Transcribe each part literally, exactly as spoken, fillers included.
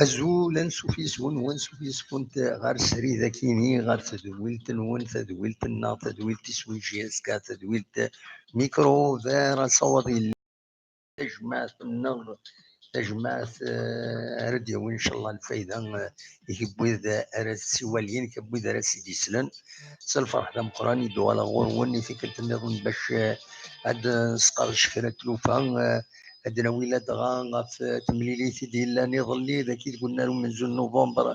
Azul, ansuf yes-wen, wansuf yes-went ɣer srid akini, ɣer tedwilt-nwen, tadwilt-nneɣ, tadwilt iswi J S K, tadwilt Micro Vert, asawaḍ yellan, tajmaɛt-nneɣ, tajmaɛt, eh, ara d-yawi, ncallah, lfayda, eh, i wid ara s-iwalin, i wid ara s-id-yeslen. S lferḥ d ameqqran i d-uɣaleɣ ɣur-wen i tikkelt nniḍen bac, eh, ad nesqerdec kra n tlufa, eh, ad d-nawi ladɣa ɣef, eh, temlilit i d-yellan iḍelli dagi deg unnar umenzu n Nuvember,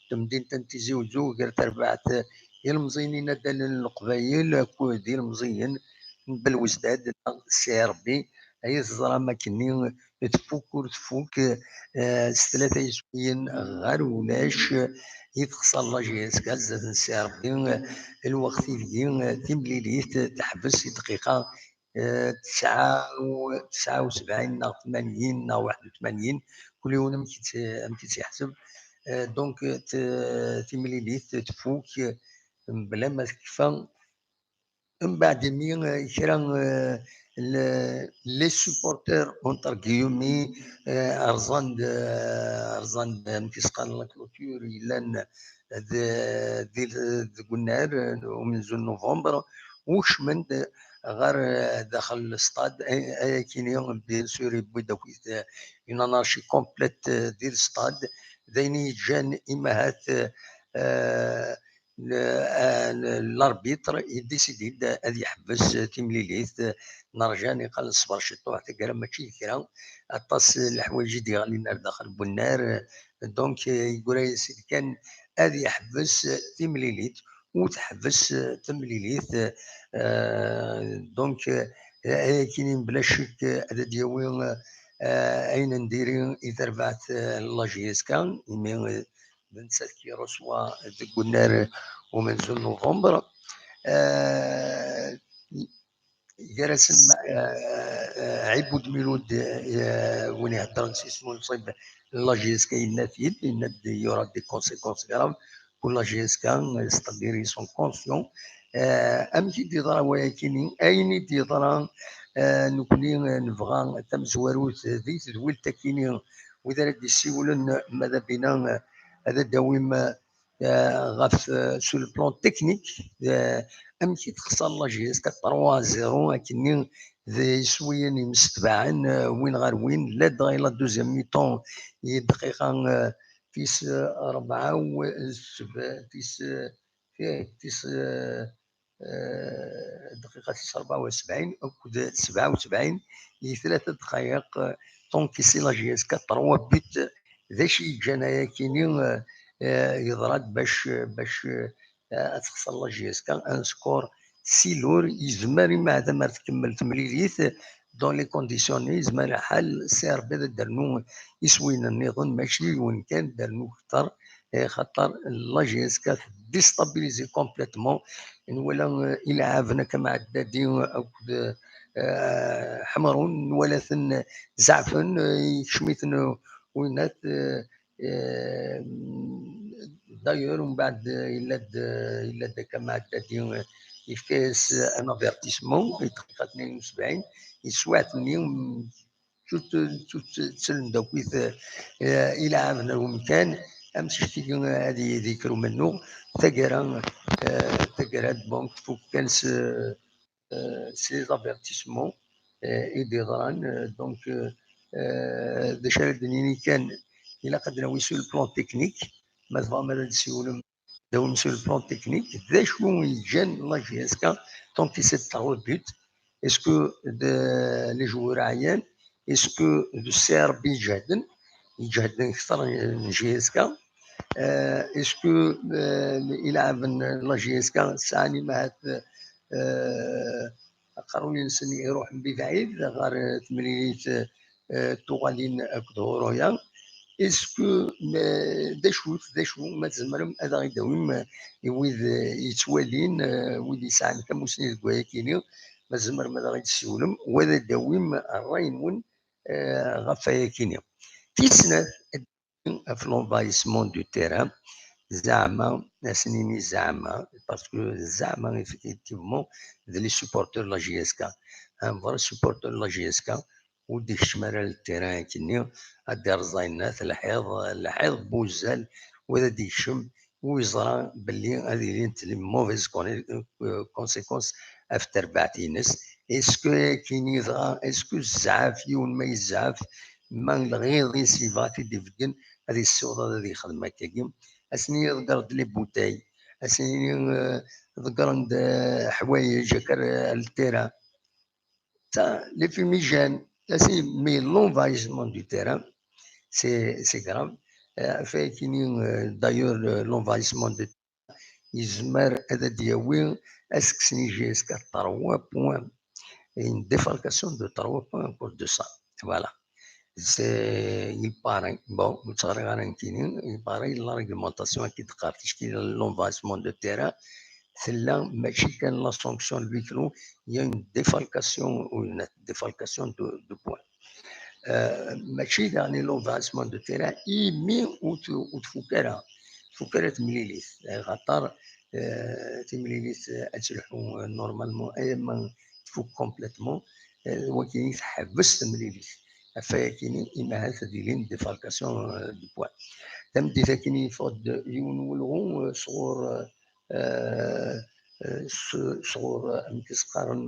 temdint n Tizi Uzzu, gar terbaɛt, eh, ilemẓiyen inaddalen n Leqbayel akked ilemẓiyen n Belwezdad neɣ C R B, ay teẓram akkenni tfuk ur tfuk, eh, s tlata yiswiyen ɣer ulac, eh, i texṣer la J S K zdat n C R B, eh, lweqt ideg, eh, timlilit, eh, teḥbes i dqiqa, eh, tesɛa u, tesɛa u sebɛin neɣ tmanyin neɣ waḥed u tmanyin, kul yiwen amek i tt-, amek i tt-yeḥseb. Eh, donc, eh, t-, timlilit tfuk, eh, mebla ma tekfa. Mbeɛd imi, eh, kra, eh, le-, les supporters, entre guillemets, eh, rẓan-d, eh, rẓan-d, amek i s-qqaren, la clôture yellan d-, di-, deg unnar, eh, umenzu n Nuvember, ukecmen-d ɣer, eh, daxel n lestad. Ay-, ayakini, bien sûr, yewwi-d akk, eh, une anarchie complète, eh, di lestad. D ayen i yeǧǧan imahat, eh, eh, l-, eh, l-, l'arbitre yedisidi-d ad yeḥbes timlilit. Nerǧa niqal ṣṣber ciṭuḥ, taggara mačči d kra, aṭas n leḥwayeǧ i d-yeɣlin ar daxel n wennar. Donc, eh, yeggura-yas-id kan ad yeḥbes timlilit, u teḥbes, eh, temlilit. Eh, donc, eh, ayakini mebla ccek, eh, ad d-yawi, eh, ayen n diri i terbaɛt, eh, n la J S K, imi, eh, d nettat qui reçoit deg unnar umenzu n Nuvember. Eh, gar-asen, eh, eh, Ɛibud Milud, eh, win iheddren s isem unṣib n la J S K, yenna-t-id, yenna-d il y aura des conséquences graves pour la J S K, c'est-à-dire ils sont conscients. Eh, amek i d-yeḍra wayakini? Ayen i d-yeḍra, eh, nekni, eh, nebɣa tamezwarut di tedwilt akini, wid ara d-yessiwlen, ma d abina, eh, ad d-awim, eh, ɣef, eh, sur le plan technique, eh, amek i texṣer la J S K trois à zéro akkenni d iswiyen yemsetbaɛen, eh, win ɣer win, ladɣa i la deuxième mi-temps, i dqiqa, eh, tis, eh, rebɛa u seb-, tis, eh, tis, eh, eh, dqiqa tis rebɛa u sebɛin akked sebɛa u sebɛin i tlata dqayeq, eh, donc ici la J S K trois buts. D acu i yeǧǧan ayakini, eh, eh, yeḍra-d bac, bac, eh, ad texṣer la J S K un score si lourd? Yezmer imeɛdam ar tkemmel temlilit dans les conditions-nni, yezmer lḥal C R B ad d-ternu iswiyen nniḍen, mačči d yiwen kan, ad d-ternu kter, eh, xaṭer la J S K tdéstabiliser complètement. Nwala, eh, ilɛaben akka Mɛeddadi akked, eh, Ḥemrun, nwala-ten zeɛfen, eh, yekcem-iten winat, eh, eh, d'ailleurs, umbeɛd, eh, yella-d, eh, yella-d akka Mɛeddadi, eh, yefka-yas un avertissement i dqiqa tnayen u sebɛin, yeswaɛt-nni, mm, ttselmen akkit ilɛaben ar umkan, am tict-agi ad yidi ker umennuɣ, taggara, taggara, donc, tfuk kan s, s les avertissements i d-yeḍran. Donc, d acu ara d-nini kan, ilaq ad d-nawi sur le plan technique, ma tebɣam ad d-siwlem, d awem sur le plan technique, d acu i yeǧǧan la J S K tant qu'il s'est trois buts? Est-ce que d les joueurs ɛyan? Est-ce que d C R B iǧehden? Iǧehden kter n J S K. Est-ce que ilɛaben n la J S K sɛan imahat aqerruy-nsen iruḥen bibɛid ɣer temlilit tuɣalin akked Horoya? Est-ce que, d acu, d acu ma tzemrem ad aɣ-d-tawim i wid yettwalin, wid yesɛan tamusni deg wayakini, ma tzemrem ad aɣ-d-tessiwlem, wa ad d-tawim ṛṛay-nwen ɣef wayakini. Tis snat, ɣef l'envahissement du terrain, zeɛma, ad s-nini zeɛma, parce que zeɛma, effectivement, d les supporters de la J S K. Un vrai supporter de la J S K ur d-ikeččem ara le terrain akkenni, ad d-irẓ ayennat, lḥiḍ, lḥiḍ n wuzzal, wa ad d-ikcem, ur yeẓra belli ad ilint les mauvaises conséquences ɣef terbaɛt-ines. Est-ce que akkenni dɣa, est-ce que zzɛaf, yiwen ma yezɛef, ma lɣiḍ-is yebɣa ad t-id-ibeggen, ad yessiweḍ ad yexdem akkagi? Ad sen-yini ḍeggren-d les bouteilles, ad sen-yini ḍeggren-d ḥwayeǧ akka ar le terrain. Ça, les fumigènes, ça, c'est, mais l'envahissement du terrain, c'est, c'est grave. Ɣef wayakini, d'ailleurs, l'envahissement du terrain yezmer ad d-yawi ad s-kksen i J S K trois points, une défalcation de trois points à cause de ça. Voilà. C'est, il paraît, bon, ur tt-ɣriɣ ara nekkini, il paraît, la réglementation akka i d-teqqar ticki l'envahissement de terrain, tella mačči kan la sanction de huis clos, il y a une défalcation ou une défalcation de, de points. Mačči daɣen l'envahissement de terrain imi ur tfuk ara, tfuk ara temlilit, axaṭer timlilit ad telḥu normalement, ama tfuk complètement, wagi teḥbes temlilit. Ɣef wayakini, imahat ad ilin défalcation de points. Tameddit akkin, yeffeɣ-d yiwen n welɣu sɣur, sɣur, amek i s-qqaren,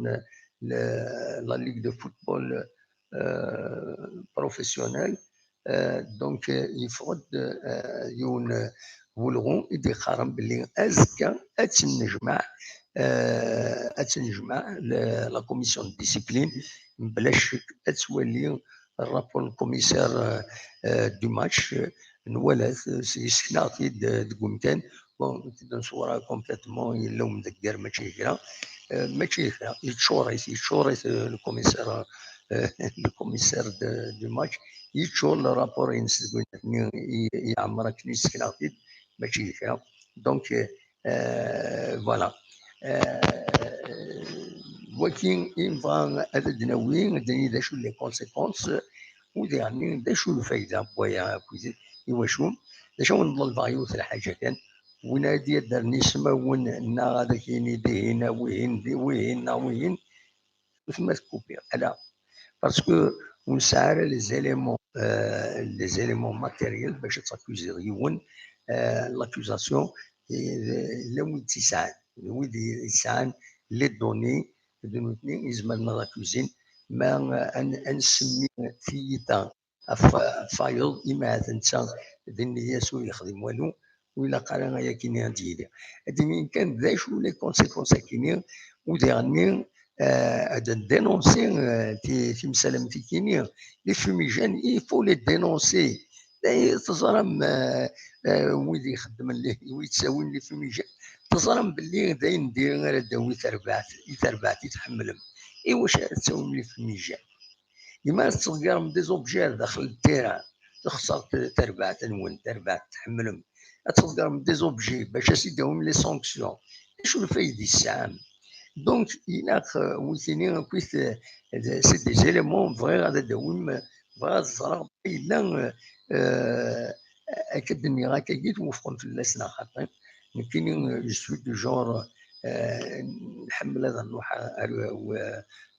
la Ligue de football professionnel. Donc, yeffeɣ-d yiwen n welɣu i d-iqqaren belli azekka ad tennejmaɛ, ad tennejmaɛ la commission de discipline, mebla ccek ad twali rapport n commissaire du match, nwala-t, yessken-aɣ-t-id deg umkan. Bon, ur t-id-nṣewwer ara complètement, yella umdegger, mačči kra. Mačči kra, yeččur-it, yeččur-it le commissaire, le commissaire du match, yeččur le rapport-ines deg wayen i yeɛmer akken yessken-aɣ-t-id, mačči kra. Donc, voilà. Wagi i nebɣa ad d-nawi, ad d-nini d acu les conséquences, u diɣen d acu lfayda n waya akk, iwacu? D acu awen-ḍelbeɣ yiwet lḥaǧa kan, win ara d-yaddren ismawen neɣ ad ak-yini dihin a wihin, di wihin neɣ wihin, ur tma tkupiḍ, ala. Parce que ur nesɛi ara les éléments, les éléments matériels bac ad takuziḍ yiwen, l'accusation, yella wid tt-yesɛan, wid yesɛan les données, d nutni izemren ad akuzin, ma ad nsemmi tiyita ɣef wayeḍ, imahat netta d nniya-s ur yexdim walu, ur ilaq ara ayakini ad d-yili. Ad d-inin kan d acu les conséquences akini, u diɣenni ad ndénoncer timsal am tikini. Les fumigènes, il faut les dénoncer. Teẓram wid ixeddmen, wid yettawin les fumigènes, teẓram belli d ayen diri ara d-tawi terbaɛt, i terbaɛt i tḥemmlem. Iwacu ara tettawim les fumigènes? Imi ara tettḍeggarem des objets ar daxel n terrain, texṣer terbaɛt-nwen, terbaɛt tḥemmlem. Ad tettḍeggarem des objets bac ad s-id-tawim les sanctions. D acu lfayda i tesɛam? Donc, ilaq wikini akkit, c'est des éléments, bɣiɣ ad d-awim, bɣiɣ ad ẓreɣ ma yella, akka d-nniɣ akkagi, twufqem fell-as neɣ xaṭi. Nekkini, je suis du genre, nḥemmel ad nruḥ ar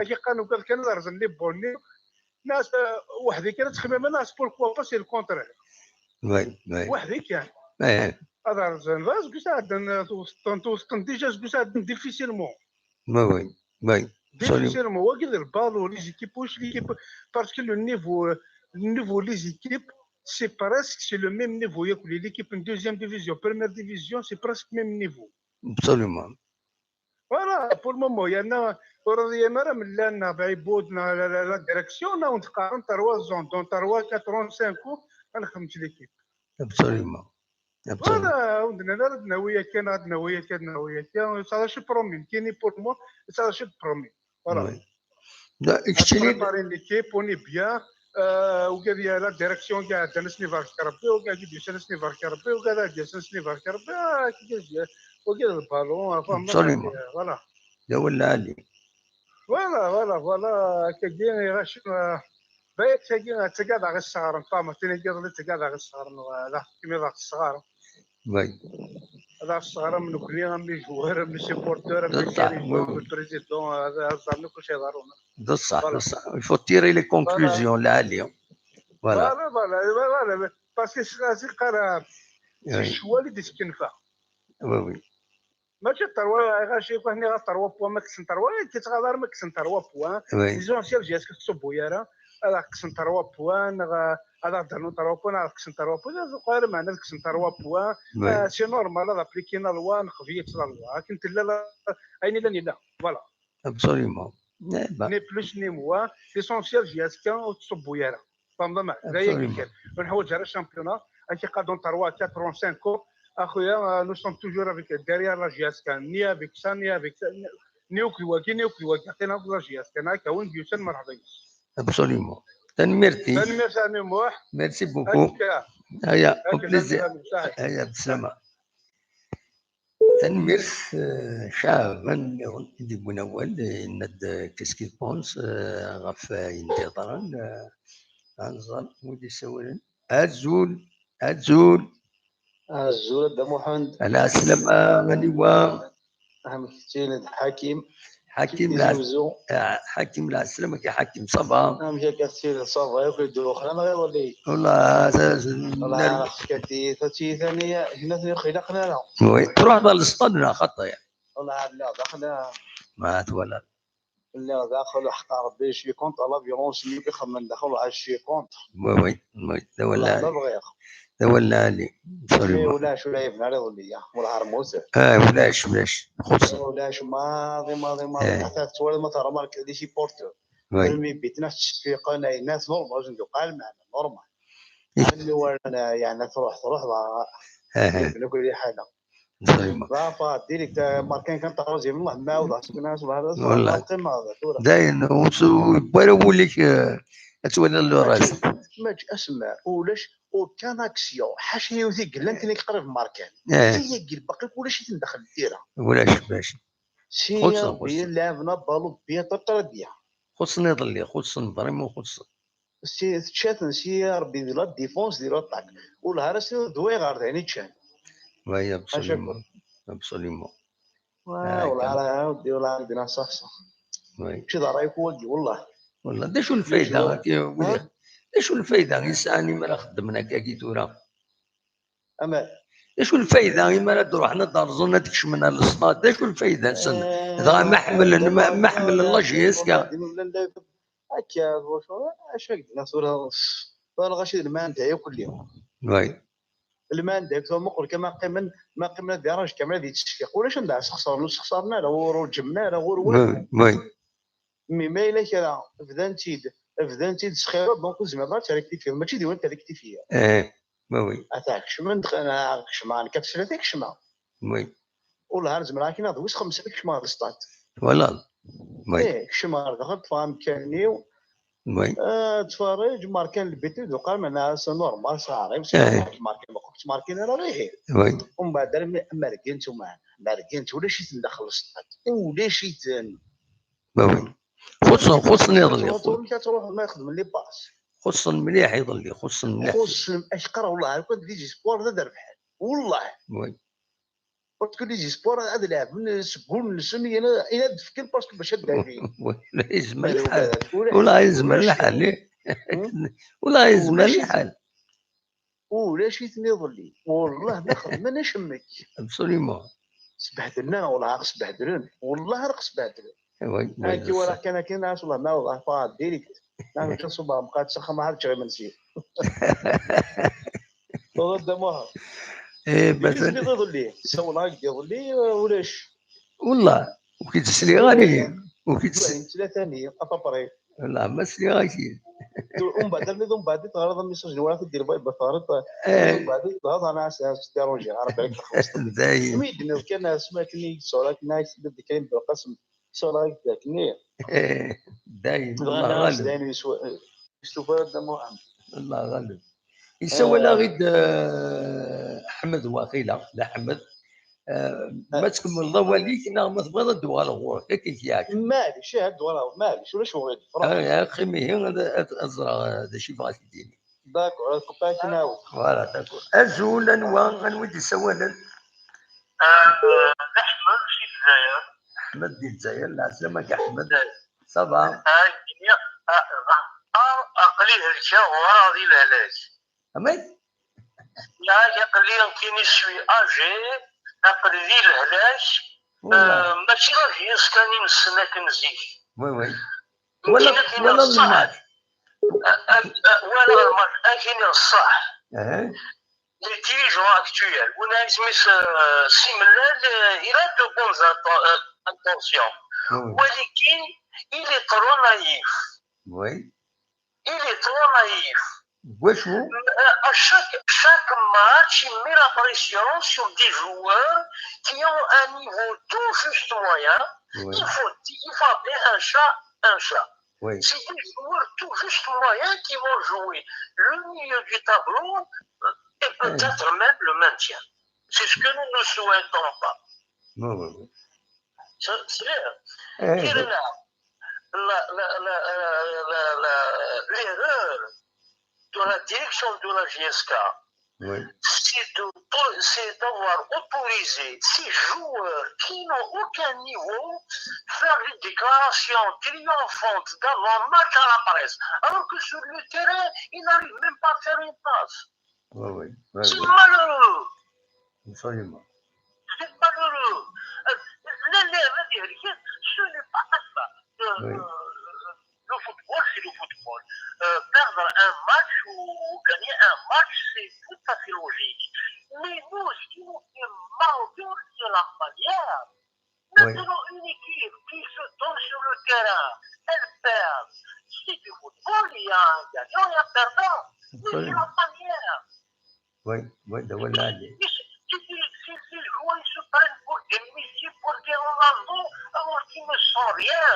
Agi qqaren ugad kan ad rẓen les bonnets. Nas, euh, weḥd-i kan ad ttxemmimeɣ, nas, pourquoi pas, c'est le contraire. Oui, oui. Weḥd-i kan. Eh, Ad rẓen, bas, deg usɛedden, euh, tuweṣṭen, tuweṣṭen déjà deg usɛedden difficilement. oui, oui, oui. Absolument. Difficilement. Wagi d le ballon, les équipes, واش l'équipe, parce que le niveau, euh, le niveau les équipes, c'est presque, c'est le même niveau. Yakk les, l'équipe en deuxième division, première division, c'est presque même niveau. Absolument. Voilà, pour le moment, il y en a, ur yam ara mellan, la, la, la direction, on est en trois ans, dans trois, quatre ans, cinq ans, on a l'équipe. Absolument. Absolument. Voilà, on a ناوي كان، ناوي كان، ناوي كان، ça je promets, كاين pour moi, ça je promets. Voilà. Oui. لا، actually, Préparer l'équipe, on est bien. Euh, وقال لي la direction قاعد نسني بارك ربي، وقاعد يدير نسني بارك ربي، وقاعد يدير نسني بارك ربي، آه، كي جا، وقال le ballon, آه، فهم، Absolument. Voilà. لا ولا علي. Voilà, voilà, voilà. كاين غاش، آه، بايت كاين تقعد على الصغار، فاهم؟ تيني قال لي تقعد على الصغار، هذا كيما ذاك الصغار. Oui. Ad aɣ-sseɣrem nekkni, am les joueurs, am les supporteurs, am les D'accord, dirigeants, oui, oui. Le président, ad aɣ-ẓren akk acu yeḍrun. D ṣṣeḥ, d Voilà. ṣṣeḥ. Il faut tirer les conclusions, lɛali. Voilà. Voilà, voilà, voilà. Parce que c'est c'est car c'est Oui, chouette de ce qu'il fait. oui, oui. Mačči terwa, ɣaci kan ɣer terwa points, ma kksen terwa, yettɣaḍ arma kksen terwa points. Oui, L'essentiel, j'ai est-ce que tettṣubbu ara, ad aɣ-kksen terwa points, neɣ ad aɣ-d-rnun terwa points, neɣ ad kksen terwa points, ad uqeɛ ara meɛna ad kksen terwa points. oui. Euh, c'est normal, ad appliquer la loi, neqbel-itt la loi. Akken tella la, ayen illan yella. Voilà. Absolument. Eh ben, Ni plus ni moins. L'essentiel, j'ai est-ce que ur tettṣubbu ara. Tfehmeḍ ma d aya Absolument. kan. Ur neḥwaǧ ara championnat. Akken qadun trois, quatre, cinq ans. Axuya, euh, nous sommes toujours avec, derrière la J S K. Ni avec ça, ni avec ça. Ni, ni akked wagi, ni akked wagi. Atan akked la J S K. Nak, a win d-yusan, merḥba yes. Absolument. Tanemmirt-ik. Tanemmirt a Ɛmi Muḥ. Merci beaucoup. Akka. Aya, au Akka, plaisir. tanemmirt. Aya, bsama. Tanemmirt, eh, Caɛban niḍen i d-yewwin awal, eh, yenna-d, eh, qu'est-ce qu'il pense, eh, ɣef, eh, ayen d-yeḍran, eh, ad nẓer wi d-isawalen. Azul, azul. Azul a Dda Muḥend. Ɛla ɛeslama, aniwa? Amek tettiliḍ Ḥakim? Ḥakim Tizi lɛes-, Wezzu. eh, Ḥakim lɛeslama, ki Ḥakim, ça va? Amek akka tettiliḍ, ça va? Yakk d uxlan ɣer wali. Wallah, ça, ça, Wallah, nar- xkati, tati, tani, hna tani xilaqna ara. Oui, truḥ ɣer lesṭad neɣ xaṭi? Wallah, lliɣ daxel, Ma twala. lliɣ daxel, ḥqa Rebbi, je suis contre la violence, mi ixemmen daxel, je suis contre. Oui, oui, oui, d awal Wallah, ma lɛali. bɣiɣ. D awal lɛali. Mi Absolument. ulac ula yebna ara iḍelli, ya, wallah, ar musa. Ah, ulac, ulac. Xuṣṣen. Ulac, maḍi, maḍi, maḍi. Eh. Ḥtta tettwaliḍ ma terra marka les supporters. Oui. Melmi bitna tettfiqen, ay nas normal, je ne parle même, normal. Eh. Melmi wala, yani, truḥ, truḥ, la, Eh, eh. yebna kul ḥala. Absolument. Ḍafa, direct, eh, markan kan troisième, Allah, ma awḍeɣ, sukna, subhanallah, Wallah. Qima, tura. Dayen, ur s-, ur yewwi ara wul-ik, eh, ad twaliḍ le reste. Mačči asma, ulac aucun action. Ḥaca yiwet i yellan kan qrib markan. Eh, Tiyagi lbaqi ulac-iten daxel n tira. ulac, ulac. Si Xuṣṣen, Rebbi xuṣṣen. lɛebna balu bien, très bien. Xuṣṣen iḍelli, xuṣṣen, vraiment xuṣṣen. Si tečča-ten si Rebbi di la défense, di l'attaque. Ur lha ara si d way ɣer dayen i ččan. Oui, absolument. Absolument. Wala ara, wala ara dina sax sax. Oui. Mačči d ṛṛay-ik wagi, wallah. Wallah, d acu lfayda, Acu? Akka, wili? D acu lfayda i sɛan imi ara xeddmen akkagi tura? Ama D acu lfayda imi ara d-ruḥen ad d-rẓun ad kecmen ar lesṭad? D acu lfayda-nsen? Eh, Dɣa ma ḥemmlen, ma, ma ḥemmlen la J S K. Akka, d wacu, acu ak d-nniɣ tura? Tura lɣaci d lmanda yakk lli. Oui. Lmanda yakk tura muqel kan ma qqimen, ma qqimen ad iraj kamra di tesfiq. Ulac anda sexsaren, ur sexsaren ara, ur ur ǧemmen ara, ur ur. Oui, oui. Mi ma yella kra, bdan-tt-id, bdan-tt-id sxira, donc ur zmireḍ ara trektifiḍ, mačči d yiwen trektifiḍ. Eh, oui, oui. Ata kecmen, kecmen, nekka teslat i kecmeɣ. Oui. Ur lha nezmer akken ad wis xemsa kecmeɣ ɣer lesṭad. Voilà. Oui. Eh, kecmeɣ ɣer daxel, ṭṭfeɣ amkan-iw, Oui. eh, ttferriǧ, markan lbit d uqar, mana c'est normal, saɛrib, Eh. markan, ma ur ttmarkin ara, ihi. Oui. Umbeɛd armi mergent uman, mergent, ulac-iten daxel lesṭad, ulac-iten. Oui, oui. Xuṣṣen, xuṣṣen iḍelli. Amek ad truḥ, amek ad truḥ ma xedmen les passes? Xuṣṣen mliḥ iḍelli, xuṣṣen mliḥ. Xuṣṣen, acqar, wallah, ar kent les espoirs d ad rebḥen. Wallah. Oui. Parce que les espoirs ad lɛeben seg wul-nsen, ina, ina d-fken parce que bac ad d-afin. Ula yezmer lḥal. Ulac. Ula yezmer Ulac. Lḥal. Hmm? Ula yezmer Ulac. Lḥal. Ulac-iten iḍelli. Wallah ma xedmen acemmek. Absolument. Sbehdlen, wallah, sbehdlen. Wallah, ara sbehdlen. Oui, oui, Akken walaɣ kan akken, as wallah, ma awḍeɣ, ffɣeɣ direct. Nɛam, ččeɣ ṣubbeɣ, mqad s axxam, ad ččeɣ imensi. Ur d amuha. Eh, Bas مثلا. Iḍelli, sawleɣ-ak-d iḍelli, ulac. Wallah, ur k-id-sliɣ ara. Ur k-id-s-, Tlata-nni, à peu près. Wallah, ma sliɣ-ak-id. Umbeɛd, armi d umbeɛd i teɣriḍ amisaj n wara, tiddir bay befɣret. Eh. Umbeɛd i teɣriḍ, ana as-as-, as-, déranger, ara balak txelṣeḍ. Dayen. Mi d-nniḍ kan, asmi akken i yesɛur akken, ak-d kan Belqasem, sawleɣ-ak-d akken. Eh, dayen, Dɣa Allah nniɣ-as ɣaleb. dayen yeswa-, yestufa Dda Muḥend. Allah ɣaleb. Yessawal-aɣ-id, eh, Ḥmed waqila, d Ḥmed. Eh, ma tkemmleḍ awal-ik neɣ ma tebɣiḍ ad d-uɣaleɣ ɣur-k, akken yak. Maɛlic, eh, ad d-uɣaleɣ, maɛlic, ulac uɣilif. Ruḥ. Ah, ya, qim ihi, ad, ad, ad ẓreɣ, eh, d acu yebɣa ad k-d-yini. D'accord, ad qeppay akken awd. Voilà, d'accord. Azul, anwa, anwa i d-yessawalen? Ah, d Aḥmed si Lezzayer. Aḥmed di Lezzayer, lɛeslama-k Aḥmed. Ça va? Ah, aql-i helkeɣ, ɣur-aɣ di lehlak. Amek? Yak aql-i, kini suis âgé, aql-i di lehlak. Euh, mačči d ajenyes kan i nessen akken zik. Oui, oui. Walaɣ lmatch. Walaɣ lmatch, ad k-iniɣ ṣṣeḥ. Les dirigeants actuels, win isem-is, euh, Si Mellal, euh, il a de bonnes inten- euh, intentions. Oui, oui. Walakin, il est trop naïf. Oui. Il est trop naïf. Wacu? Euh, à chaque, chaque match, il met la pression sur des joueurs qui ont un niveau tout juste moyen. Oui. Il faut, il faut appeler un chat un chat. Oui. C'est des joueurs tout juste moyens qui vont jouer le milieu du tableau, euh, et peut-être même le maintien. C'est ce que nous ne souhaitons pas. Oui, oui, oui. C'est, c'est clair. Eh, oui. Là, la, la, euh, la, la, l'erreur de la direction de la J S K, oui, c'est de, c'est d'avoir autorisé ces joueurs qui n'ont aucun niveau faire des déclarations triomphantes d'avant-match à la presse, alors que sur le terrain, ils n'arrivent même pas à faire une passe. Oui, oui, oui, oui. C'est malheureux. Absolument. C'est malheureux. Euh, les, les, les, ce n'est pas ça. Euh, oui. Euh, le football, c'est le football. Euh, perdre un match ou gagner un match, c'est tout à fait logique. Mais nous, ce qui nous fait mal au cœur, c'est la manière. Oui. Maintenant, une équipe qui se donne sur le terrain, elle perd. C'est du football, il y a un gagnant et un perdant. Mais c'est la manière. Oui, oui, de voilà. Si, si, si, si, si les joueurs se prennent pour des Messi, pour des Ronaldo, alors qu'ils ne sont rien.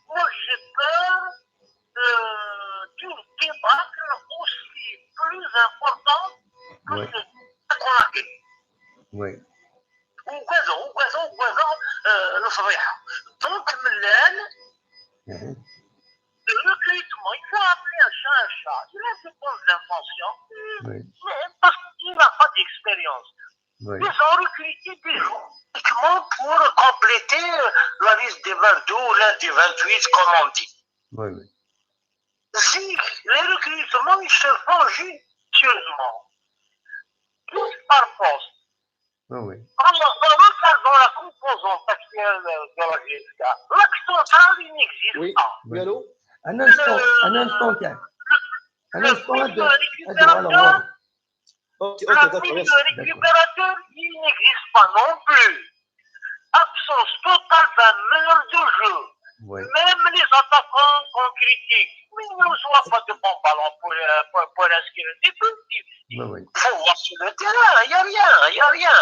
Moi, j'ai peur, euh, d'une débâcle aussi plus importante que, oui, ce qu'on a fait. Oui. Ugadeɣ, ugadeɣ, ugadeɣ, euh, lefḍiḥa. Donc, Mellal, mhm, le recrutement, il faut appeler un chat un chat. Il a de bonnes intentions, oui, mais parce qu'il n'a pas d'expérience. Oui. Ils ont recruté des gens uniquement pour compléter la liste des vingt-deux ou l'un des vingt-huit, comme on dit. Oui, oui. Si les recrutements, ils se font judicieusement, poste par poste. Oui, oui. Alors, on regarde dans la composante actuelle de la J S K. L'axe central, il n'existe pas. Oui, allô ? Un instant, un instant, tiens. Un instant, le milieu récupérateur, il n'existe pas non plus. Absence totale d'un meneur de jeu. Oui. Même les attaquants qu'on critique, mais ils ne reçoivent pas de bons ballons pour, euh, pour, pour inscrire des buts. Oui, oui. Il faut voir sur le terrain, il n'y a rien, il n'y a rien.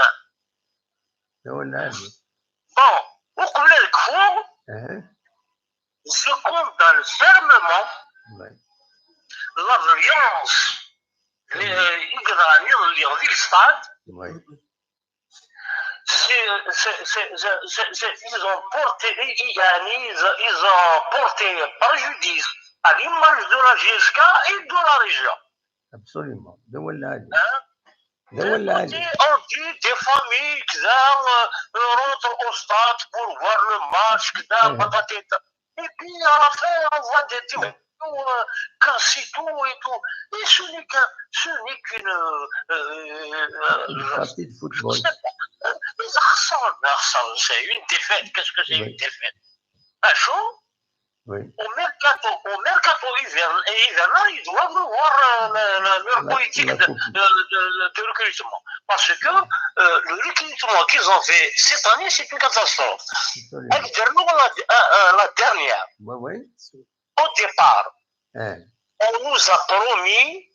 Bon, au Koublé le Kfour, je condamne fermement la violence. Oui. Les, euh, ils ont le stade. Oui. C'est, c'est, c'est, c'est, c'est, c'est, ils ont porté, ils, ils, ils ont porté préjudice à l'image de la J S K et de la région. Absolument. De voilà. Hein ? De voilà. On dit des familles qui, euh, rentrent au stade pour voir le match, qui, mhm, patatata. Et puis, à la fin, on voit des divisions, euh, cassent tout et tout. Et ce n'est qu'un, ce n'est qu'une, euh, euh, une partie de football. C'est pas, euh, mais ça ressemble, ça ressemble, c'est une défaite. Qu'est-ce que c'est, oui, une défaite ? Un jour, oui, au mercato, au mercato hivern-, hivernal, ils doivent revoir, euh, le, le, leur politique de, de, de, de recrutement. Parce que, euh, le recrutement qu'ils ont fait cette année, c'est une catastrophe. Absolument. Actuellement, la, euh, euh, la dernière, oui, oui, au départ, hein, on nous a promis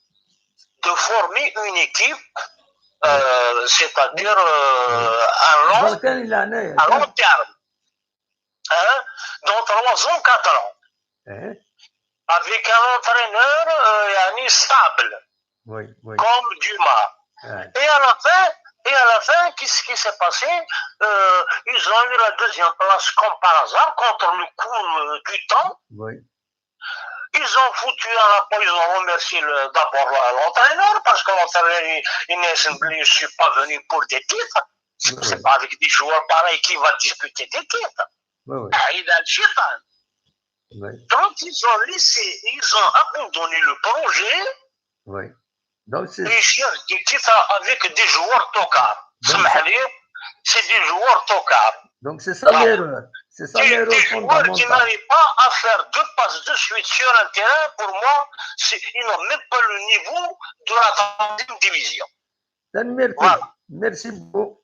de former une équipe, euh, c'est-à-dire, euh, à long, à long terme. Hein, dans trois ans, quatre ans. Hein ? Avec un entraîneur, euh, yani, stable, oui, oui, comme Dumas. Hein. Et à la fin, et à la fin, qu'est-ce qui s'est passé ? Euh, ils ont eu la deuxième place comme par hasard contre le coup, euh, du temps. Oui. Ils ont foutu à la porte, ils ont remercié le, d'abord le, l'entraîneur, parce que l'entraîneur, il, il n'est, je suis pas venu pour des titres. C'est pas avec des joueurs pareils qu'il va discuter des titres. Oui, oui, Ah, il a le shaitan. oui. Donc, ils ont laissé, ils ont abandonné le projet Oui. Donc, c'est et cherchent des titres avec des joueurs tocards. Donc, سمح لي, c'est des joueurs tocards. donc c'est ça l'erreur. C'est ça Des, l'erreur des joueurs qui fondamentale. N'arrivent pas à faire deux passes de suite sur un terrain. Pour moi, c'est, ils n'ont même pas le niveau de la troisième division. Merci. Voilà. Merci beaucoup.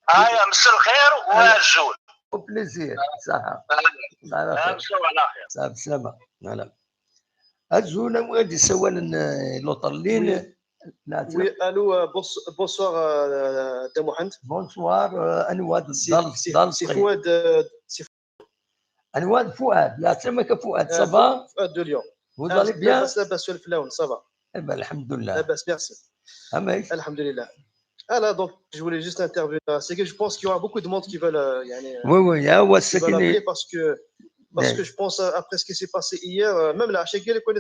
هيا مساء الخير وأزول. Au plaisir. صحة. هيا على خير. مساء على خير. صحة بسلامة. Voilà. Azul, am win yessawalen, euh, l'autre ligne. Oui. Oui, allô, euh, bons- bonsoir, euh, Dda Mohamed. Bonsoir, euh, Anwad C'est Dal- c'est- Dal- c'est Fouad, euh, c'est Anwad Fouad. Là, c'est moi que Fouad. Ça euh, va? Fouad de Lyon. Vous Ah, allez bien? لاباس، لاباس، شوية في الهون، ça va. Eh ben, alhamdoulilah. لاباس، merci. Ah, mais الحمد لله. Voilà, donc je voulais juste intervenir. C'est que je pense qu'il y aura beaucoup de monde qui veulent, euh, يعني, euh, Oui, oui, ah, ouais, qui c'est veulent qu'il est- appeler parce que parce Ouais. que je pense, euh, après ce qui s'est passé hier, euh, même la Shakir, les connaît,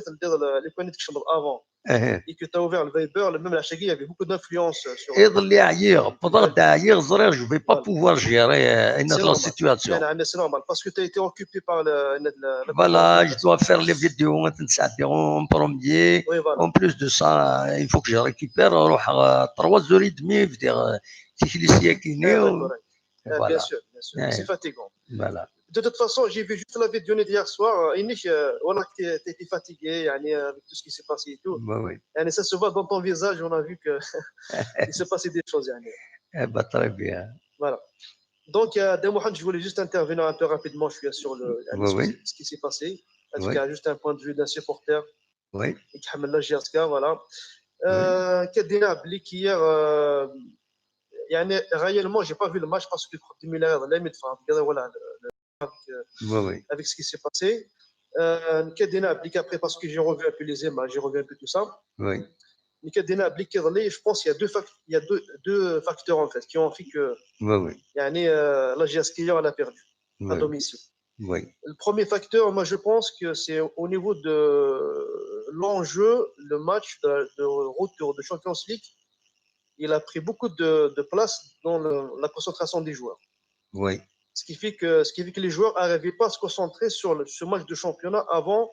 les connaît avant. Eh, Et que tu as ouvert le Viber, même la Shakir, il y avait beaucoup d'influence, euh, sur iḍelli ɛyiɣ, wwḍeɣ-d ɛyiɣ, ẓriɣ, je vais pas Voilà. pouvoir gérer, euh, une C'est autre normal. Situation. يعني, c'est normal parce que tu as été occupé par le, le- le- Voilà, je dois faire les vidéos, on en premier. Oui, voilà. En plus de ça, il faut que je récupère, on aura trois heures et demie, je veux dire, euh, technicien qui Eh, n'est, d'accord. et Eh, voilà. Bien sûr, bien sûr. Ouais. C'est fatigant. Voilà. De toute façon, j'ai vu juste la vidéo hier soir. Euh, Inès, euh, voilà que tu étais fatigué, يعني, euh, avec tout ce qui s'est passé et tout. Oui, oui. يعني, ça se voit dans ton visage, on a vu que il s'est passé des choses. يعني. Eh ben, très bien. Voilà. Donc, euh, Dda Mohamed, je voulais juste intervenir un peu rapidement, je suis sur le, Oui, oui. ce qui s'est passé. Parce Oui. qu'il y a juste un point de vue d'un supporter Oui. يتحمل la J S K, voilà. Euh, كدينا بلي كي hier, euh, يعني, réellement, j'ai pas vu le match parce que كنت ملاحظ لا ميد فان كذا ولا Oui, oui. avec ce qui s'est passé. Euh, كدينا بلي après parce que j'ai revu un peu les images, j'ai revu un peu tout ça. Oui. Mais كدينا بلي كي ظلي, je pense qu'il y a deux fac- il y a deux, deux facteurs en fait qui ont fait que Oui, oui. يعني, euh, la J S K elle a perdu à Oui. Domicile. Oui. Le premier facteur, moi je pense que c'est au niveau de l'enjeu, le match de, de retour de Champions League, il a pris beaucoup de, de place dans le- la concentration des joueurs. Oui. Ce qui fait que, ce qui fait que les joueurs n'arrivaient pas à se concentrer sur le- ce match de championnat avant,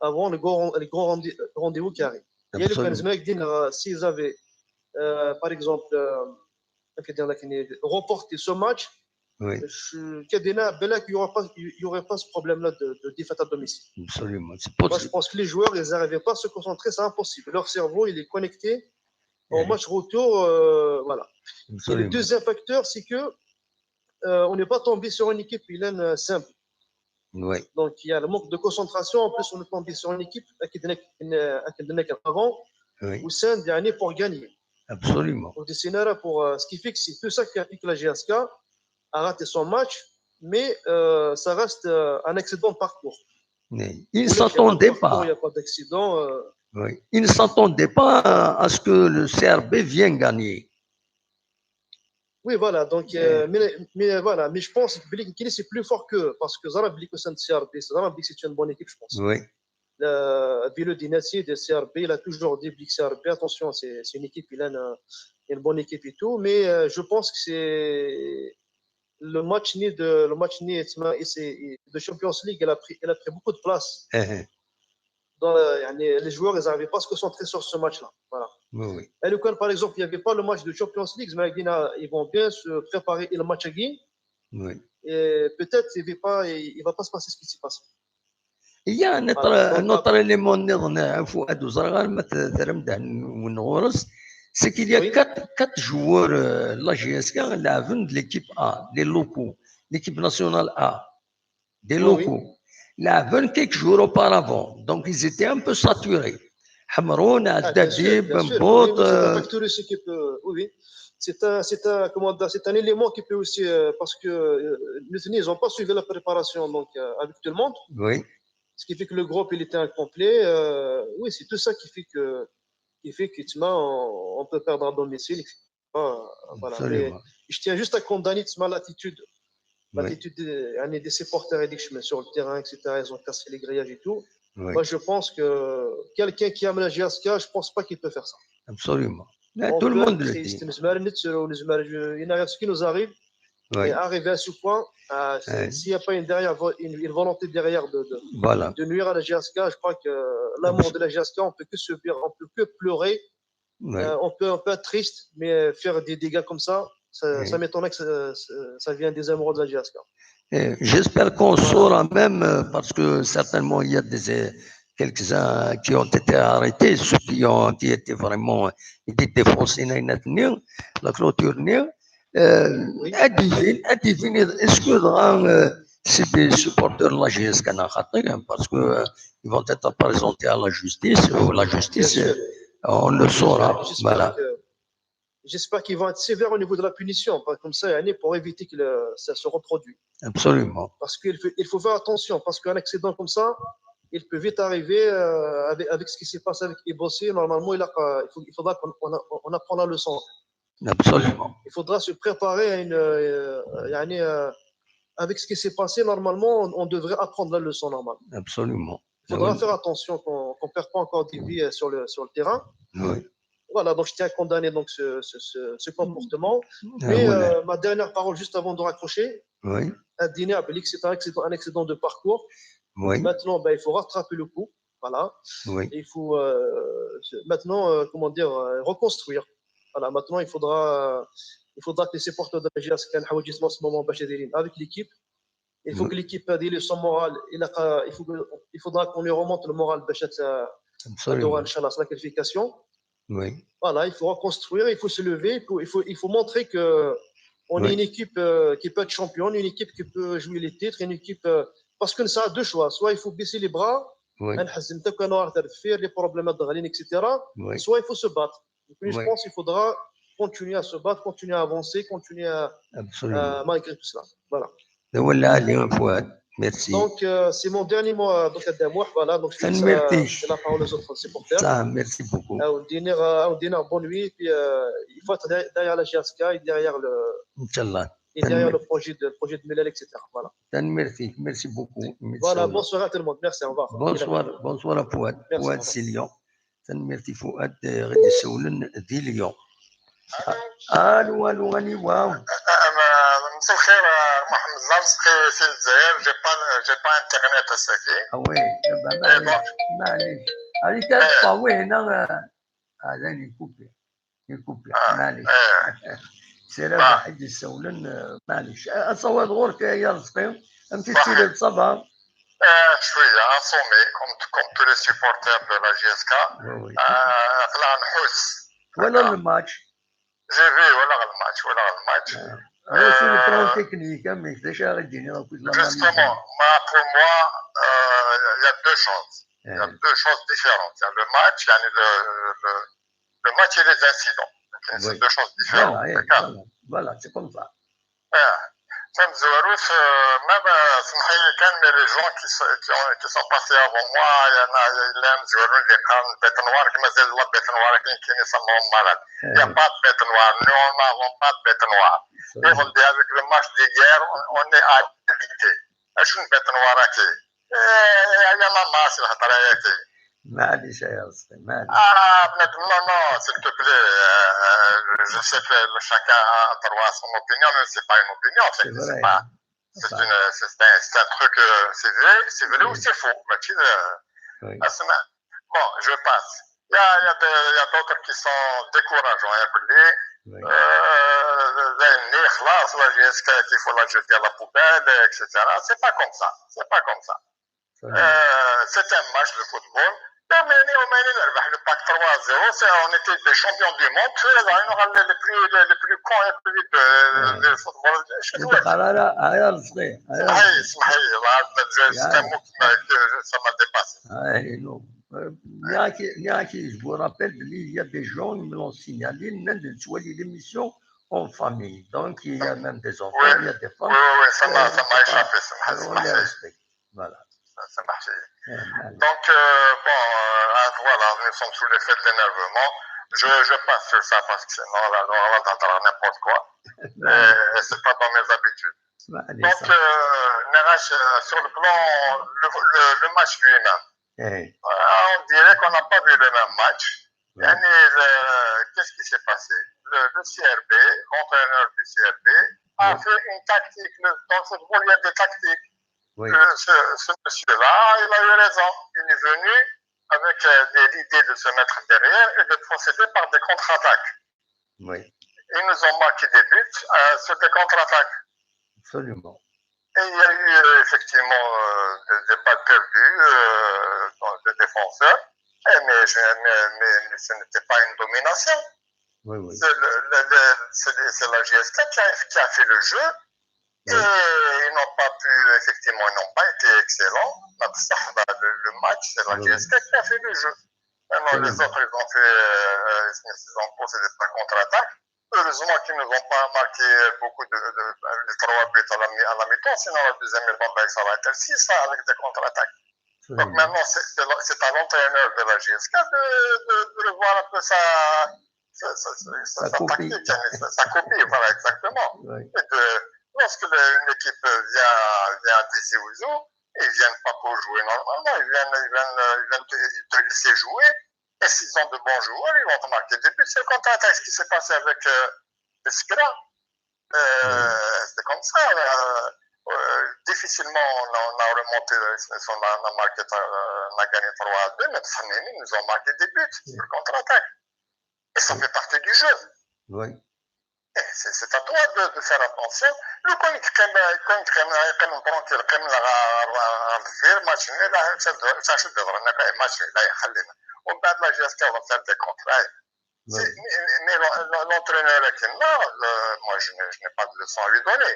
avant le grand, le grand rendez- rendez-vous qui arrive. Et le Absolument. Benzema, il dit, euh, s'ils avaient, euh, par exemple, euh, كدينا لكن reporté ce match, Oui. je- كدينا بالك, il n'y aurait pas, il y aurait pas ce problème-là de, de défaite à domicile. Absolument. C'est Moi, je possible. pense que les joueurs, ils n'arrivaient pas à se concentrer, c'est impossible. Leur cerveau, il est connecté au Ouais. match retour. Euh, voilà. Et le Absolument. Deuxième facteur, c'est que euh, on n'est pas tombé sur une équipe, Hélène, euh, simple. Oui. Donc, il y a le manque de concentration. En plus, on est tombé sur une équipe, أكيد هناك, أكيد هناك avant, Oui. وساند يعني, pour gagner. Absolument. Donc, c'est là pour, euh, ce qui fait que c'est tout ça qui a fait que la J S K a raté son match, mais euh, ça reste euh, un accident de parcours. Mais il ne Ou le s'attendait parcours, pas. Il n'y a pas d'accident. Euh, Oui. Il ne s'attendait pas à ce que le C R B vienne gagner. Oui, voilà. Donc, euh, mais, mais voilà, mais je pense que Blik Kili, c'est plus fort que, parce que ضرب بلي كوسان C R B, ضرب بلي c'est une bonne équipe, je pense. Oui. Le, Bilo Dinassi de C R B, il a toujours dit بلي C R B, attention, c'est c'est une équipe, il a une, une bonne équipe et tout, mais euh, je pense que c'est le match ni de le match ni, c'est- c'est- de Champions League, il a pris, il a pris beaucoup de place. Eh, eh. Dans, euh, يعني, les joueurs, ils n'arrivaient pas à se concentrer sur ce match-là. Voilà. Oui, oui. Et le, par exemple, il n'y avait pas le match de Champions League, mais ils vont bien se préparer et le match à gagner. Oui. Et peut-être il ne va pas, il va pas se passer ce qui s'est passé. Il y a un autre, Voilà. Un autre élément, نظن, Fouad, وزرغار, ما ت-, ترمده ونغورس, c'est qu'il y a Oui. Quatre, quatre joueurs, euh, la J S K, لعبن de l'équipe A, les locaux, l'équipe nationale A, des Oui, oui. Locaux. لعبن quelques jours auparavant. Donc, ils étaient un peu saturés. Hamroun, Ah, bien sûr, Haddadi, bien sûr. Bembout, Oui, oui, c'est un euh, facteur aussi qui peut. Oui, oui. C'est un, c'est un, comment dire, c'est un élément qui peut aussi, euh, parce que euh, les Tunisiens, ils n'ont pas suivi la préparation donc, euh, avec tout le monde. Oui. Ce qui fait que le groupe, il était incomplet. Euh, oui, c'est tout ça qui fait que, qui fait que, tu vois, on, on peut perdre à domicile, et cetera. Voilà. Mais Absolument. Je tiens juste à condamner, tu vois, l'attitude, Oui. L'attitude des, يعني, des supporters et des chemins sur le terrain, et cetera. Ils ont cassé les grillages et tout. Oui. Moi, je pense que quelqu'un qui aime la J S K, je pense pas qu'il peut faire ça. Absolument. Tout le monde le dit. Nezmer ad nettru, nezmer, il y a ce qui nous arrive. Et arriver à ce point, euh, s'il n'y a pas une, derrière, une, une volonté derrière de, de, de nuire à la J S K, je crois que l'amour de la J S K, on peut que subir, on peut que pleurer. Euh, on peut, on peut être triste, mais faire des dégâts comme ça, ça, ça m'étonnerait que ça, ça, ça vienne des amoureux de la J S K. J'espère qu'on saura même, euh, parce que certainement il y a des, quelques-uns qui ont été arrêtés, ceux qui ont, qui étaient vraiment, étaient défoncés, la clôture, euh, ad d-inin, ad d-inin, est-ce que dɣa, euh, c'est des supporters de la J S K, parce que, euh, ils vont être présentés à la justice, ou la justice, euh, on le saura. Voilà. J'espère qu'ils vont être sévères au niveau de la punition, comme ça, pour éviter que le, ça se reproduise. Absolument. Parce qu'il faut, il faut faire attention, parce qu'un accident comme ça, il peut vite arriver euh, avec, avec, ce qui s'est passé avec Ibosi. Normalement, il, a, il, faut, il faudra qu'on on, on apprend la leçon. Absolument. Il faudra se préparer à une. Euh, euh, avec ce qui s'est passé, normalement, on, on devrait apprendre la leçon normale. Absolument. Il faudra faire attention qu'on ne perd pas encore des vies sur le, sur le terrain. Oui. Voilà, donc je tiens à condamner donc ce, ce, ce, ce comportement. Mais euh, ma dernière parole, juste avant de raccrocher, oui. Un dîner à Belix, c'est un accident, un accident de parcours. Oui. Maintenant, ben, il faut rattraper le coup. Voilà. Oui. Et il faut euh, maintenant, euh, comment dire, euh, reconstruire. Voilà, maintenant, il faudra, euh, il faudra que les supporters de la J S K en ce moment avec l'équipe. Il faut que l'équipe ait son moral. Il, a, il, faut que, il faudra qu'on lui remonte le moral. Inch'Allah, la qualification. Oui. Voilà, il faut reconstruire, il faut se lever, il faut, il faut, il faut montrer que on oui. est une équipe euh, qui peut être championne, une équipe qui peut jouer les titres, une équipe. Euh, parce que ça a deux choix. Soit il faut baisser les bras, oui. les problèmes, et cetera. Oui. Soit il faut se battre. Donc, je oui. pense qu'il faudra continuer à se battre, continuer à avancer, continuer à, euh, malgré tout cela. Voilà. Merci. Donc, euh, c'est mon dernier mot, euh, Voilà, donc je vais laisser la parole aux autres supporters. Ça, merci beaucoup. Euh, on dîner, euh, on dîner bonne nuit, puis euh, il faut être derrière la J S K et derrière le, Inch'Allah. Et derrière le projet de, le projet de Melal, et cetera. Voilà. Merci, merci beaucoup. Voilà, bonsoir à tout le monde. Merci, au revoir. Bonsoir, bonsoir à Fouad. Fouad, c'est Lyon. Tanemmirt i Fuad, euh, ɣ-d-issawlen di Lyon. Allô, allô, aniwa. مساء الخير محمد الرازقي في الجزائر. J'ai pas, j'ai pas internet, c'est ça. Ah oui, eh ben, معليش. Allez, t'as pas, oui, non, euh, ah, là, il est coupé. Il est coupé. معليش. C'est là, واحد يسولن, euh, معليش. أصور غورك يا رزقي. أنت تسير, ça va. آه شويه assommé comme, comme tous les supporters de la J S K. Oui, oui. آه خلينا نحوس. ولا الماتش. J'ai vu ولا الماتش ولا الماتش. آه. Sur le plan technique, hein, mais déjà, il y a Justement, moi, pour moi, euh, il y a deux choses. Il y a deux choses différentes. Il y a le match, il y a le, le, le match et les incidents. C'est deux choses différentes. Voilà, voilà, c'est comme ça. آه. فهمت زواروس، آه، même, آه، سمح لي كان les gens qui sont, qui ont, qui sont passés avant moi, il y en a, il y a مزوارون اللي قام bête noire, كما زاد الله bête noire كاين كاين يسموهم malade. Il n'y a pas de bête noire. Nous, on n'avons pas de bête noire. Et on dit avec le match d'hier, on, on est à égalité. شنو bête noire كاين؟ آه، يا ماما، سي الهضره يا كاين. معليش يا رزقي، معليش. Ah, بنادم, non, non, s'il te plaît, euh, je sais que le, chacun a droit à son opinion, mais c'est pas une opinion, c'est, c'est pas, c'est une, c'est un, c'est un truc, euh, c'est vrai, c'est vrai ou c'est faux, ماشي, euh, Oui. اسمع. Bon, je passe. Il y a, il y a de, il y a d'autres qui sont décourageants, يقول لي, Oui. euh, زين, خلاص, la J S K, qu'il faut la jeter à la poubelle, et cetera. C'est pas comme ça, c'est pas comme ça. Euh, c'est un match de football. وماني, وماني نربح le pack trois zéro, c'est, on était des champions du monde, c'est les, les plus, les, les plus cons et plus de, de football. ما تقرا لا, هيا رزقي, هيا. اسمح لي, اسمح لي, c'est un mot qui m'a, que ça m'a dépassé. Ah, non. Euh, il y a qui, il y a qui, je vous rappelle, il y a des gens, ils me l'ont signalé, même de jouer l'émission en famille. Donc, il y a même des enfants, il y a des femmes. Oui, oui, oui, ça m'a, ça m'a échappé, ça m'a, On les respecte. Voilà. Ça, ça marche. Donc, euh, bon, euh, voilà, nous sommes sous l'effet de l'énervement. Je, je passe sur ça parce que sinon, là, on va entendre n'importe quoi. Et c'est pas dans mes habitudes. Donc, euh, نراش, euh, sur le plan, le, le, le match lui-même, Eh, euh, on dirait qu'on n'a pas vu le même match. يعني, le- qu'est-ce qui s'est passé? Le, le C R B, l'entraîneur du C R B, a fait une tactique. Le- dans le football, il y a des tactiques. Ce, ce- ce monsieur-là, il a eu raison. Il est venu avec euh, des- l'idée de se mettre derrière et de procéder par des contre-attaques. Ils nous ont marqué des buts euh, sur des contre-attaques. Absolument. Et il y a eu euh, effectivement euh, des, des balles perdues euh, dans des défenseurs. Eh, mais, je- mais, mais- mais ce n'était pas une domination. Oui, oui. C'est le- le- le- c'est c'est la J S K qui a, qui a fait le jeu. Et ils n'ont pas pu, effectivement, ils n'ont pas été excellents. Mais ça, bah, le, le match, c'est la J S K qui a fait le jeu. Maintenant, les autres, ils ont fait, euh, ils ont posé des contre-attaques. Heureusement qu'ils ne nous ont pas marqué beaucoup de, de- les trois buts à la, mi- à la mi-temps, sinon la deuxième mi-temps, ben, ça va être six avec des contre-attaques. Donc maintenant, c'est c'est le- c'est à l'entraîneur de la J S K de, de, de revoir un peu sa, sa, sa- sa- sa- Sa sa copie. Tactique, hein, sa, sa copie, voilà, exactement. Oui. Et de, lorsque le- une équipe vient, vient à Tizi Ouzou, ils viennent pas pour jouer normalement, ils viennent, ils viennent, euh, ils viennent te, te laisser jouer. Et s'ils ont de bons joueurs, ils vont te marquer des buts. C'est le contre-attaque, ce qui s'est passé avec euh, Biskra. Euh, C'était comme ça. Euh, euh, difficilement, on a, on a remonté, on a, on a marqué, euh, on a gagné trois à deux, mais Tsamimi nous ont marqué des buts sur le contre-attaque. Et ça fait partie du jeu. Oui. Eh, C'est c'est à toi de, de faire attention. لو كان يتقيم كان يتقيم يقيم tranquille قيم غير ماتش لا شد غير ماتش لا يخلينا ومن بعد لا جي اس كي غنسال دي كونتر mais l'entraîneur لكن لا moi je n'ai pas de leçon à lui donner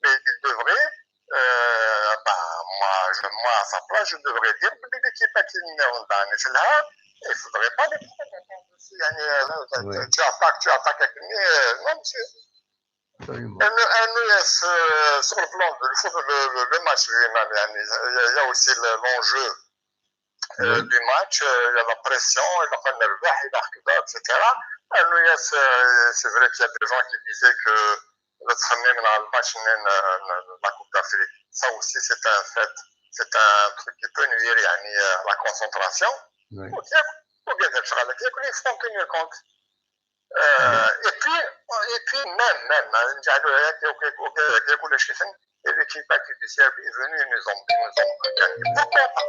mais il devrait euh, bah, moi, je, moi à sa place je devrais dire بلي l'équipe كي نعاود نسالها il faudrait pas les prendre يعني tu attaques tu attaques mais non monsieur Absolument. N E S, euh, sur le plan de le, le, le match lui-même, يعني, il y a- il y a aussi le- l'enjeu euh, du match, euh, il y a la pression, il y a pas de nerveux, il y a كذا, et cetera. N E S, euh, c'est vrai qu'il y a des gens qui disaient que le تخميم على الماتش من la Coupe d'Afrique, ça aussi c'est un fait, c'est un truc qui peut nuire يعني, euh, à la concentration. Oui. وكيف وكذا شغل كيف il faut en tenir compte. Euh, et puis, et puis même, même, hein, نجعلوا هكا وكذا وكذا وكذا كلش كيفن. Et l'équipe qui est venue, ils nous ont, ils nous ont gagné. Pourquoi pas?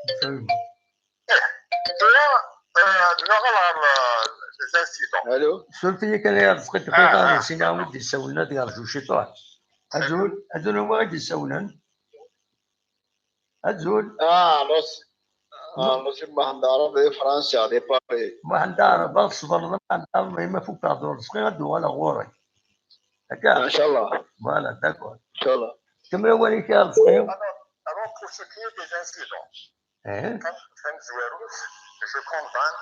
Absolument. Tu vois, euh, نروحوا على les incidents. الو Surtout كان يا رزقي دقيقة سينا ودي سونا ديال جوج شي طوح. أزول أزول هو غادي يسولن. أزول اه لوس اه لوس ما عندها عربي فرنسا دي باري ما عندها عربة صبر ما عندها المهم فوق هضروا رزقي غدو ولا غوري. هكا ان شاء الله voilà d'accord. ان شاء الله كمل وليك يا رزقي. Alors, pour ce qui est des incidents, ايه كنزويروس, je condamne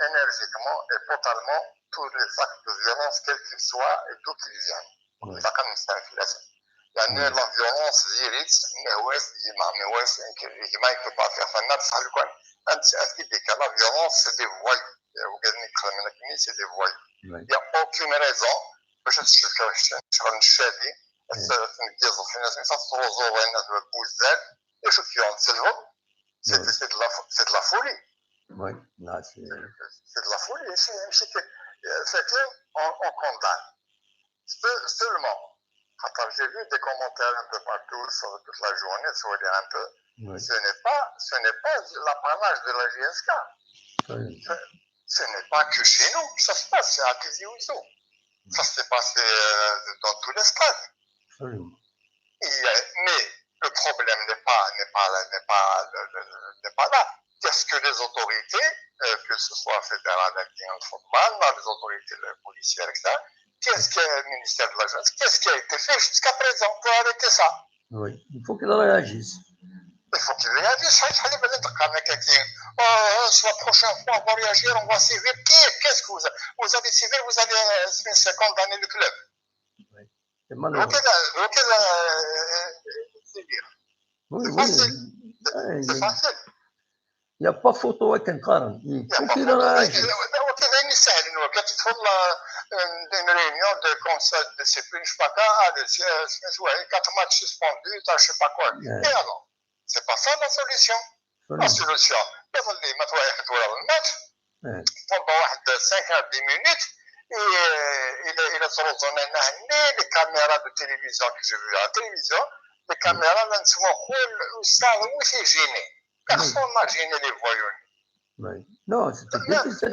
énergiquement et totalement tous les actes de violence, quels qu'ils soient et d'où qu'ils viennent. Oui. لا كنستعرف لازم. يعني la violence ديريت ما هواش ديما ما هواش يمكن ما يكون بار فيها فنا بصح لو كان انت اكيد ديك la violence c'est des voyous. وكان يدخل منك مين c'est des voyous. Oui. Il y a aucune raison باش تشغل الشادي تنقيزو في الناس مثلا تروزو الناس بالبوزات ايش فيهم تسلهم. C'est Oui. c'est de la c'est de la folie. Oui. Là, c'est C'est de la folie. C'est c'est que فاكر on, on condamne. Seul- Seulement, خاطر j'ai vu des commentaires un peu partout sur toute la journée, sur les un peu. oui. Ce n'est pas, ce n'est pas l'apanage de la J S K. Oui. Ce n'est pas que chez nous que ça se passe, c'est à Tizi Ouzou. Ça s'est passé euh, dans tous les stades. Absolument. Et, euh, mais le problème n'est pas, n'est pas, n'est pas, le- le- le- n'est pas là. Qu'est-ce que les autorités, euh, que ce soit fédéral, avec le football, dans les autorités euh, policières, et cetera, qu'est-ce que le ministère de la jeunesse, qu'est-ce qui a été fait jusqu'à présent pour arrêter ça? Oui. Il faut qu'il réagisse. Il faut qu'il réagisse. شحال شحال يبان لك قال لك كي, euh, la prochaine fois, on va réagir, on va sévir. Qui- Qu'est-ce que vous avez? Vous avez sévir, vous avez euh, condamné le club. C'est malheureux. وكذا وكذا euh, sévir. Oui, C'est oui. facile. Ah, C'est il facile. n'y a pas photo avec un carême. Il Il y a faut pas qu'il photo. réagisse. وكذا يسهل انه كتدخل une réunion de conseil de discipline, je sais pas quoi, ah, le, euh, quatre matchs suspendus, ça, je sais pas quoi. Ouais. Et alors, c'est pas ça la solution. La Absolument. solution, يظل لي ما تروح تدور الماتش. pendant واحد cinq à dix minutes, et, euh, il a, il a trouvé un, un, les caméras de télévision que j'ai vu à la télévision, les caméras, là, c'est gêné. Personne n'a gêné les voyous. Non, c'était difficile.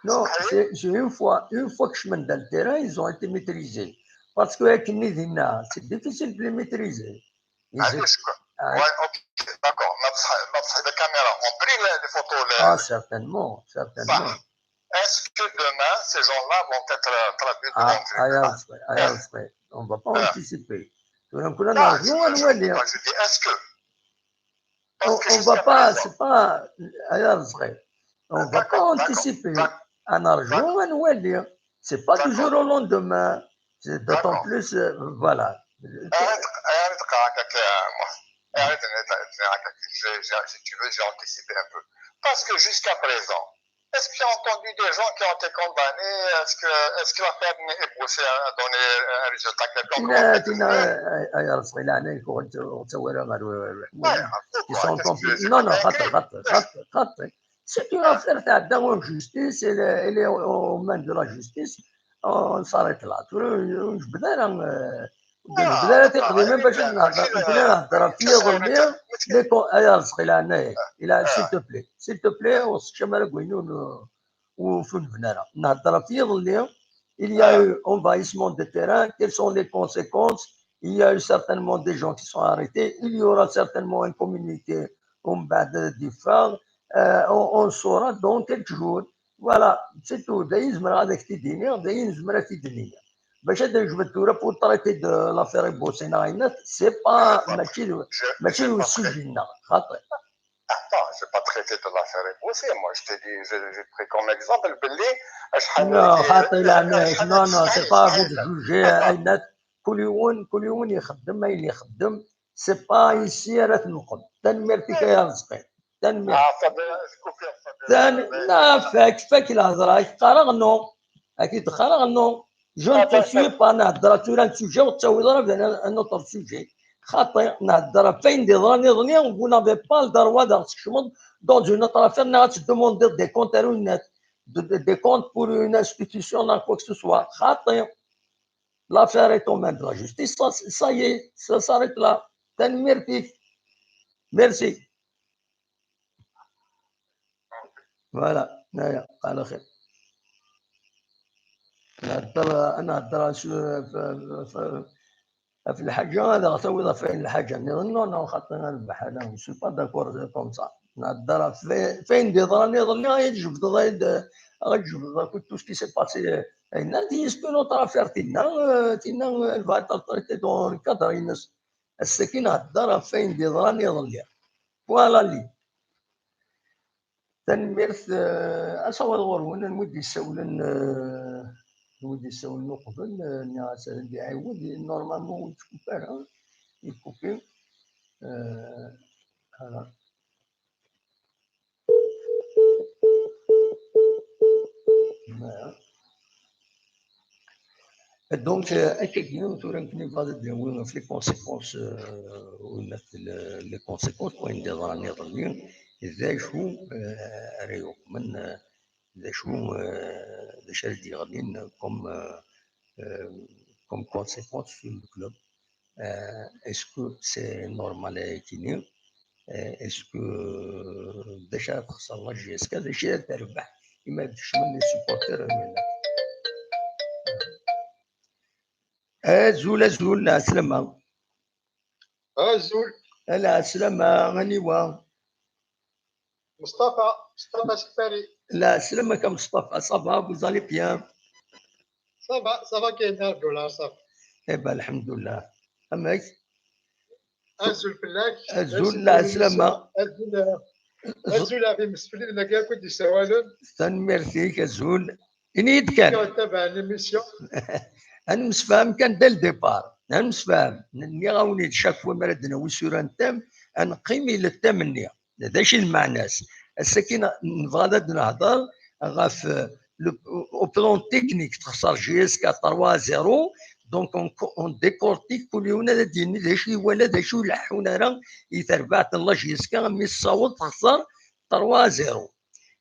Non, c'est une fois, une fois que je mène dans le terrain, ils ont été maîtrisés. Parce que avec Nidina, c'est difficile de les maîtriser. Ah, ouais, ok, d'accord. La caméra, on pris les photos. Ah, certainement, certainement. Est-ce que demain, ces gens-là vont être traduits devant le tribunal ? On ne va pas anticiper. Donc, on a besoin de... Est-ce que on ne va pas, c'est pas, on ne va pas anticiper. On a besoin de... C'est pas du jour au lendemain. C'est d'autant plus, euh, voilà. Si tu veux, j'ai anticipé un peu. Parce que jusqu'à présent, est-ce que tu as entendu des gens qui ont été condamnés ? Est-ce que, est-ce que l'affaire est poussée à donner un résultat quelconque ? Ils sont compliqués. Non, non, c'est une affaire تاع la justice, elle est aux mains de la justice. On s'arrête là. Ur nebda ara, ur nebda ara tiqdimin bac ad nehder, nebda nehder ɣef yiḍelli. Ay Arezqi, leɛnaya-k, s'il te plaît, s'il te plaît, ur sekcam ara deg wayen ur nebni ara. Nehder ɣef yiḍelli. Il y a eu envahissement de terrain. Quelles sont les conséquences ? Il y a eu certainement des gens qui sont arrêtés. Il y aura certainement un communiqué, on va diffère. Euh, on, on saura dans quelques jours. Voilà, c'est tout. D ayen zemreɣ ad ak-t-id-iniɣ, d ayen zemreɣ ad t-id-iniɣ. Bac ad nejbed tura pour traiter de l'affaire Eboussé neɣ ayen, c'est pas, mačči d, mačči d sujet-nneɣ, xaṭi. Attends, je vais pas traiter de l'affaire Eboussé, moi, je te dis, j'ai pris comme exemple belli acḥal... Non, xaṭi, leɛnaya-k, non, non, c'est pas à vous de juger, ayen, kul yiwen, kul yiwen ixeddem ayen ixeddem, c'est pas ici ara tenqem. Tanemmirt-ik ay Arezqi. Tanemmirt. Fak, fak lehḍra, ad k-qqareɣ non. Ad k-id-qqareɣ non. Je ne te suis pas, nehder tura n sujet, ur tettawiḍ ara un autre sujet. Xaṭi, nehder ɣef wayen d-yeḍran iḍelli, vous n'avez pas le droit ad aɣ-teskecmeḍ dans une autre affaire, neɣ ad tdemandiḍ des comptes ar une, des comptes pour une institution, neɣ quoi que ce soit. Xaṭi. L'affaire est aux mains de la justice, ça, ça y est, ça s'arrête là. Tanemmirt-ik. Merci. Voilà. Aya, ala xir. Nehder, nehder ɣef lḥaǧa, ad aɣ-tawiḍ ɣef wayen lḥaǧa nniḍen. Non, non, xaṭi, a Lbaḥala, je suis pas d'accord comme ça. Nehder ɣef wayen d-yeḍran iḍelli, ay tjebdeḍ, ay d-, ay tjebdeḍ akk tout ce qui s'est passé. Ayen-a, c'est une autre affaire, tinna, euh, tinna, euh, elle va être traitée dans le cadre-ines. Ass-agi nehder ɣef wayen d-yeḍran iḍelli. Voilà li. Tanemmirt, euh, asawaḍ ɣur-wen, anwa i d-yessawlen, euh, anwa i d-yessawlen uqbel, euh, nniɣ-as ad d-iɛiwed, normalement ur yettkupi ara, yettkupi. Euh, voilà. Donc, euh, akkagi, tura nekni bɣiɣ ad d-awiɣ ɣef les conséquences, euh, les conséquences n wayen d-yeḍran iḍelli, d acu, euh, ara yuqmen, euh, d acu, euh, d acu ara d-yeɣlin comme, euh, euh, comme conséquence sur le club. Euh, est-ce que c'est normal, euh, kini? Euh, est-ce que, euh, déjà, la J S K, déjà, terbaḥ? Ima d-kecmen les supporters, euh, azul, azul, lɛeslama. Azul. Lɛeslama, aniwa? Mustafa, Mustafa Safari. Lɛeslama-k a Mustafa, ça va, vous allez bien? Ça va, ça va, كاين الحمد لله، ça va. Eh ben, الحمد لله. Amek? Azul fell-ak. Azul, lɛeslama. Azul, azul ɣef yimsefliden-agi akk i d-yessawalen. Tanemmirt-ik, azul. Ini-yi-d kan. Ad nemsefham kan dès le départ. Ad nemsefham. Nniɣ-awen-id chaque fois mi ara d-nawi isura n thème, ad neqqim i le thème-nni. D acu i d lmeɛna-s? Ass-agi nebɣa ad d-nehder ɣef, euh, le, au plan technique, texṣer J S K trois à zéro, donc on, on décortique, kul yiwen ad d-yini d acu iwala, d acu ileḥḥun ara i terbaɛt n la J S K mi tessaweḍ texṣer trois à zéro.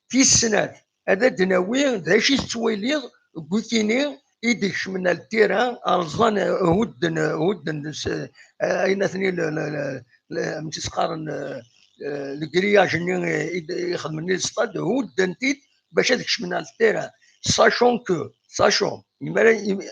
Tis snat, Ad d-nawi d acu i tettwaliḍ deg wikini i d-ikecmen ar ltira, rẓan, hudden, hudden s-, ayen atni le, le, le, le, amek i s-qqaren, eh, eh, le grillage-nni i d-, i xedmen i lestad, hudden-t-id bac ad kecmen ar ltira. Sachant que, sachant, mi ara, im-,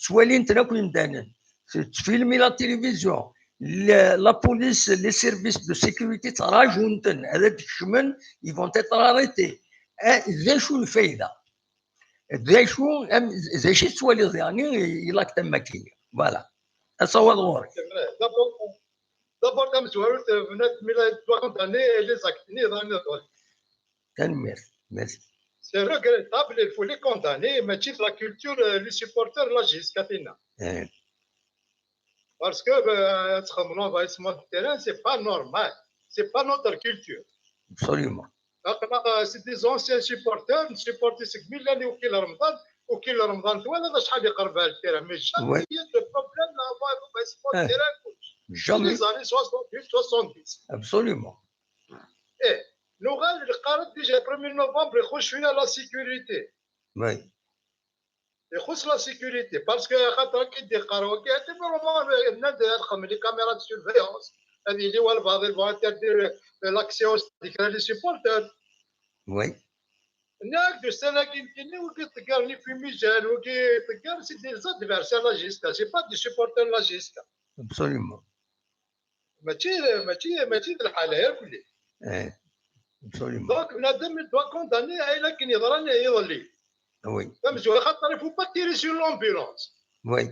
ttwalin-ten akk yimdanen. Tettfilmi la télévision, la, la police, les services de sécurité ttrajun-ten ad d-kecmen, ils vont être arrêtés. Eh, d acu lfayda? D acu, am, d acu i tettwaliḍ, yeɛni, i l'acte am wakki? Voilà. Asawaḍ ɣur-k. C'est vrai. D'abord, d'abord, tamezwarut, euh, bnadem ila doit condamner les actes-nni yeḍran iḍelli. Tanemmirt. Merci. C'est regrettable, il faut les condamner, mačči d la culture, euh, les supporters, la jusqu'à tinna. Eh. Parce que, euh, ad txedmeḍ l'envahissement de terrain, c'est pas normal. C'est pas notre culture. Absolument. Aql-aɣ, euh, c'est des anciens supporters, nsupporti seg mi llan i ukkil Remḍan, ukkil Remḍan twalaḍ acḥal iqerreb ar ltira, mais jamais il y a de problème là, l'envahissement de terrain. Jamais. Les années soixante-huit, soixante-dix. Absolument. Eh, nuɣal neqqar-d déjà premier novembre ixuṣṣ cwiya la sécurité. Oui. Ixuṣṣ la sécurité, parce que axaṭer akken i d-iqqar wagi, ati vraiment, nnan-d ad xedmen les caméras de surveillance, ad yili walbeɛḍ, ils vont interdire, euh, l'accès au stade, kra les supporters. Oui. Nniɣ-ak-d ussan-agi nekkini, wigi ṭeggaren les fumigènes, wigi ṭeggaren, c'est des adversaires la JSK, c'est pas des supporters la JSK. Absolument. Mačči, mačči, mačči d lḥal, irkelli. Eh, absolument. Donc, bnadem, il doit condamner ayen akken yeḍran iḍelli. Oui. Tamezwarut, xaṭer, il faut pas tirer sur l'ambulance. Oui.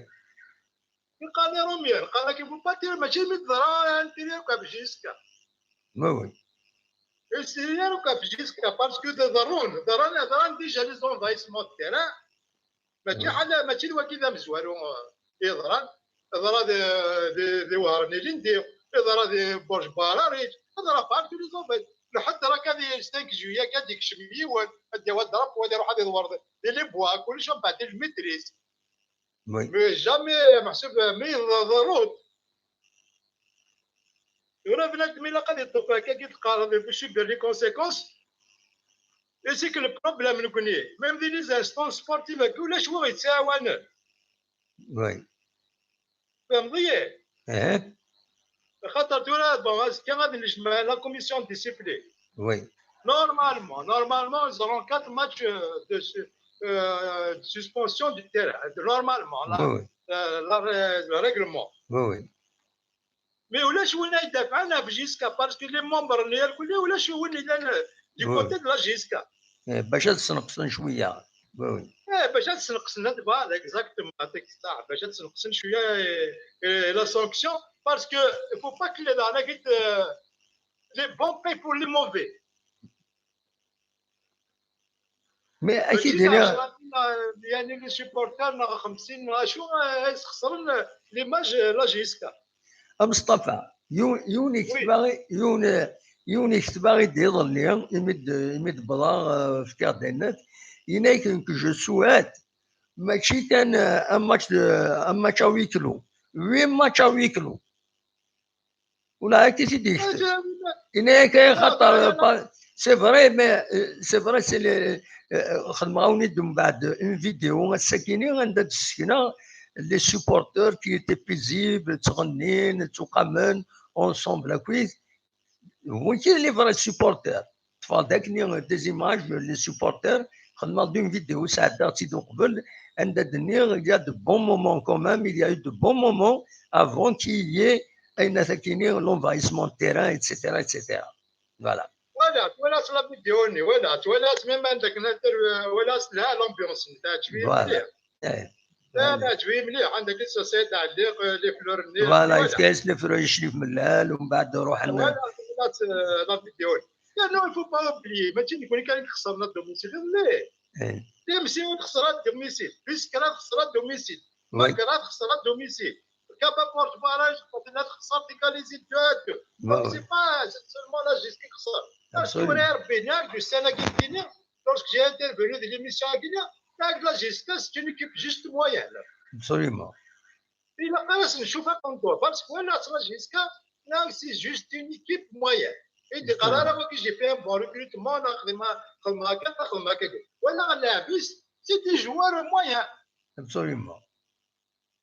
Yeqqar les Romiens, qqaren-ak, il faut pas tirer, mačči mi teḍra, ad tili akk ɣef JSK. Oui, oui. Ur s-tili ara akk ɣef JSK, parce que ḍerrun, ḍerran, ḍerran déjà les envahissements de terrain. Mačči ḥala, mačči d wagi d amezwaru, eh, yeḍran. Yeḍra di, di, di Wehran ilindi, yeḍra di Burj Bararic, yeḍra partout les envahissements. Lḥedd akka di cinq juillet akka ad d-ikcem yiwen, ad d-yawi drapeau, ad iruḥ ad iḍwer di, di les bois, kullec, mbeɛd il maîtrise. Oui. Mais jamais, meḥsub, mi ḍerrut. Tura bnadem ilaq ad iṭṭef akkagi teqqareḍ, il faut subir les conséquences. Et c'est que le problème, nekkni, même di les instances sportives, ulac wi ɣ-yettɛawanen. Oui. Tfehmeḍ-iyi? Eh. Xaṭer tura, bon, azekka ad nejmeɛ la commission de discipline. Oui. Normalement, normalement, ils auront quatre matchs, euh, de su-, euh, de suspension du terrain. Normalement, là, oui, oui, euh, la rè-, le règlement. Oui, oui. Mais ulac win ay dafɛen ɣef JSK, parce que les membres n irkelli ulac win yellan, euh, du côté de la JSK. Eh, bac ad sneqsen cwiya. Oui, oui. Eh, bac ad sneqsen, ad, voilà, exactement, atik saḥ, bac ad sneqsen cwiya, eh, eh, la sanction, parce que il faut pas que les, euh, les bons payent pour les mauvais. Mais mačči akid d iniɣ ɛecra, yeɛni les supporters neɣ xemsin neɣ acu, eh, ay sxeṣren, eh, l'image, eh, la JSK. A Meṣṭafa, yiwen, yiwen, oui, yekteb-aɣ-, yiwen, yiwen yekteb-aɣ-id iḍelli, imi d-, imi d-wwḍeɣ, eh, fkiɣ-d ayen-nni, yenna-k que je souhaite, mačči kan, eh, un match de, un match à huis clos, huit matchs à huis clos. Ula akka i t-id-yekteb. Yenna-yak ay xaṭer, pa-, c'est vrai, mais, euh, c'est vrai, c'est les, euh, xedmeɣ-awen-id mbeɛd une vidéo ass-akini anda d-ssekneɣ les supporters qui étaient paisibles, ttɣennin, ttuqamen, ensemble, akkit. Wigi les vrais supporters. Ṭṭfeɣ-d akkenni des images, les supporters, xedmeɣ-d une vidéo, sɛeddaɣ-tt-id uqbel, anda d-nniɣ, il y a de bons moments quand même, il y a eu de bons moments avant qu'il y ait ayen akini, l'envahissement de terrain, et cetera, et cetera. Voilà. Voilà, twalaḍ la vidéo-nni, voilà, twalaḍ même anda kna ter-, twalaḍ la l'ambiance-nni, teɛǧeb-iyi mliḥ. Eh. Eh, teɛǧeb-iyi mliḥ, anda kis Saɛid Ɛelliq, eh, les fleurs-nni, voilà, voilà. Yefka-yas les fleurs i Crif Mellal, umbeɛd ruḥen. Voilà, twalaḍ, eh, la vidéo-nni. Yernu, il faut pas oublier, mačči d nekkni kan i ixesren à domicile, iḍelli. Eh. T M C texser à domicile, Biskra texser à domicile, oui, Magra texser à domicile, Kaba Porte Barrage tella texser égalisée deux à deux. Oui, donc oui, c'est pas, c'est seulement la JSK i ixesren. Parce que, absolument, ur ɛriɣ Rebbi, neɣ du sena-agi, lorsque j'ai intervenu de l'émission-agi, la JSK, c'est une équipe juste moyenne. Absolument. Ilaq ara s-ncufa qenṭur, parce que walaɣ la JSK, là, c'est juste une équipe moyenne. I d-iqqar ara wagi, j'ai fait un bon recrutement, neɣ xedmeɣ, xedmeɣ akka, neɣ xedmeɣ akka. Walaɣ lɛeb-is, c'est des joueurs moyens. Absolument.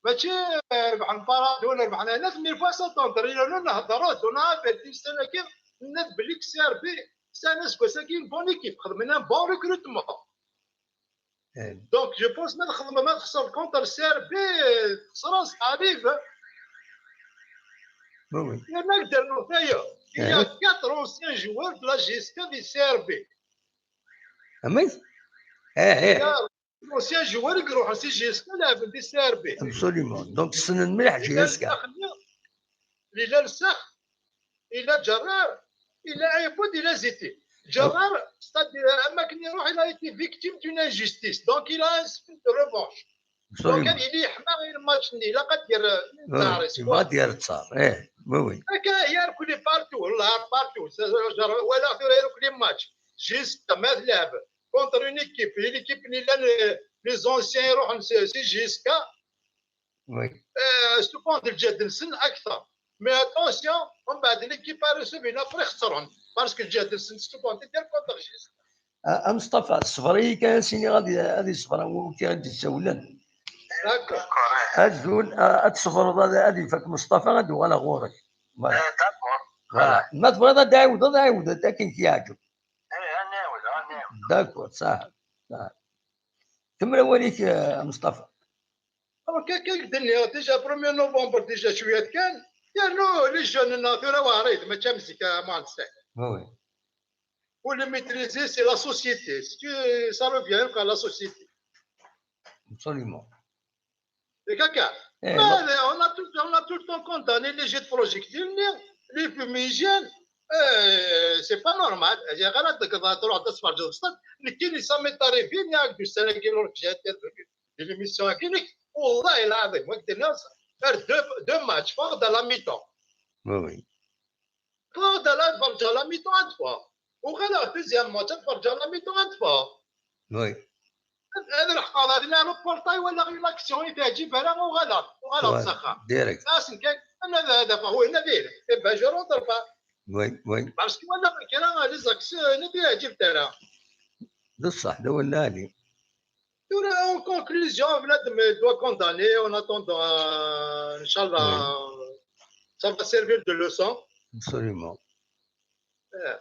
Mačči, eh, rebḥen Paradou, rebḥen ayen, mais il faut s'attendre. Il y en a, nehder, on a averti ussan-agi, nenna-d belli deg C R B, sɛan aseggas-agi une bonne équipe, xedmen un bon recrutement. Donc, je pense, ma txedmem, ma txesrem contre C R B, eh, txesrem s Alib. Oui, oui. Yerna ad d-rnuɣ tayeḍ. Il y a quatre anciens joueurs de la G S K di C R B. Amek? Eh, eh. Ancien joueur i iruḥen si G S K, lɛeben di C R B. Absolument. Donc, ssnen mliḥ G S K. Lila Lsax, ila Ǧerrar, ila Ayebud, ila Ziti. Ǧerrar, c'est-à-dire, am akken iruḥ, il a été victime d'une injustice. Donc, il a un esprit de revanche. Donc, absolument. Ad yili yeḥma i lmatch-nni, ilaq ad d-yerr, ah, ttaṛ, yebɣa ad d-yerr ttaṛ. Eh, oui, oui. Akka, yerkuli partout, والله partout. Ǧerrar, walaɣ tura yerkuli match. G S K, ma tleɛb contre une équipe, l'équipe-nni llan, euh, les anciens iruḥen si, si G S K. Oui. Euh, cependant, lǧehd-nsen akteṛ. Mais attention, mbeɛd l'équipe a reçu une après xeṣren. Parce que lǧehd-nsen cependant, idder contre G S K. A, a Mustafa, ṣṣber-iyi kan, ad s-iniɣ ad, ad iṣber am wawk i d-issawlen. D'accord. Azul, a, ad tṣebreḍ, ad, ad ifak Mustafa, ad uɣaleɣ ɣur-k. Voilà. Eh, d'accord. Voilà. Ma tebɣiḍ ad d-ɛiwdeḍ, ɛiwdeḍ akken k-yeɛǧeb. Eh, ad nɛiwed, ad nɛiwed. D'accord, saḥel, saḥel. Kemmel awal-ik, eh, a Mustafa. Donc, akka i k-d-nniɣ, déjà, premier novembre, déjà, cwiya kan, yernu les jeunes-nneɣ tura weɛrit, mačči am zik, a Mohamed Saïd. Oui, oui. Pour les maîtriser, c'est la société. Si tu, ça revient à la société. Absolument. Et caca. Eh, mais on a tout, on a tout le temps condamné les jets de projectiles, les fumigènes. Euh, c'est pas normal. J'ai regardé que dans trois, deux, trois jours, ça, mais qui ça m'est arrivé, il y a du Sénégal, j'ai intervenu. L'émission à Guinée, والله العظيم، وقت الناس، faire deux, deux matchs, fort à la mi-temps. Oui, oui. Fort à la, fort à la mi-temps, une fois. وغير deuxième match, fort à la mi-temps, une fois. Oui. هذا الحق، هذا لا، le portail ولا غير l'action، إذا جيب أنا وغلط، وغلط صخر. Direct. أصلاً كان، أنا هذا، هذا فهو هنا داير. إيه، ben, je rentre pas. Oui, oui. Parce que ولا كان les actions، هنا داير جبت أنا. بصح، لو نالي. Tura, en conclusion, بنادم doit condamner, en attendant, euh, إن شاء الله, ça va servir de leçon. Absolument. Eh.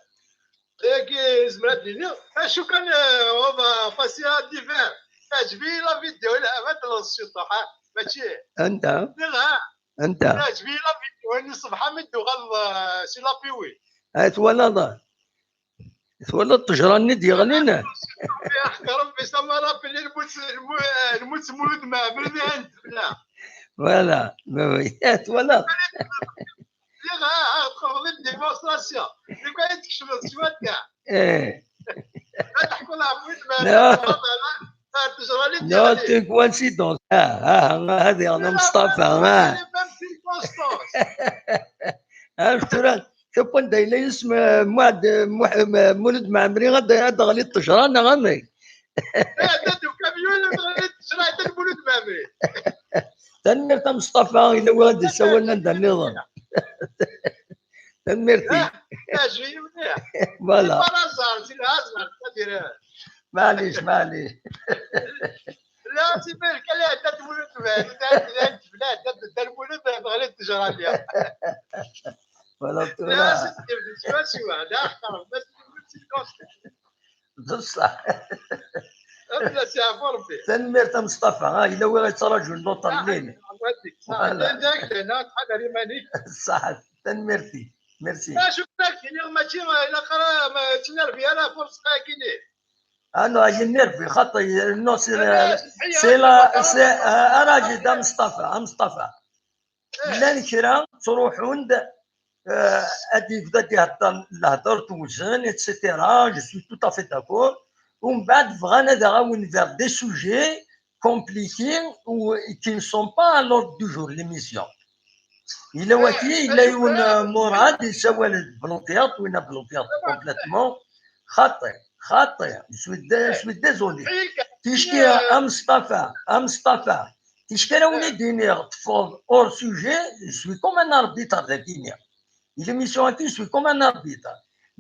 Tagi, zemreɣ ad d-iniɣ, acu kan, euh, on va passer à divers. Teɛǧeb-iyi la vidéo, la, ma tleḍ ciṭuḥ, ha? Mačči. Anta? Nniɣ, ha? Anta? Teɛǧeb-iyi la vidéo-nni ṣṣbeḥ mi d-tuɣaleḍ, euh, si la P W. Ah, twalaḍ? Twalaḍ ṭṭejra-nni d-yeɣlin? Yeḥqer Rebbi, ça m'a rappelé lmut, lmu-, lmut n Mulud Mɛemmri di Ɛin Tebna. Voilà, oui, oui. Twalaḍ? Lliɣ, ah, ah, txedmeḍ une démonstration. Di quoi i tkecmeḍ cwiṭ kan? Eh. Ad teḥkuḍ ɣef Mulud Mɛemmri, txedmeḍ ɣef ṭṭejra-nni d-yeɣlin. Non, c'est une coïncidence. Ah, ah, ah, هذه أنا مصطفى، ah. Les mêmes circonstances. Ah, tura, شوف وين داير لي اسم، آه، معد-، مح-، م-، مولود معمري، غد-، غد غلي الطجرة، أنا غامي. لا، لا، دو كاميون، غلي الطجرة، حتى المولود معمري. Tanemmirt a Mustafa, yella win ad d-isawalen anda nniḍen. Tanemmirt-ik. Ah, ah, je vais venir. Voilà. C'est par hasard, c'est le hasard, c'est-à-dire, euh. معليش، معليش. لا، c'est vrai، كان لها حتى المولود، حتى المولود، غلي الطجرة اليوم. Voilà, tura. لا، c'est سوا سوا، لا، خلاص، بس c'est le conseil. بصح. أبدا، c'est à former. Tanemmirt a Mustafa، ها، yella win yettṛajun d'autres lignes. Voilà. Direct, هنا، تحضر يمانيك. صح، tanemmirt-ik. Merci. لا، شكرا، كيني ماشي، لا، خلاص، ما تنرفي، أنا فرصة كيني. Ah non, ينرفي، خاطر، non, c'est, c'est la, c'est, euh, أراجي دا مصطفى، a Mustafa. Llan kra ttruḥun-d, eh, ad yebda ad ihedder lehdur tewzen, et cetera. Je suis tout à fait d'accord. Umbeɛd bɣan ad aɣ-awin vers des sujets compliqués ou qui ne sont pas à l'ordre du jour, l'émission. Yella waki, yella yiwen, eh, Murad yessawal-d bloqué-d, winna bloqué-d complètement. Xaṭi, xaṭi. Je suis dé-, je suis désolé. Ticki, a Mustafa, a Mustafa. Ticki ara wen-id-iniɣ, teffɣeḍ hors sujet, je suis comme un arbitre dagi-nni. Di l'émission-agi, je suis comme un arbitre.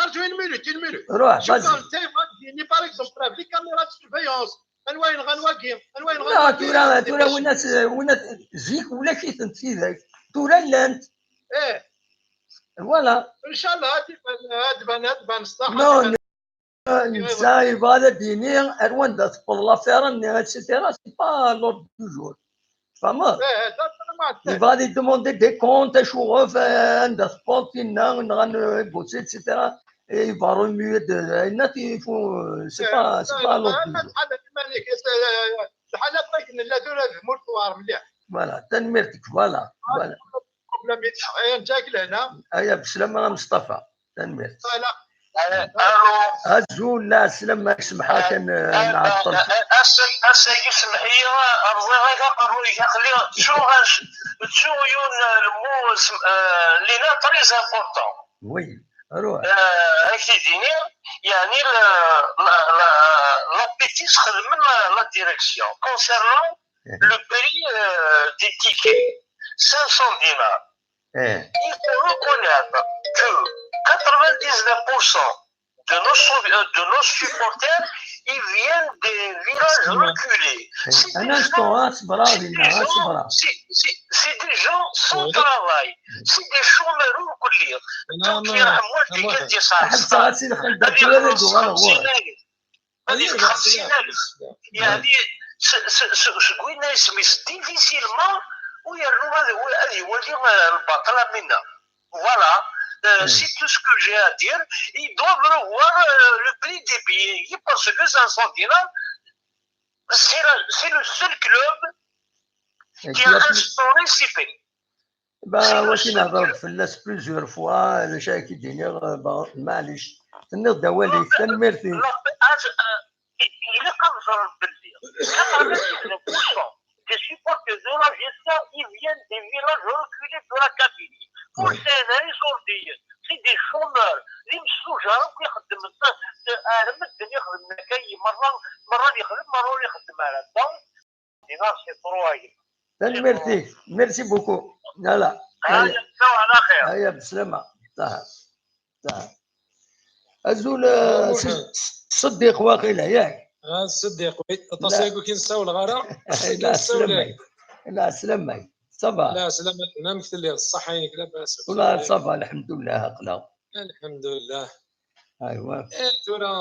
Arju une minute, une minute. Ruḥ, vas-y. Par exemple, les caméras de surveillance. Anwa yenɣan wagi? Anwa yenɣan wagi? Tura, tura, win as, win as, zik ulac-itent tidak. Tura llant. Eh. Voilà. Inchallah, ad d-ban, ad d-ban, ad d-ban ṣṣeḥ. Non, netta yebɣa ad d-yini ar wanda tewweḍ l'affaire-nni, et cetera. C'est pas l'ordre du jour. Tfehmeḍ? Yebɣa ad yedemande des comptes, acuɣef, eh, anda tewweḍ tinna, nɣan, eh, Bouti, et cetera. Et il va remuer de, eh, net, il faut, eh, c'est pas, c'est pas l'ordre du jour. Lḥal akk akken nella tura d tmurt tewɛer mliḥ. Voilà, tanemmirt-ik, voilà, voilà. Problème yettḥeqqiqen, ǧak lehna. Aya, beslama a Mustafa. Tanemmirt. Voilà. Azul, la slama, semḥa kan, eh, nɛeṭṭel. Ass-agi semḥ-iyi, rẓiɣ-ak aqerruy-ik, aql-i ttuɣ yiwen, eh, lmu, eh, lina très important. Oui, ruḥ. Eh, ad ak-t-id-iniɣ, yeɛni, eh, la, la, l'appétit xedmen la, la direction. Concernant le prix, eh, des tickets, cinq cents dinars. Eh. Il faut reconnaître que quatre-vingt-dix-neuf pour cent de nos, sou- euh, de nos supporters, ils viennent des villages reculés. C'est des gens, c'est des gens sans travail. C'est des chômeurs, on peut dire. Donc, il y a moins de quelques cents. هذيك خمسين ألف. يعني، س-، س-، س-، seg winna isem-is difficilement, u yernu ad, ad iwali, eh, lbaṭel am winna. Voilà. Euh, c'est tout ce que j'ai à dire. Ils doivent revoir, euh, le prix des billets, parce que cinq cents dinars, c'est la, c'est le seul club qui a instauré ces prix. Ba, wakin hḍeṛ-d fell-as plusieurs fois, d acu ara k-id-iniɣ, ba, maɛlic. Tenniḍ-d awal-ik, tanemmirt-ik. Ilaq ad ẓren belli quatre-vingt-dix-neuf pour cent des supporters de la G S A, ils viennent des villages reculés de la Kabylie. Ur sɛin ara iṣurdiyen. C'est des chômeurs. D imsujjar akk ixeddmen, ar medden ixeddmen akka, merra, merra ad ixdem, merra ur ixeddem ara. Donc, dinna c'est trop. Tanemmirt-ik. Merci beaucoup. Voilà. Aya, aya, beslama. Ṭaher. Ṭaher. Azul, eh, Ṣeddiq waqila, yak? Ah, Ṣeddiq, oui. Aṭas ay kin ssawleɣ ara. La, slama-k. La, slama-k. Ça va? La, slama, amek telliḍ? Ṣṣeḥḥa-inek, labas? Wala, ça va, lḥemdullah, aql-aɣ. Lḥemdullah. Aywa. Eh, tura,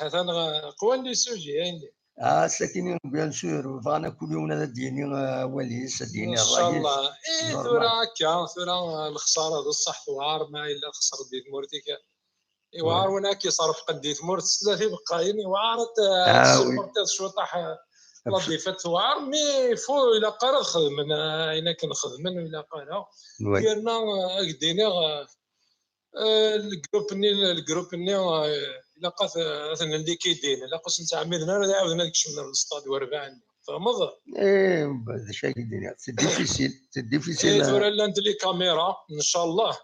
atan, eh, qwan les sujets, ayen. Ah, sakkin, bien sûr, bɣan akk yiwen ad d-yini, eh, awal-is, ad d-yini ṛṛay-is. Ncallah. Eh, tura akka, tura, eh, lexsara d ṣṣeḥ tewɛer, ma yella txesreḍ di tmurt-ik. Iwɛer win akka iṣerfqen di tmurt s tlata ibeqqayen, iwɛer ad t-, ad tessupportiḍ cwiṭaḥ, eh, la défaite tewɛer, mais il faut, ilaq ara ad xedmen, eh, ayen akken xedmen, ilaq ara. Yerna, eh, ad k-d-iniɣ, eh, Eh, le groupe-nni, le groupe-nni, eh, ilaq ad, ad ten-likidin, ilaq ur sen-ttɛemmiden ara ad ɛawden ad kecmen ar lestad werbaɛen. Tfehmeḍ? Eh, d acu ay d-iniɣ, c'est difficile, c'est difficile. Eh, tura llant les caméras, ncallah,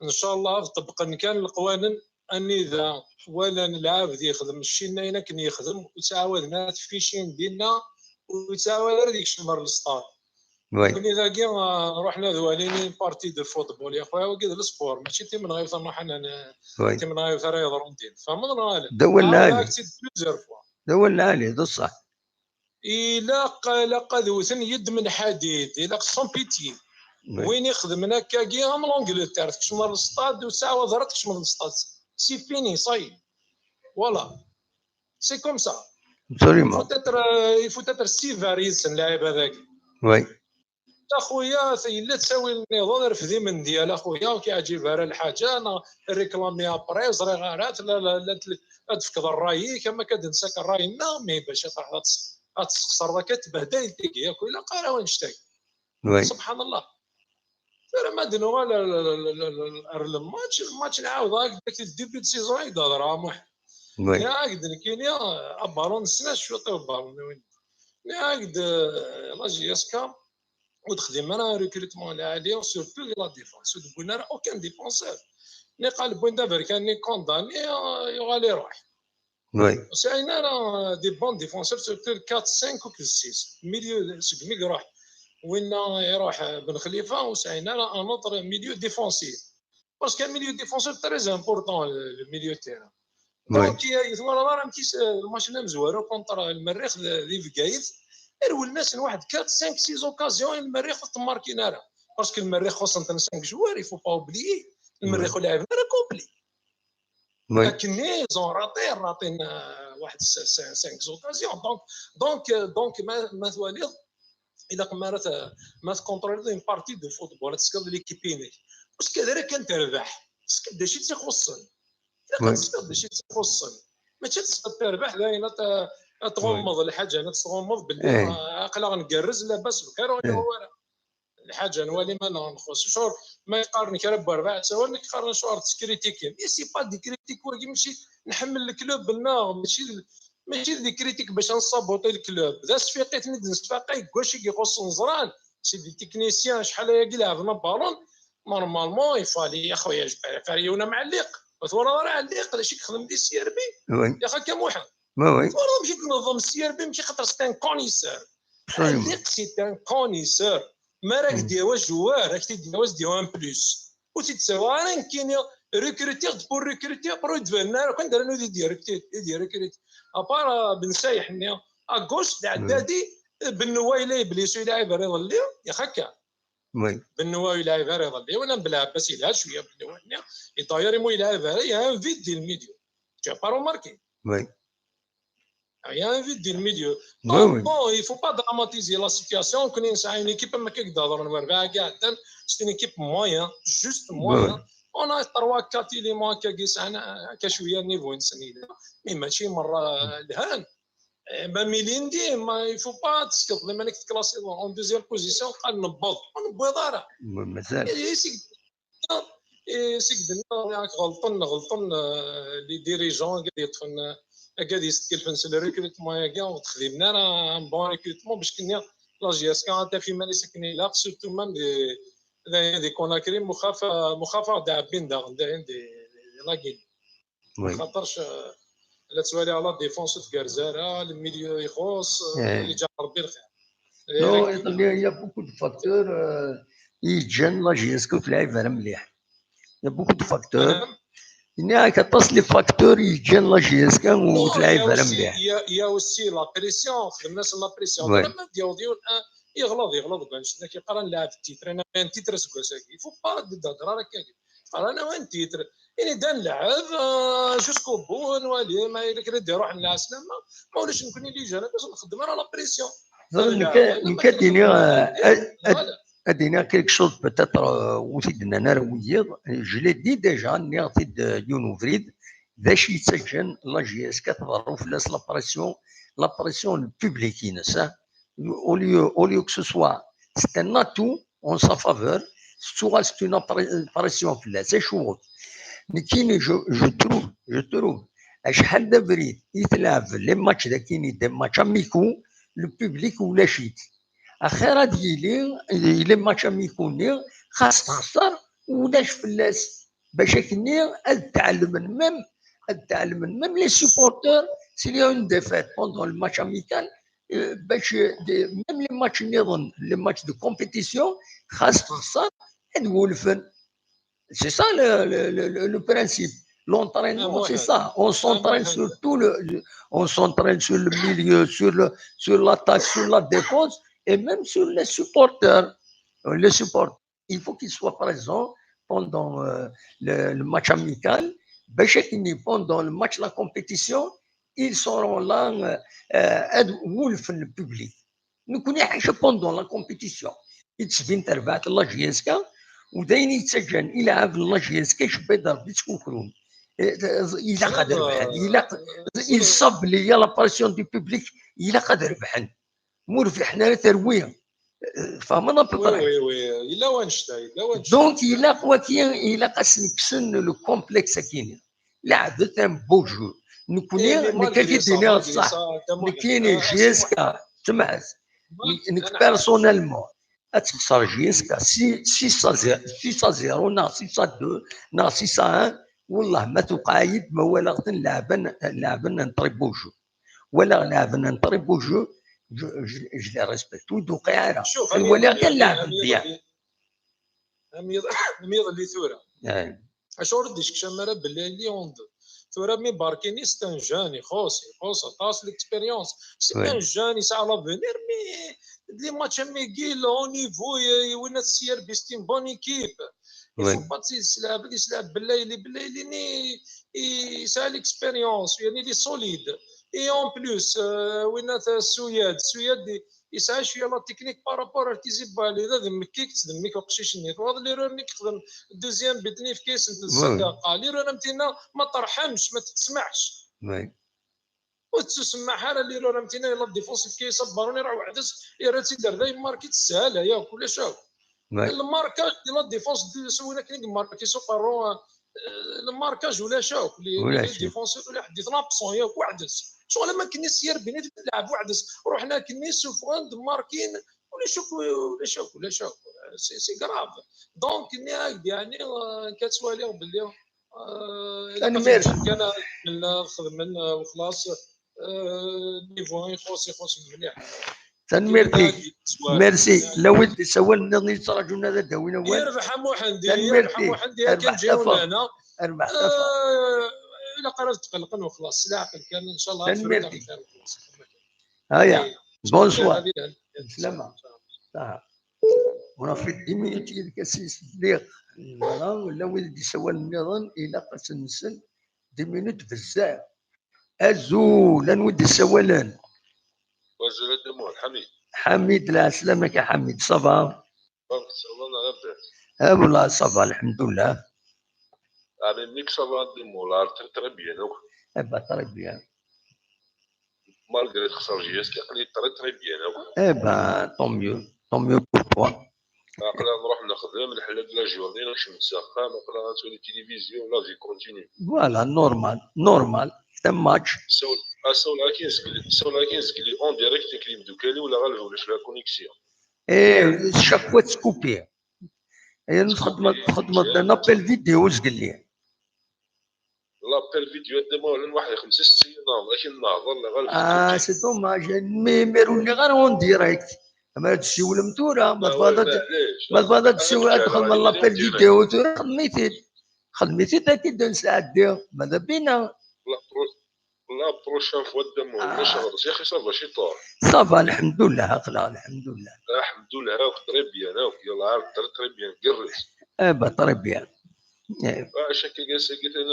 ncallah ad ṭebbqen kan leqwanen anida walan lɛebd yexdem cci-nni ayen akken yexdem, ur ttɛawaden ara tficin dinna, ur yettɛawad ara ad yekcem ar lestad. Oui. Win dagi, ah, ruḥen ad walin une partie de football, ya xoya, wagi d le sport, mačči d timenɣiwt ad nruḥ ad n-, timenɣiwt ara yeḍrun din. Tfehmeḍ neɣ ala? D awal lɛali. Ak-tt-id plusieurs fois. D awal lɛali, d ṣṣeḥ. Ilaq, ilaq ad wten yedem n lḥadid, ilaq sans pitié. Oui. Win ixedmen akkagi am l'Angleterre, tekcem ar lestad, ur tettɛawad ara ad tekcem ar lestad. C'est fini, ça y est. Voilà. C'est comme ça. Absolument. Il faut être, euh, il faut être sévère yid-sen, lɛibad-agi. Oui. A xuya, yella ttawil nniḍen, rfed imendyal, a xuya, ur k-yeɛǧib ara lḥaǧa, neɣ réclamer après, ẓriɣ ara, tella, la, la, la, ad tefkeḍ ṛṛay-ik, ama akka d-nsak ṛṛay-nneɣ, mais bac ad truḥeḍ ad tes-, ad tesxeṣreḍ akka, tbehdayel tigi, yak ur ilaq ara wanect-agi. Oui. Subḥan Allah. Ara ma d-nuɣal ar, ar, ar, ar, ar le match, le match nɛawed-ak-d, début de saison i d-hedreɣ, a Muḥ. Oui. Nniɣ-ak-d nekkini, abalun nessen-as cwiṭ i ubalun, win. Nniɣ-ak-d, euh, la J S K ur d-xdim ara un recrutement lɛali, surtout di la défense. Ur d-wwin ara aucun défenseur. Niqal wwin-d aberkan-nni condamné, euh, yuɣal iruḥ. Oui. Ur sɛin ara des bons défenseurs, surtout quatre, cinq akked six. Milieu, segmi iruḥ winna, iruḥ Ben Khalifa, ur sɛin ara un autre milieu défensif. Parce qu'un milieu défensif très important, le, le milieu de terrain. Oui. Donc, il y a, il y a, le match-nni amezwaru contre le Merrikh di Bgayet, rewlen-asen waḥed quatre, cinq, six occasions i Merrikh ur t-markin ara. Parce que le Merrikh xuṣṣen-ten cinq joueurs, il faut pas oublier. Le Merrikh ur lɛiben ara complet. Oui. Akken ils ont raté, raté, euh, واحد cinq occasions. Donc, donc, euh, donc, ma, ma twaliḍ, ilaq ma ara t-, ma tcontrôliḍ une partie de football, ad tesliḍ l'équipe-inek. Ur teskaddar ara kan terbeḥ, teskaddar d acu i tt-ixuṣṣen. Ilaq Oui. ad tesliḍ d acu i tt-ixuṣṣen. Mačči ad tesliḍ terbeḥ, dayen ad t-, ad tɣummeḍ lḥaǧa-nni, ad tesɣummeḍ belli, Eh. ah, aql-aɣ ngerrez, labas, ur k-ara Eh. yuɣ wara. Lḥaǧa n wali ma neɣ nxuṣ. Cur, ma yeqqaren kra n werbaɛ ttawal, nekk qqaren cur tettkritikid. Et c'est pas des critiques wagi, mačči nḥemmel leklub-nneɣ, mačči d, mačči d des critiques bac ad nessabuṭi leklub. D asfiq i ten-id-nesfaqay deg wacu i ixuṣṣen ẓran. C'est des techniciens, acḥal ayagi leɛben abalun. Normalement, il fallait, ya xuya, je préfère yiwen amɛelliq. Ma twalaḍ ara ɛelliq, d acu i yexdem di C R B? Oui. Yax akka Muḥend. Oui, oui. Twalaḍ amek i yenneḍem C R B, amek i xaṭer c'est un connaisseur. Absolument. Ɛelliq, c'est un connaisseur. Ma ara ak-d-yawi joueur, ak-t-id-yawi, ad d-yawi un plus. Ur t-id-ttawi ara nekkini, recruter pour recruter, pour ur d-banen ara kan d ara nud i d-recruter. À part, euh, Ben Sayeḥ-nni, à gauche, d Ɛeddadi, Ben Newwa yella iblisu, yelɛib ara iḍelli, yax akka. Oui. Ben Newwa yelɛib ara iḍelli, wala Ben Lɛabbas yelha cwiya Ben Newwa-nni. Et d'ailleurs, imi ur yelɛib ara, il y a un vide dans le milieu. Tu as pas remarqué? Oui. Il y a un vide dans le milieu. Oui, Donc, oui. Bon, il faut pas dramatiser la situation. Nekkni nesɛa une équipe, am akka i d-hedren werbaɛ iɛeddan, c'est une équipe moyen, juste moyen. On a trois, quatre éléments akka i yesɛan, akka cwiya niveau-nsen yella. Mais mačči merra lhan. Eh, ma Milindi, ma, il faut pas ad teskeḍ iman-ik, teklasiḍ en deuxième position, qal newweḍ. Ur newwiḍ ara. Mazal. Eh, seg, eh, seg d-nniɣ, ɣelṭen, ɣelṭen, euh, les dirigeants, akka d-yeṭṭfen, euh, akka d-yestkellfen s le recrutement-agi, ur t-xdimen ara un bon recrutement, parce que la J S K ad taf iman-is akken ilaq, surtout même des, des, des Conakry, muxaf, muxaf ad d-ɛebbin daɣen, dayen di, di la Guinée. Oui. Xaṭerc, euh, la ttwaliɣ la défense ur tgerrez ara, le milieu ixuṣṣ, euh, Eh. yeǧǧa Rebbi lxir. Non, il y a, il y a beaucoup de facteurs, euh, i yeǧǧan la J S K ur tleɛɛib ara mliḥ. Il y a beaucoup de facteurs. Nniɣ-ak aṭas les facteurs i yeǧǧan la J S K ur tleɛɛib ara mliḥ. Il y a, il y a aussi la pression, xedmen-asen la pression. Ouais. Alamma d-yaweḍ yiwen, ah, yeɣleḍ, yeɣleḍ deg annect-nni, yeqqar ad nlɛeb titre, ad nɛawen titre aseggas-agi. Il faut pas ad d-hedder ara akka. Qqar ad nɛawen titre. Ini-d ad nlɛeb, euh, jusqu'au bout, ad nwali, ma yella kra d-iruḥen lɛeslama, ma ulac nekkni les jeunes, ad nxeddem ara la pression. Ẓer, nekk, nekk ad d-iniɣ, euh, ad, ad, ad d-iniɣ quelque chose peut-être, euh, ur t-id-nnan ara wiyiḍ. Je l'ai dit déjà, nniɣ-t-id, euh, yiwen ubrid, d acu yettaǧǧan la J S K teḍerru fell-as la pression, la pression n public-ines, hein. Au lieu, au lieu que ce soit, c'est un atout en sa faveur, tettuɣal c'est une appre-, pression fell-as. Acuɣef? Nekkini, je, je trouve, je trouve, acḥal d abrid i tleɛb les matchs d akini, des matchs amicaux, le public ulac-it. Axir ad yili, les matchs amicaux-nni, xas texṣer, ulac fell-as. Bac akkenni ad tɛelmen même, ad tɛelmen même les supporters, s'il y a une défaite pendant le match amical, euh, bac, euh, des, même les matchs nniḍen, les matchs de compétition, xas texṣer, ad wulfen. C'est ça le, le, le, le, le principe. L'entraînement, c'est ça. On s'entraîne sur tout le, le, on s'entraîne sur le milieu, sur le, sur l'attaque, sur la défense et même sur les supporters. Les supporters, il faut qu'ils soient présents pendant, euh, le, le match amical. Bac akkenni, pendant le match, la compétition, ils seront là, euh, euh, ad wulfen le public. Nekkni ḥaca pendant la compétition i d-tbin terbaɛt n la J S K, u d ayen yettaǧǧan ilɛab n la J S K, icebba-d Rebbi ttkukrun. Eh, ilaq ad rebḥen, ilaq, ils savent belli y a la pression du public, ilaq ad rebḥen. Ma ur rbiḥen ara terwi. Tfehmeḍ à peu près? Oui, oui, oui. Yella wanect-a, yella wanect-a. Donc, ilaq waki, ilaq ad sen-kksen le complexe akini. Leɛbet un beau jeu. Nekkni, nekk ad k-id-iniɣ ṣṣeḥ. Nekkini, J S K, temɛet. Nekk personnellement, ad texṣer J S K six à zéro, six à zéro, neɣ six à deux, neɣ six à un. Wallah, ma tewqeɛ-iyi-d, ma walaɣ-ten leɛben, leɛben un très beau jeu. Walaɣ leɛben un très beau jeu, je, je, je les respecte. Ur d-uqiɛ ara. Walaɣ kan leɛben bien. Am yiḍ-, am yiḍelli tura. Acuɣer ur d-iskecam ara belli Lyon d-, tura mi Barkini, c'est un jeune, ixuṣ, ixuṣ aṭas l'expérience. C'est un jeune, yesɛa l'avenir, mais les matchs am wigi, le haut niveau, y-, y-, winna, C R B, c'est une bonne équipe. Il faut pas s-, leɛbed yesleɛb Belayli, Belayli-nni yesɛa l'expérience, yani, il est solide. Et en plus, euh, winna, Suyad, Suyad, yesɛa cwiya la technique par rapport ar Tizi Bali. D ademmek i yettdemmik uqcic-nni. Twaḍ l'erreur-nni yexdem deuxième but-nni, yefka-yasent-d sadaqa. L'erreur am tinna ma terḥemx, ma tettsemmḥex. Ur tettusemmeḥ ara l'erreur am tinna, la défense yefka-yas abaṛun, iruḥ weḥd-s, yerra-tt-id ar da, yemmarki-tt s sshala yakk, ulac akk. Le marquage de la défense, d win akken i yemmarki s uqerru, euh, le marquage ulac akk, les, les défenseurs ula ḥedd i ten-absent yakk weḥd-s. Ccɣel am akken i s-yerbin i tleɛb weḥd-s, ruḥen akken i suffɣen-d, markin, ulac akk, ulac akk, ulac akk. C'est, c'est grave. Donc, nniɣ-ak-d, yeɛni, euh, nekk ad twaliɣ belli, euh, ilaq ad ten-ǧǧen kan ad xedmen, euh, wexlaṣ. Euh, niveau ixuṣ, ixuṣ mliḥ. Tanemmirt-ik. Merci. La wid d-isawalen nniḍen yettraǧun ad d-awin awal. Yerbeḥ a Muḥend, yerbeḥ a Muḥend, akken ǧiɣ lehna. Erbeḥ tafeḍ. Euh, ilaq ara ad tqellqen wexlaṣ, s leɛqel kan, incallah. Tanemmirt-ik. Aya. Bonsoir. Slama. Ur ɣef dix minutes yid-k a sidi. Voilà, la wid d-isawalen nniḍen, ilaq ad sen-nsel dix minutes bezzaf. Azul, anwa i d-isawalen? Azul a Dda Muḥ, Ḥamid. Ḥamid, lɛeslama-k a Ḥamid, ça va? Ça va, ça va, neɣ labas? Ah, wallah, ça va, lḥemdullah. Ah, mais Nick, ça va, a Dda Muḥ, la, très, très bien, ok. Eh ben, très bien. Malgré texṣer J S K, aql-i très, très bien, ok. Eh ben, tant mieux, tant mieux pour toi. Aql-aɣ nruḥ nexdem, nḥella-d la journée, nekcem-d s axxam, aql-aɣ ad twali tilivizyu, la vie continue. Voilà, normal, normal. C'est un match. Sawel, ah, sawel akin zgli, sawel akin zgli en direct, nekk d imdukal-iw, la ɣaleb ulac la connexion. Eh, chaque fois tskupir. Ayen txedmeḍ, txedmeḍ-d un appel vidéo zgelli. L'appel vidéo a Dda Muḥ, waḥed xemsa setta, akin nehḍer, la ɣaleb. Ah, c'est dommage. Mi, mi ur lliɣ ara en direct. Ma tessiwlem tura, ma tebɣiḍ ad, ma tebɣiḍ ad tessiwlem, ad txedmeḍ l'appel vidéo tura, xdem-it-id. Xdem-it-id, ad t-id-nesɛeddi. Ma d abina. La pro-, la prochaine fois, a Dda Muḥ, ulac ɣer-s. Ya axi, ça va, ciṭuḥ? Ça va, lḥemdullah, aql-aɣ, lḥemdullah. Lḥemdullah, akk très bien, akk, yella, très, très bien, gerrez. Eh ben, très bien. Eh. Ah, chaque gars, c'est que t'as,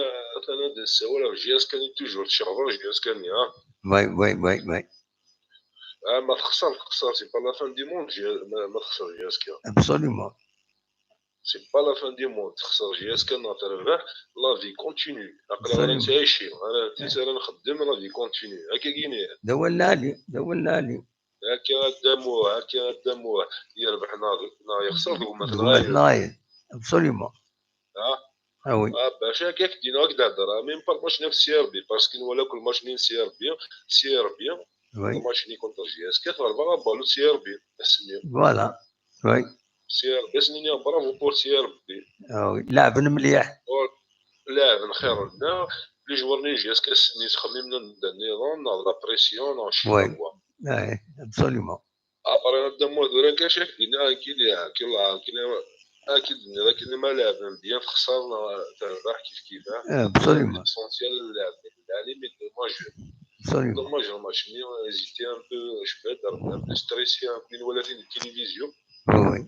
t'as des sawal, J S K-nni toujours, tceɣber J S K-nni, hein. Oui, oui, oui, oui. Ah, ma texṣer, texṣer, c'est pas la fin du monde, J-, ma, ma texṣer J S K. Absolument. C'est pas la fin du monde. Texṣer J S K neɣ terbeḥ, la vie continue. Aql-aɣ ara nettɛici, ara nettɛici, ara nxeddem, la vie continue. Akka i d-yenna. D awal lɛali, d awal lɛali. Akka a Dda Muḥ, akka a Dda Muḥ. Yerbeḥ neɣ, neɣ yexṣer, d gma-tneɣ. Gma-tneɣ. Absolument. Ah. Ah oui. Ah, bac akka ak-d-yenna, ak-d-hedder, même pas le match-nni ɣef C R B, parce que nwala akk le match-nni n C R B, C R B, oui, le match-nni contre J S K, terbeḥ abalu C R B, ass-nni. Voilà. Oui. C R B, ass-nni, bravo pour C R B. Ah oui, leɛben mliḥ. Ur, leɛben xir-nneɣ. Les joueurs n J S K ass-nni ttxemmimen anda nniḍen, neɣ la pression, neɣ je sais pas quoi. Oui, absolument. Après, a Dda Muḥ, tura kan ak-d-yenna, akken, akken, akken, akken d-nniɣ, akken ma leɛben bien, texṣer, neɣ terbeḥ, kif kif, ah. Absolument. L'essentiel, leɛben, lɛali, mais dommage. Absolument. Dommage, le match-nni, ils étaient un peu, je peux dire, un peu stressés, hein, mi nwala tin n tilivizyu. Oui, oui.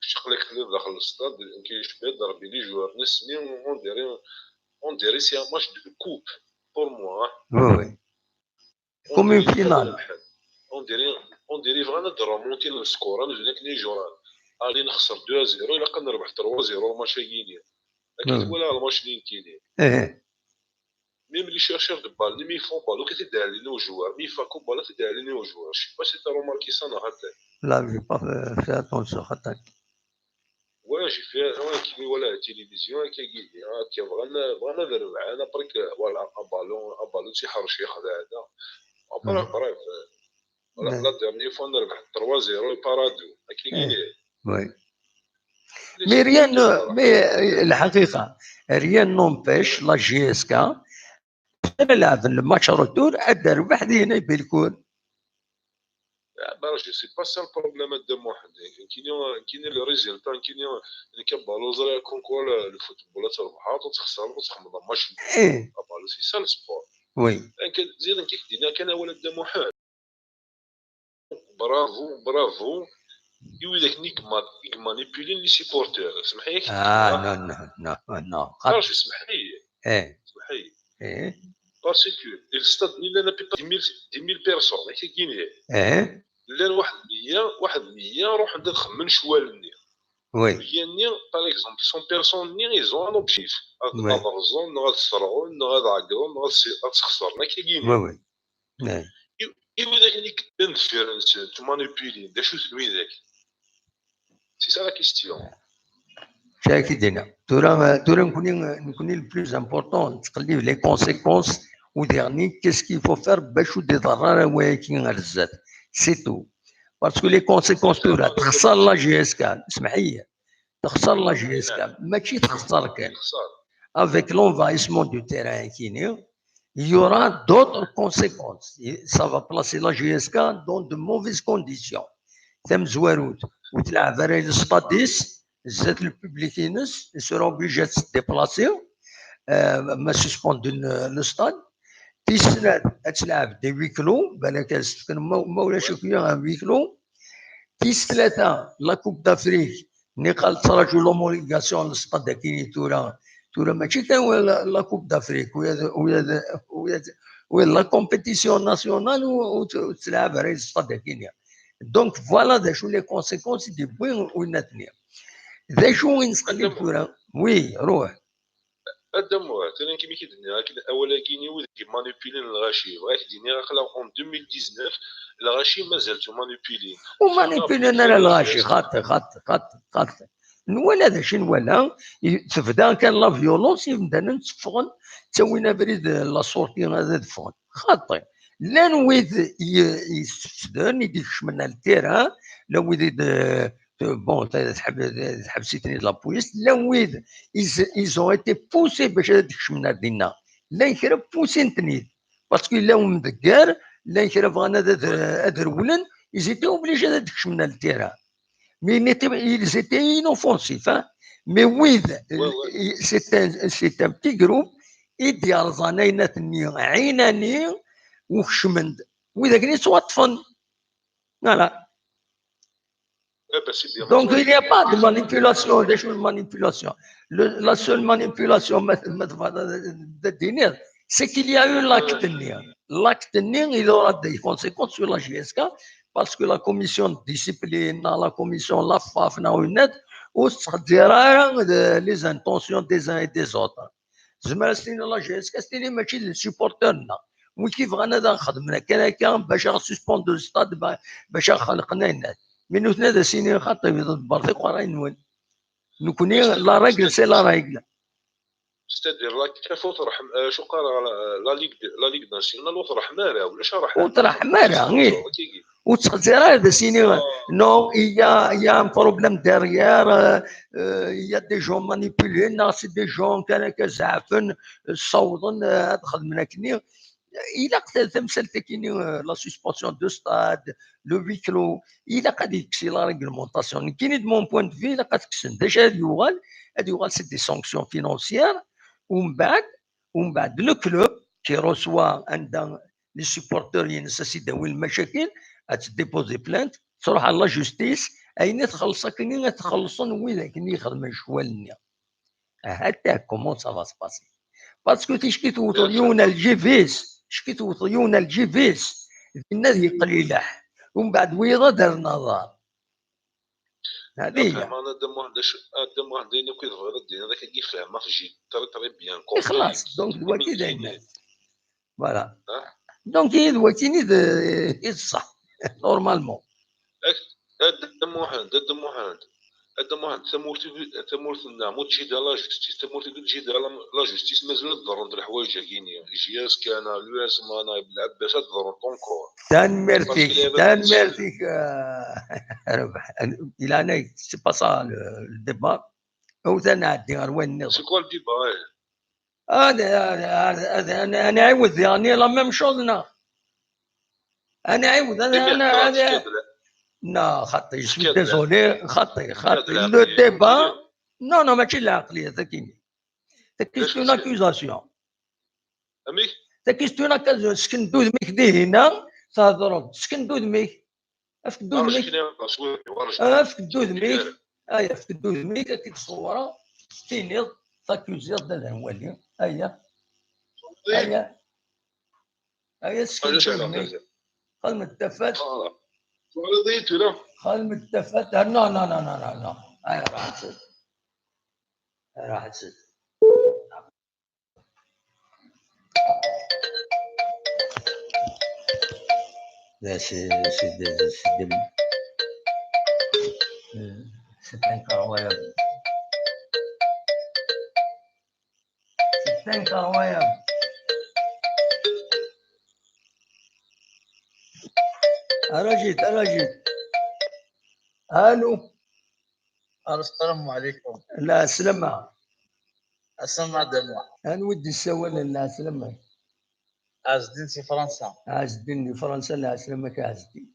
Kečč aql-ak telliḍ daxel n stade, kečč, je peux dire, les joueurs-nni, on dirait, on dirait c'est un match de coupe, pour moi, hein. Oui, oui. Comme une finale. On dirait, on dirait bɣan ad remonter le score, amzun akken i juran. Allez, nexṣer deux à zéro, ilaq ad nerbeḥ trois zéro le match-agi-nni. Akken i twalaḍ le match-nni nekkini. Eh. Même les chercheurs de balles, même ils font balle, ok, c'est derrière nos joueurs, mais ils font balle, c'est derrière nos joueurs. Je sais pas si tu as remarqué ça, non, là, j'ai pas fait, fait attention. Attends. Ouais, j'ai fait, ouais, qui, voilà, la télévision, qui, qui, qui, qui, vraiment, vraiment, vraiment, après que, voilà, un ballon, un ballon, c'est Haroshi, voilà, bref, voilà, la dernière fois, on a trois zéro, Paradou, qui, qui, Oui. Mais rien ne, mais الحقيقة, rien n'empêche la J S K لعب الماتش retour أدى ربح دينا بالكل. Bah, je sais pas ça le problème de Mohamed. Qui n'est le résultat, qui n'est le cabaloz, le concours, le football, ça va, tu te ressens, tu te ressens, moi je suis. Eh, C'est ça le sport. Oui. Zid, qui dit, qui n'a pas de Mohamed. Bravo, bravo. يقول لك نيك ما يك مانيبيلين لي سيبورتور. سمحي لي. Ah, non, non, non, non. خرج، سمحي لي. Eh, سمحي لي. eh, Parce que le stade il a plus de dix mille, dix mille personnes, هكا كاين. eh, لان واحد مية، واحد مية روح عند خمن شوال النية. Oui. يعني، par exemple, cent personnes, ils ont un objectif. Oui. غاد الزون، غاد السرغون، غاد عقرون، غاد السي-، غاد تخسر. هكا كاين. Oui, oui. Eh. إذا كان interference, tu manipules, d acu-ten widak? C'est ça la question. شاكي دينا. ترى، ترى نكوني، نكوني le plus important، تقليب les conséquences، و dernier، qu'est-ce qu'il faut faire باش ودي ضرر وياكي على الزاد. C'est tout. Parce que les conséquences ترى تخسر la J S K، اسمحي لي. تخسر la J S K، ماشي تخسر كان. تخسر. Avec l'envahissement du terrain كيني، il y aura d'autres conséquences. Ça va placer la J S K dans de mauvaises conditions. Tamezwarut, وتلعب غير les stades، زاد le public ينس، ils seront obligés de se déplacer، euh, ما suspendre le stade. Tis snat، ad تلعب des huis clos، بالك ما، ما ولاش يكون un huis clos. Tis tlata، la Coupe d'Afrique، نقال تراجو l'homologation للستاد كيني تورا، تورا ماشي كان ولا la Coupe d'Afrique، ولا، ولا، ولا، ولا la compétition nationale و-، وت-، وتلعب على الستاد كيني. Donc voilà، ذا شو les conséquences دي بوين وين اثنين. ذا شو وين سقلي تورا؟ Oui، روح. ادم، تاني كيما كيدني، لكن اولا كيني ودي مانيبيلين الغاشي، بغيت ديني غاخلا en deux mille dix-neuf، الغاشي مازال تو مانيبيلين. ومانيبيلين انا الغاشي، خاطر، خاطر، خاطر، خاطر. نوالا ذا شي نوالا، ي-، تبدا كان la violence، يبدا نتفغن، تسوينا بريد la sortie هذا دفغن. خاطر. لان ويد ي-، يستفدون، يديكش من التيران، لا ويد يد-، bon، تحب-، تحبسيتني la police، لا ويد، ils, ils ont été poussés باش هذا ديكش من دينا. لا يكرا بوسين تنيد. Parce que لا ومدقار، لا يكرا بغانا هذا، هذا رولن، ils étaient obligés هذا ديكش من التيران. Mais ils étaient, ils étaient inoffensifs, hein. Mais ويد، c'est un, c'est un petit groupe، إيدي أرزانين ثني عيناني وخشمند. وإذا كني سوطفن. Voilà. Donc, il n'y a pas de manipulation. ذا شو المانيبيلاسيون؟ La seule manipulation ما تبغى دينير، c'est qu'il y a eu l'acte ني. L'acte ني، il aura des conséquences sur la J S K, parce que la commission de discipline, la commission la FAF, na une aide, وتقدر les intentions des uns et des autres. زعما ستيني la J S K، ستيني ماشي les supporteurs نا. وكيف غانا ذا نخدم كان هكا باش نسسبوند لو ستاد، با-، باش نخلقنا الناس. من نوثنا ذا سيني خاطر يضد برتي قراي نون. نكوني la règle c'est la règle. C'est-à-dire la كيف تروح، آه، شو قال، آه، la Ligue، la Ligue nationale وتروح مارا ولا شو راح؟ وتروح مارا، إيه. وتخزي راه ذا سيني. Non, il y a, il y a un problème derrière, euh, euh, il y a des gens manipulés, non, c'est des gens كان كزعفن، صوضن، آه، هاد خدمنا كني. إلا قتل تمثل تكيني، آه، la suspension de stade, le huis clos, إلا قد يكسي la réglementation. كيني de mon point de vue، إلا قد كسن ديجا هاد يوغال، هاد يوغال c'est des sanctions financières، ومن بعد، ومن بعد le club qui reçoit عندها les supporters ينسى سي داوي المشاكل، هاد déposer plainte، تروح على la justice، أين تخلص كني تخلصن وين كني يخدم شوال النيا. هكا comment ça va se passer. Parce que تشكي توت يونا الجيفيس، شكي توت يونا الجيفيس، الناس يقليلح. ومن بعد ويضا دار نظر. هذه هي. انا دم واحد، دم واحد ديني كي تبغي ديني هذاك كيفهم ما في جي très très bien. خلاص، donc دلوقتي دايما. Voilà. Donc, i d wakken i d, i d ṣṣeḥ, normalement. A Dda Muḥend, a Dda Muḥend, a Dda Muḥend, tamurt, tamurt-nneɣ, mačči d la justice, tamurt-agi mačči d la justice, mazal ad ḍerrent leḥwayeǧ-agi-nni, J S K-nneɣ, l'U S M-nneɣ, Belɛebbas, ad ḍerrent encore. Tanemmirt-ik, tanemmirt-ik, euh, Rabaḥ. Il en est, c'est pas ça le, le débat. Awet ad nɛeddi ɣer wayen nniḍen. C'est quoi le débat, eh? Ad, ad, ad, ad, ad, ad nɛiwed diɣen la même chose, neɣ? Ad nɛiwed, ad, ad, ad, non, xaṭi, je suis désolé, xaṭi, xaṭi. Le débat, non, non, mačči d lɛeqliya, takini. C'est une accusation. Amek? Takini, c'est une accusation. Sken-d udem-ik dihina, thedreḍ. Sken-d udem-ik. Efk-d udem-ik. Efk-d udem-ik. Ay, efk-d udem-ik, ad k-id-ṣewwreɣ. Tiniḍ, takuziḍ, d ad nwali. Aya. Aya. Aya, sken-d udem-ik. Xedmet tafat. Xedmet tafat. Ah, non, non, non, non, non, non. Ay, raḥet. Raḥet. Là, c'est, c'est, c'est, c'est, c'est incroyable. C'est incroyable. Rajid, Rajid. Allô. Allô, السلام عليكم. Lɛeslama. Asma Dda Muḥ. Anwa i d-yessawalen, lɛeslama? Ɛezdin si Fransa. Ɛezdin di Fransa, lɛeslama-k a Ɛezdin.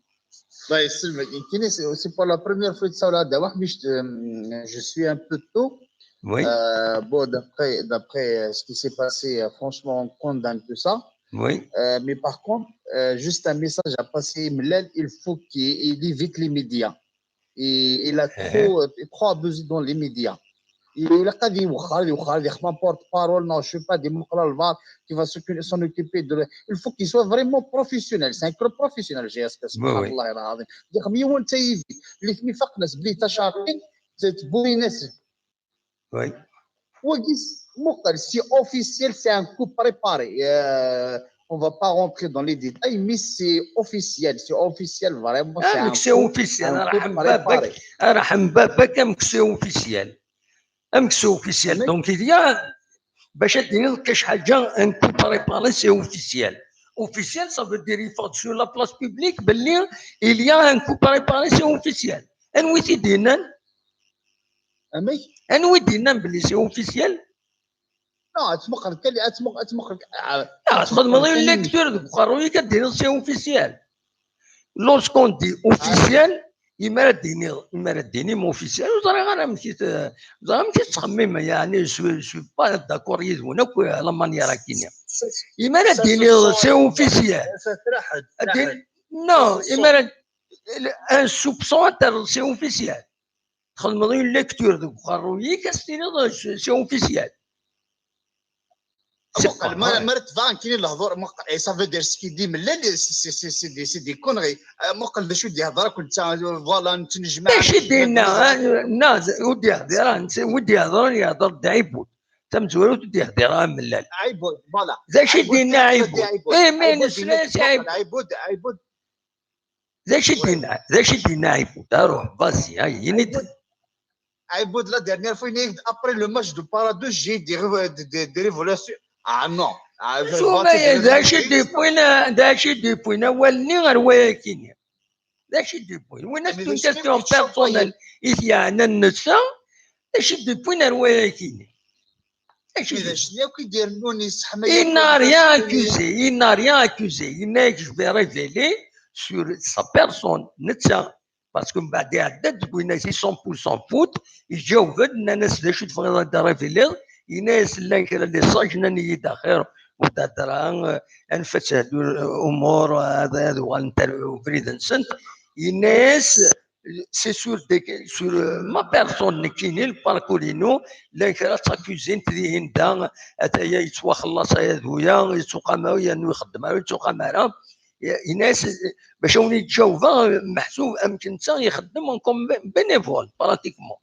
الله يسلمك. يمكن c'est, c'est pour la première fois de ça, là, d'abord, mais je, je suis un peu tôt. Oui. Euh, bon, d'après, d'après, euh, ce qui s'est passé, euh, franchement, on condamne tout ça. Oui. Euh, mais par contre, euh, juste un message à passer, Mlal, il faut qu'il, il évite les médias. Et il a trop, euh, trop abusé dans les médias. Il a dit, يوخر، يوخر، يخدم porte-parole, non, je suis pas des مقلة الفار qui va s'occu-, s'en occuper de le-, il faut qu'il soit vraiment professionnel. C'est un club professionnel, J S K, سبحان الله العظيم. دير ميون تيفي، اللي تمي فقنس بلي تشاركي، تبوينس. Oui. وقيس مقل، c'est officiel, c'est un coup préparé. Euh, on va pas rentrer dans les détails, mais c'est officiel, c'est officiel, vraiment, c'est un coup, c'est officiel. Un coup préparé. أرحم بابك، أرحم بابك، أمك c'est officiel. أمك c'est officiel. Donc, il y a, باش تدير كاش حاجة، un coup préparé, c'est officiel. Officiel, ça veut dire, il faut sur la place publique, باللي il y a un coup préparé, c'est officiel. Anwi t-id-yennan؟ Amek? Anwi d-yennan belli c'est officiel? Non, ad tmuqel kan, ad tmuqel, ad tmuqel. Ah, txedmeḍ une lecture deg uqerruy-ik, ad d-tiniḍ c'est officiel. Lorsqu'on dit officiel, imi ara d-tiniḍ, imi ara d-tinim officiel, ur ẓriɣ ara amek i t-, ur ẓriɣ amek i tettxemmim, yeɛni, je suis, je suis pas d'accord yid-wen akk, la manière akini. Imi ara d-tiniḍ c'est officiel. Non, imi ara, un soupçon, ad terriḍ c'est officiel. Txedmeḍ une lecture deg uqerruy-ik, ad s-tiniḍ c'est officiel. Muqel, ma, ma ara tebɣa nekkini lehdur, muqel, eh, ça veut dire ce qu'il dit, mais là, c'est, c'est, c'est, c'est des, c'est des conneries. Eh, muqel d acu d-yehder akk netta, voilà, nettnejmaɛ. D acu d-yenna? Ah, non, ur d-yehder ara, ur d-yehder ara, yehder-d Ɛibud. Tamezwarut ur d-yehder ara Mellal. Ɛibud, voilà. D acu d-yenna Ɛibud? Eh, mais nesla-as Ɛibud. Ɛibud, Ɛibud. D acu i d-yenna? D acu i d-yenna Ɛibud? Aruḥ, vas-y, ay, ini-d. Ɛibud, la dernière fois, il est après le match de Paradoxe, j'ai des, des, des révélations. Ah non. Ah, d acu i d-yewwin, d acu i d-yewwin awal-nni ɣer wayagi-nni? D acu i d-yewwin? Win as une question personnelle i t-yeɛnan netta, d acu i d-yewwin ɣer wayagi-nni? Il n'a rien accusé, il n'a rien accusé. Yenna-yak, je vais révéler sur sa personne, netta. Parce que mbeɛd iɛedda-d deg winna-s cent pour cent faute, iǧaweb-d, nnan-as d acu tebɣiḍ ad d-révéliḍ, yenna-yas llan kra n les sages nnan-iyi-d axir ur d-hedder ara, euh, anef ad sehdu, euh, umur, euh, ad, ad uɣalent ar ubrid-nsent. Yenna-yas, c'est sur des, sur, euh, ma personne, nekkini, le parcours-inu, llan kra d takuẓint dihin da, ataya yettwaxellaṣ aya d uya, yettuqam ara, yernu ixeddem ara, yettuqam ara. Yenna-yas, bac a wen-id-jawbeɣ, meḥsub amek netta ixeddem comme bé-, bénévole, pratiquement.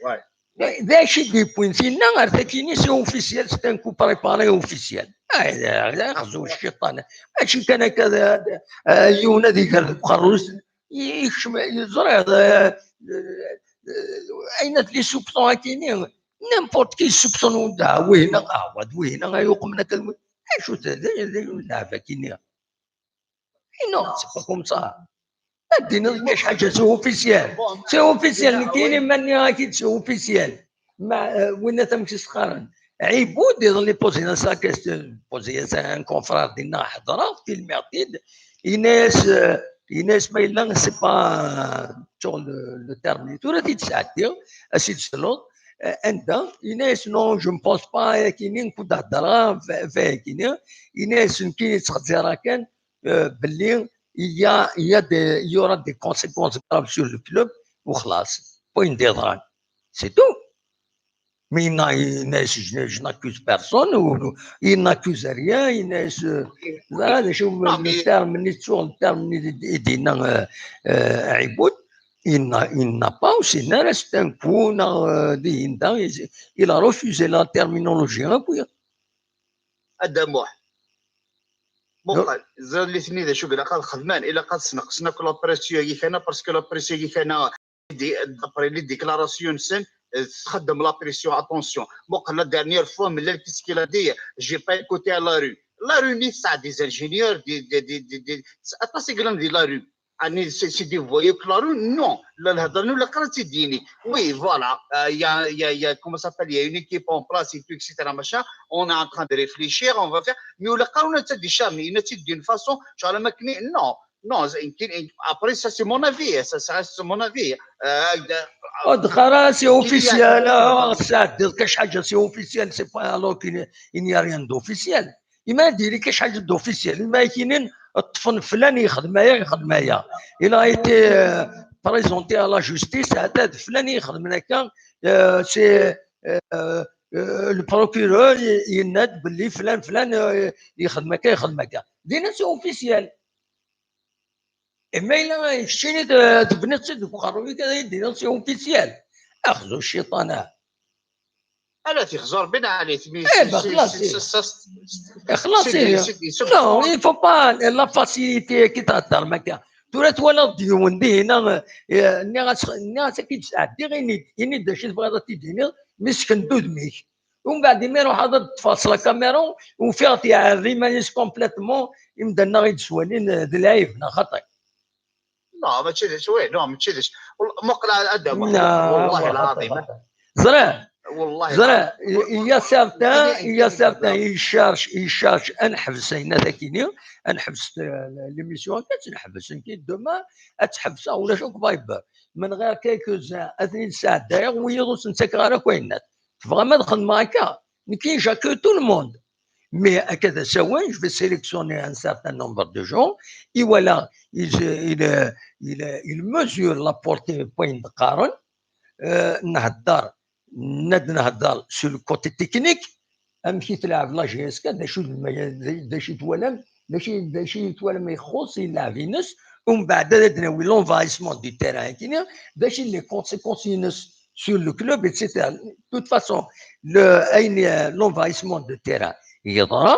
Ouais. D acu i d-yewwin tinna ar takini, c'est officiel, c'est un coup préparé officiel. Axzu cciṭan. Mačči kan akka d, d, yiwen ad iger deg uqerru-s, yekcem, ẓriɣ, ayen at les soupçons akini, n'importe qui soupçon, ah, wihna, ah, wad wihna, ay uqmen akka d wihna. Acu d, d, d, d, d, d, akini. Et non, c'est pas comme ça. Ad d-tiniḍ kan ḥaǧa, c'est officiel. C'est officiel, nekkini ma nniɣ-ak-id c'est officiel. Ma, euh, winna tamek i s-qqaren. Ɛibud, iḍelli, pozi-as la question, pozi-as un confrère dinna, ḥeḍreɣ, filmiɣ-t-id, yenna-yas, euh, yenna-yas ma yella, c'est pas, sur le, le terme, tura ad t-id-sɛeddiɣ, ad s-id-tesleḍ, euh, anda, yenna-yas, non, je ne pense pas, akini, nkud heddreɣ, f-, f-, akini, yenna-yas, nekkini ttxezziraɣ kan, euh, belli il y a, il y a des, il y aura des conséquences graves sur le club, وخلاص. Point d yeḍran. C'est tout. Mais il n'a, il n'a, je, je n'accuse personne, ou il n'accuse rien, il n'a, euh, voilà, les choses, le terme, ni sur le terme, ni, ni, ni, euh, euh, Aibout, il n'a, il n'a pas aussi, c'est un coup, non, euh, di-, di-, il a refusé la terminologie, hein, puis. A Dda Muḥ. Muqel, ẓriɣ nitni d acu ilaq ad xedmen, ilaq ad sneqsen akk la pression-agi kana, parce que la pression-agi kana, di-, d'après les déclarations-nsen, eh, txeddem la pression, attention. Muqel, la dernière fois, Mellal, qu'est-ce qu'il a dit ? J'ai pas écouté à la rue. La rue, ni tesɛa des ingénieurs, des, des, des, des, des, aṭas i yellan di la rue. Ani, c'est, c'est des voyous que la rue, non. La, la, la, la, la, la, la, oui, voilà. Euh, il y a, il y a, il y a, comment ça s'appelle, il y a une équipe en place et tout, et cetera, machin. On est en train de réfléchir, on va faire. Mais la rue, c'est des charmes, il y en a d'une façon, genre, la maquinée, non. Non, c'est une- une- après, ça, c'est mon avis, ça, ça reste mon avis. Euh, de- Au départ, c'est officiel, hein, ça, dire que chaque chose, c'est officiel, c'est pas alors qu'il n'y a, il n'y a rien d'officiel. Il m'a dit que chaque chose d'officiel. Il m'a dit, ṭṭfen flan yexdem aya, yexdem aya. Il a été, euh, présenté à la justice, هذا فلان يخدم هكا, euh, c'est, euh, euh, le procureur, il, il note, belli flan, flan, euh, يخدم هكا, يخدم هكا. دينا c'est officiel. Et mais là, كتشيني تبنيت سيد بخاروي كذا يدينا c'est officiel. أخذوا الشيطانة. Ala, tixẓur bin ɛli, tmi- Eh ben, خلاص, c'est- خلاص, c'est- non, il faut pas la facilité كي تهضر ما كان. Tura twalaḍ d yiwen di hina, eh, nniɣ-as, nniɣ-as ad k-id-sɛeddiɣ, ini-d, ini-d d acu tebɣiḍ ad t-id-tiniḍ, mi sken-d udem-ik. ومن بعد ما يروح هذا تفاصل la caméra وفيها تيعري مانيس complètement يمدنا غير سوالين، eh, d lɛib, neɣ xaṭi. Non, mačči d acu, oui, non, mačči d acu. Muqel a Dda Muḥ, Non, والله خطأ, العظيم. خطأ. Ẓriɣ, والله ẓriɣ, العظيم. il y a certains, il y a certains, Il ils cherchent, ils cherchent, ad neḥbes ayen akini, ad neḥbes, euh, l'émission, ad tt-neḥbes, nekki demain, ad tt-ḥebseɣ, ulac akk Viber. من غير quelques-uns, ad ten-id-sɛeddayeɣ, wiyaḍ ur sen-ttakeɣ ara akk ayen. Tebɣam ad xedmeɣ akka? Nekki, j'accueille tout le monde. Mais akka d asawen, je vais sélectionner un certain nombre de gens, et voilà, il, il, il, il mesure la portée, point de Karen, euh, نهضر, نهضر sur le côté technique, amek i tleɛɛeb la J S K, d acu d, d acu i twalam, d acu, d acu i twalam ixuṣṣ i llɛeb-ines, ومبعد ad d-nawi l'envahissement du terrain, d acu les conséquences-ines sur le club, et cetera. De toute façon, le, ayen, euh, l'envahissement de terrain yeḍra,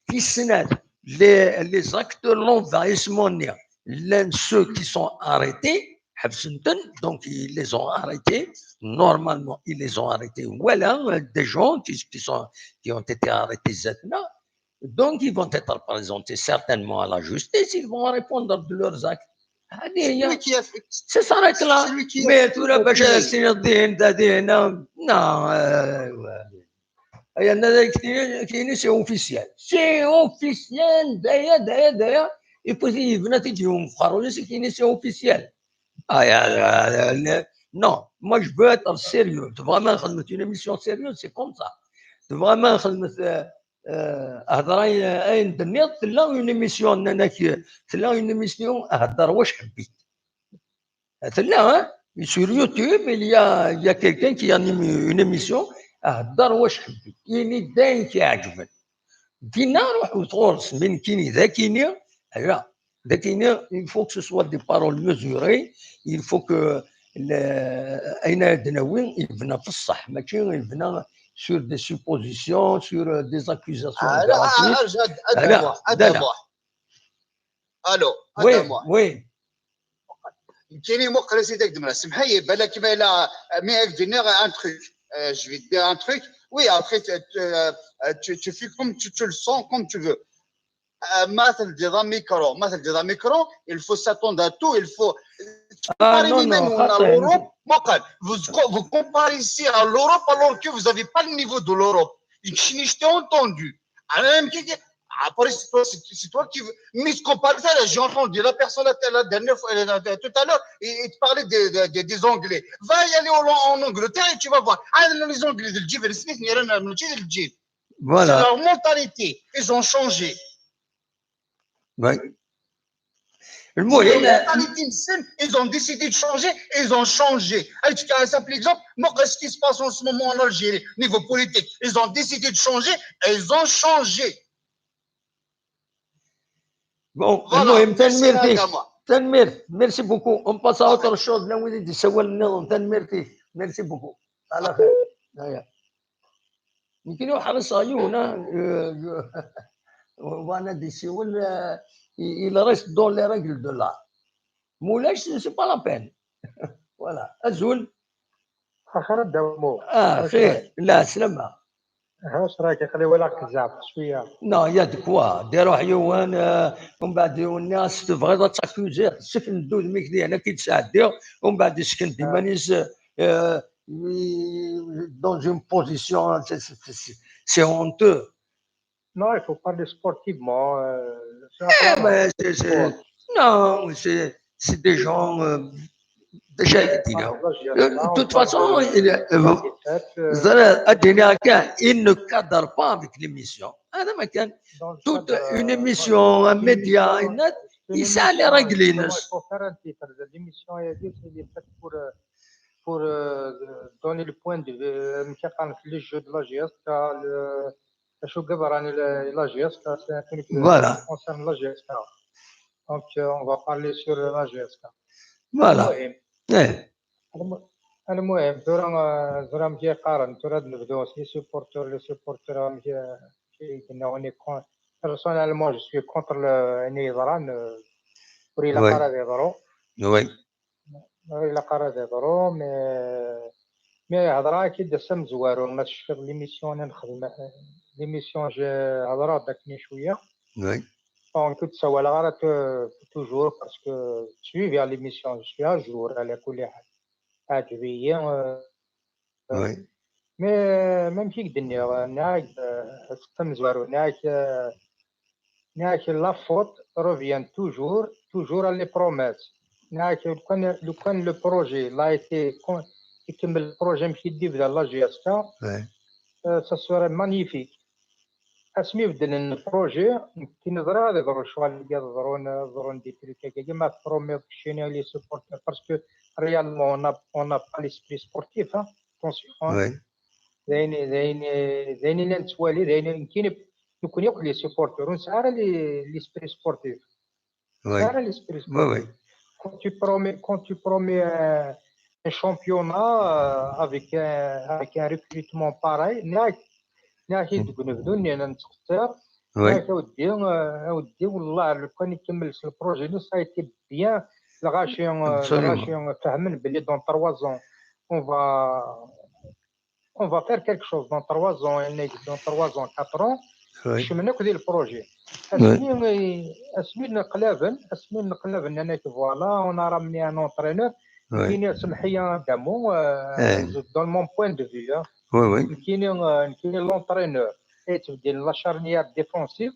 tis snat, les, les acteurs l'envahissement-nni, llan ceux qui sont arrêtés, ḥebsen-ten, donc ils les ont arrêtés, normalement, ils les ont arrêtés, voilà, euh, des gens qui, qui sont, qui ont été arrêtés, zdat-neɣ, donc ils vont être présentés certainement à la justice, ils vont répondre de leurs actes. هذه هي. Celui qui a fait- C'est ça, là. Celui qui a Mais fait- tura, باش هذا السيد دين، دا دين، non, euh, ouais. Ayen-a, c'est officiel. C'est officiel, d aya, d aya, d aya. Et puis, yebna-t-id yiwen deg uqerruy-is, c'est officiel. Ah, ya, ya, ya, le- non, moi, je veux être sérieux. Tebɣam ad nxedmet une émission sérieuse, c'est comme ça. Tebɣam ad nxedmet, euh, euh, hḍer ay-, ayen d-tenniḍ, tella une émission, nnan-ak, tella une émission, hḍer wac ḥbit. Tella, hein ? Sur YouTube, il y a, il y a quelqu'un qui anime une émission, hḍer wac ḥbit. Ini-d ayen k-iɛeǧben. Dinna, ruḥ ɣur-s, mi nekkini d akini, ala, d akini, il faut que ce soit des paroles mesurées, il faut que, le- ayen ara d-nawi yebna ɣef ṣṣeḥ, mačči yebna sur des suppositions, sur, euh, des accusations. Ah, لا، gratuites. آه، آه، هاد- هاد لا، هو، هاد لا، لا. هو. الو، هاد Oui, هو. Oui. كاينين مقرسين داك دمرة، سمحي، بالك ما لا، mais je vais dire un truc. Euh, je vais dire un truc. Oui, après, tu, tu, euh, tu, tu fais comme tu, tu le sens, comme tu veux. Euh, ما تلدي ذا ميكرو، ما تلدي ذا ميكرو، il faut s'attendre à tout, il faut Ah, comparer non, même non, on a خاطر l'Europe, مقال. Vous, vous comparez ici à l'Europe alors que vous n'avez pas le niveau de l'Europe. Je t'ai entendu. Alors, même qui- Après, c'est toi, c'est c'est toi qui veux. Mais ce qu'on parle, ça, là, j'ai entendu la personne la, la dernière fois, euh, tout à l'heure, il, il te parlait des, des, des- des Anglais. Va y aller au- en Angleterre et tu vas voir. Ah, les Anglais, le Jivelsmith, c'est Voilà. Leur mentalité. Ils ont changé. Ouais. Ils ont, المهم mentalité, ils ont décidé de changer et ils ont changé. Allez, je te donne un simple exemple. Moi, ce qui se passe en ce moment en Algérie, niveau politique, ils ont décidé de changer et ils ont changé. Bon, Voilà, المهم merci, تنميرتي. Adama. تنمير. Merci beaucoup. On passe à autre chose. Là, oui, c'est نظن. تنميرتي. Merci beaucoup. على خير. هيا. يمكن يحرص عيونا. وانا دي سيول. Il reste dans les règles de l'art. مولاش, c'est pas la peine. Voilà. ازول. اخر الدمو. اه خير, لا سلامة. ها، واش راك؟ خلي ولا كزاف شويه. Non, il y a de quoi. ديروا حيوان, آه، ومن بعد الناس تبغي تاكوزي, سكن الدود ميك دي هنا كي تساعديه, ومن بعد يسكن دي مانيس, آه, dans une position, c'est, c'est, c'est, c'est honteux. Non, il faut parler sportivement. Euh, Eh ben, c'est, c'est, non, c'est, c'est des gens, euh, déjà, il dit, non. Euh, de toute façon, il, euh, زرا, الدنيا كان, il ne cadre pas avec l'émission. هذا ما كان. Toute une émission, un média, يسعى les règles. Il faut faire un titre. L'émission est faite pour, euh, pour, euh, donner le point de vue, euh, ماشي قال في les jeux de la J S K, le شو قبر عن la J S K, c'est un truc, euh, Voilà. Concerne la J S K. Donc, euh, on va parler sur la J S K. Voilà. المهم. ايه. الم-، المهم، ثورة، ثورة ماشي قارن، ثورة نبدو les supporters, les supporters, ماشي، ماشي قلنا on est con-, personnellement, je suis contre le, يعني يضران, euh, وري لا Oui. قرار يضرو. Oui. وري لا قرار يضرو, mais, mais هضرة كي دسم زوارو, ما تشفر l'émission نخدم, l'émission je هضرة داكني شوية. Oui. Donc, كنت سوال غير ت-، toujours parce que je suis vers l'émission, je suis à jour على كل حال. عجبية, euh, Oui. mais même كي قلنا, ناك, euh, تم زوارو, ناك, euh, ناك la faute revient toujours, toujours à les promesses. ناك لو كان, لو كان le projet, il a été con-, يكمل le projet ماشي يدي بدا la J S K, Oui. euh, ça serait magnifique. اسمي بدل le projet, كي نظرة هذا ضرو شوال اللي ضرون, ضرون des trucs هكاكا, ما promet شيني les supporters, parce que réellement, on a, on a pas l'esprit sportif, hein, attention, hein. Oui. داين, داين, داين اللي نتوالي, داين يمكن نكون ياك les supporters, ونسعى les, l'esprit sportif. Oui. سعى l'esprit Oui, oui. Quand tu promets, quand tu promets un, un championnat, euh, avec un, avec un recrutement pareil, ناك, ناك يدق نبدو نتخسر. Oui. ناك اودي, آه، اودي, والله لو كان يكمل le projet, ça a été bien. الغاشي, آه، Absolument. الغاشي فهمن بلي dans trois ans, on va, on va faire quelque chose dans trois ans, يعني dans trois ans, quatre ans. Oui. شمنا كذي le projet. اسمي, اسمي نقلبن, اسمي نقلبن, انا voilà, on a ramené un entraîneur. Oui. كاين, سمحية دامو, إيه. euh, dans mon point de vue, hein. Oui, oui. كاين, آه، كاين l'entraîneur. اي تبدل la charnière défensive.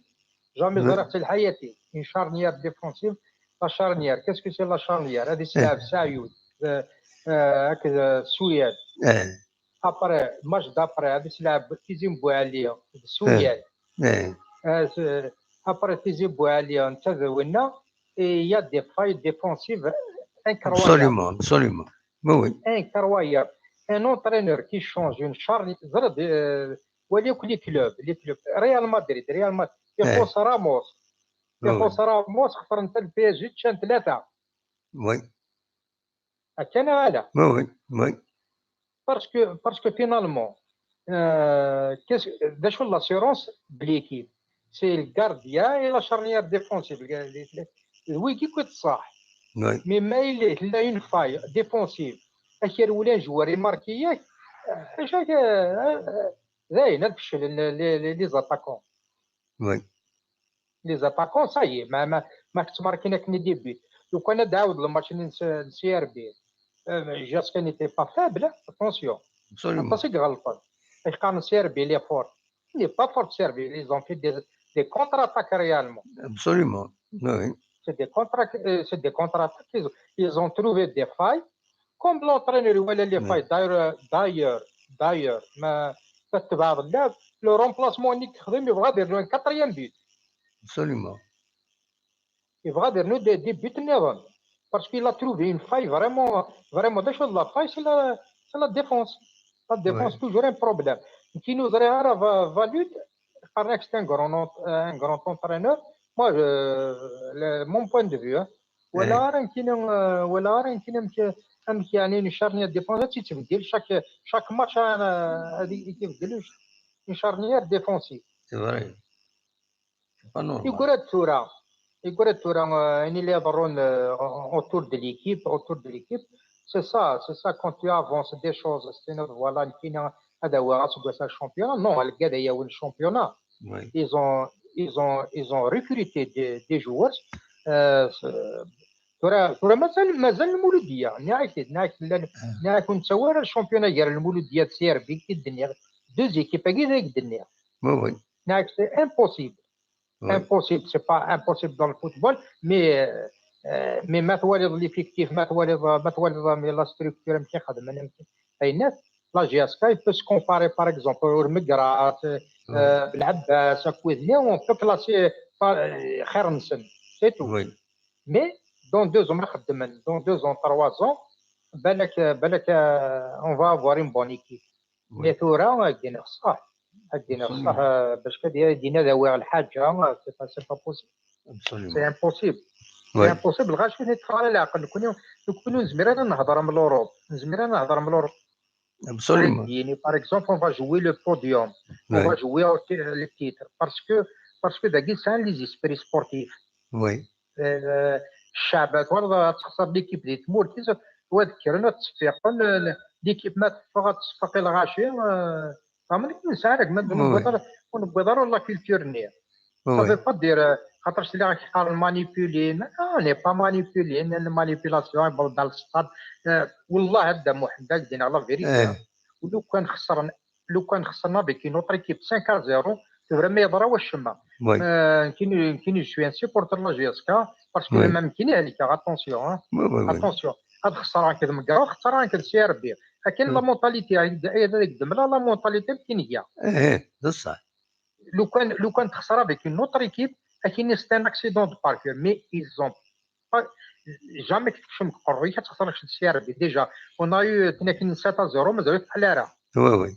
Jamais Oui. ضربت في حياتي. Une charnière défensive. La charnière. Qu'est-ce que c'est la charnière? هذه سلاعب سعيود. آه، آه، هكذا سوياد. ايه. Après, match d'après, هذه سلاعب تيزي مبوعلية. سوياد. ايه. آه، س-، après تيزي مبوعلية, انت ذوينا. Et il y a des failles défensives incroyables. Absolument, absolument. Oui, oui. Incroyable. Un entraîneur qui change une charnière, زرد, euh, وليك les clubs, les clubs. Real Madrid, Real Madrid. يخص راموس. Oui, oui. يخص راموس, خسر انت ال P S G, تشان ثلاثة. Oui. Akka neɣ ala? Oui, oui, oui. Parce que, parce que finalement, euh, qu'est-ce, d acu l'assurance de l'équipe? C'est le gardien et la charnière défensive. Le, le, le, le wiki كنت صح. Oui. Mais ما il y a une faille défensive. Akerwel un joueur est marqué, euh, euh, euh, les attaquants. Oui. Les attaquants, ça y est, ما ما ما كنت ماركين كني des buts. لو كان داود الماتش نس CRB, Jasca n'était pas faible, attention. Absolument. Parce que غلطان. اش قال CRB les forts. Il n'est pas fort CRB, ils ont fait des, des contre-attaques réellement. Absolument. Oui. C'est des contre, euh, c'est des contre-attaques. Ils, ils ont trouvé des failles. Comme l'entraîneur il voit les failles, d'ailleurs, d'ailleurs, d'ailleurs, mais le remplacement Nick Krim, il va dire un quatrième but. Absolument. Il va dire nous des, des buts نظن. Parce qu'il a trouvé une faille vraiment, vraiment, la faille, c'est la, c'est la défense. La défense, Oui. Toujours un problème. Qui nous aurait Valud, c'est un grand, un grand entraîneur. Moi, je, le, mon point de vue, hein. ولا راه كاين ولا راه كاين امك يعني نشارني ديفونس تيتبدل chaque chaque match هذه تيبدل نشارني ديفونسي. C'est vrai. C'est pas normal. يقرا ثورة يقرا ثورة يعني اللي يضرون autour de l'équipe, autour de l'équipe. C'est ça, c'est ça, quand tu avances des choses, c'est notre, voilà, كاين هذا هو اسكواس الشامبيون. Non, الكاد هي وين الشامبيون. Oui. Ils ont, ils ont, ils ont recruté des, des joueurs. Euh, ثورة ثورة مازال مازال المولودية نعاك نعاك نعاك نتصور الشامبيون غير المولودية سي ار بي كي الدنيا deux équipes كي ذاك الدنيا. Oui, oui. نعاك c'est impossible. Oui. Impossible, c'est pas impossible dans le football, mais euh, mais ما توالي l'effectif, ما توالي ما توالي la structure, ماشي خدمة, ماشي. La J S K, il peut se comparer, par exemple, au Migrat, euh, Belabas, Akoudni, on peut classer par, euh, خير نسن, c'est tout. Oui. Mais dans deux ans, dans deux ans, trois ans, بالك, بالك, euh, on va avoir une bonne équipe. Mais ثورة, هادينا صح. هادينا صح, باش كدير دينا ذاوي الحاجة, c'est pas, c'est pas possible. Absolument. C'est impossible. C'est Oui. Impossible. غاش كي تفعل العقل. نكونو, نكونو نزمير أنا نهضر من l'Europe. نزمير أنا نهضر من l'Europe. Absolument. يعني, par exemple, on va jouer le podium. On Oui. Va jouer au ti-, le titre. Parce que, parce que داكي c'est un les esprits sportifs. Oui. آه، الشعب تولد تخسر l'équipe ديال تمورتيز, وذكرنا تصفيق ال-، l'équipe ما تفغ تصفق الغاشي, آه، فهمني كي نسالك ما Oui. نبغي ضرور, ونبغي ضرور la culture نير. Ça Oui. Veut pas dire, آه، خاطرش اللي راك قال manipuler, on n'est pas manipuler, la manipulation, bon, dans le stade, آه، والله هذا محمد دينا la vérité. إيه. ولو كان خسرنا, لو كان خسرنا avec une autre équipe cinq à zéro, c'est vraiment يضرا والشمة. Oui. آه، كي ن-, كي نجوي نسيبورتر la J S K, parce que Oui. ما ممكن عليك, attention, hein. Oui, oui, oui. Attention. هاد خسران كذا مقرا, خسران كذا سي ار بي. لكن Mm. la mentalité هذيك دم لا, la mentalité كاين هي. إيه, بصح. لو كان, لو كان تخسر avec une autre équipe, لكن c'est un accident de parcours, mais ils ont pas, jamais كتكشم قروي كتخسر سي ار بي. Déjà, on a eu, كنا كاين sept à zéro, مازال بحال راه. Oui, oui.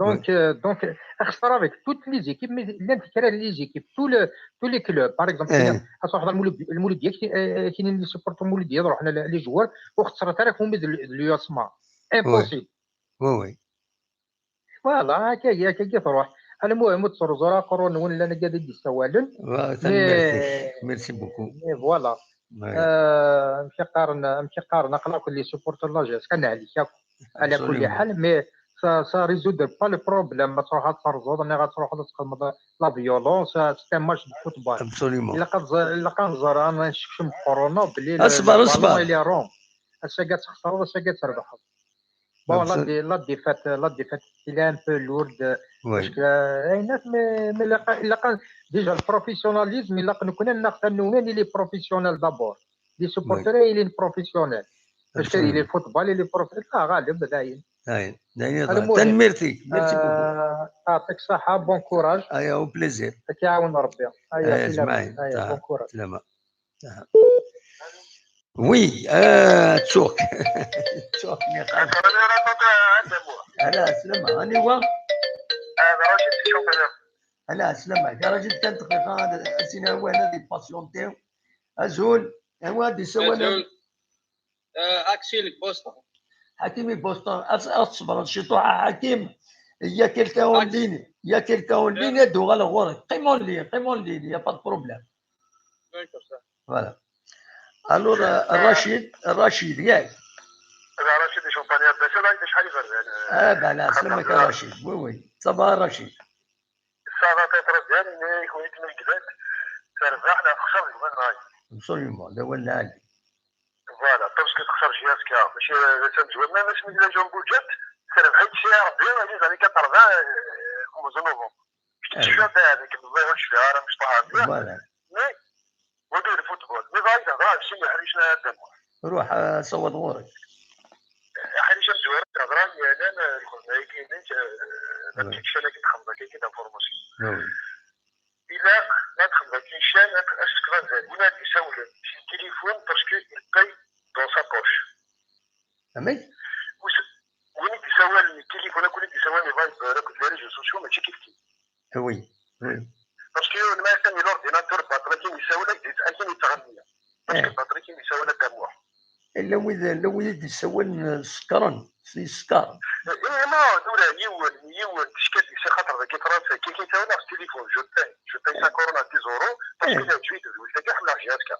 Donc, euh, donc, خسر avec toutes les équipes, mais لان تكرار les équipes, tous les, tous les clubs, par exemple, إيه. كاين, خاصة واحد المولود-, المولودية, كاين, آه، كاينين les supporters المولودية, رحنا ل-, les joueurs, وخسرت عليك هما اليو اس ما. Impossible. Oui, oui. Voilà, هكا هي, هكا هي تروح. المهم, تسرزو راه قرون وين لنا قاعد يدي سوالن. Merci beaucoup. Mais voilà. آه، ماشي قارن, ماشي قارن, اقرا كل les supporters la J S K كان عليك, على كل حال, mais ça, ça résoudre pas le problème. ما تروح ترزوض, انا غتروح تقلب la violence, c'est un match de football. Absolument. الا كنزر, الا كنزر انا نشكشم كورونا بلي اصبر, اصبر. اللي رون, اش كتخسر واش كتربح. Bon, la, la défaite, la défaite, il est un peu lourde. Oui. Parce que, euh, mais, mais la, la, déjà, le professionnalisme, il a, nous connaissons, il est professionnel d'abord. Les supporters, il est professionnel. Parce que il est football, il est professionnel. Ah, غالب, دايم. Merci beaucoup. يعطيك الصحة, bon courage. Au plaisir. يعاون ربي. Bon courage. Oui, آه، تشوك. تشوك. على سلامة, راني هو. على سلامة, يا راجل, كان دقيقة, هذا السينما هو هنا دي باسيونتي. أزول, هو هذه سوالف. آه، اكسيل بوسطن. حكيمي بوسطن، أص- أصبر شي طوحة حكيم. Il y a quelqu'un en ligne, il y a quelqu'un en ligne, يدو غالا غورك. قيم en ligne, قيم en ligne, il y a pas de problème. D'accord, ça. Voilà. Alors, euh, Rachid, Rachid, ياك. انا رشيد شومبانيا بس انا عندي شحال يبرد. اه بلا سلامك يا رشيد. Oui, oui, ça va رشيد. الساعه تاع ديالي مي كويت من جداد. تربحنا خسر الوين راي. Absolument, لا ولا علي. Voilà, parce que تخسر جهازك ماشي لازم تجوز ما ماشي من جون بوجات. تربحت شي ربي راني زاني كتربح. كومز نوفمبر. شفت هذيك الله يشفيها راه مش طاهر مزيان. Voilà. مي ودير الفوتبول مي بعيد هضره هادشي ما يحريش لها الدم. روح آه، صوت غورك. حريش الجوار هضره يعني انا الخدمه كاينين ما كاينش انا كنت خمضه كاين كاين انفورماسيون. Oui. الا ما تخمضه كاين شي انا اش تكرا زاد ولا تساول شي تليفون parce que il paye dans sa poche. فهمت؟ وين تساول التليفون كل تساول فايبر كل les réseaux sociaux ماشي كيف كيف. Oui, oui. Parce que ما كان l'ordinateur باطل كاين يساول لك كاين يتغني. Parce que إيه. باطل كاين يساول لك دموع. الا وين الا وين يسول سكران سي سكر. اي ما دورا يول يول تشكل شي خاطر ذاك فرنسا كي كيساول في التليفون je paye je paye cinq euros ولا dix euros parce que إيه. لا تجي تزوج لك حنا جهازك.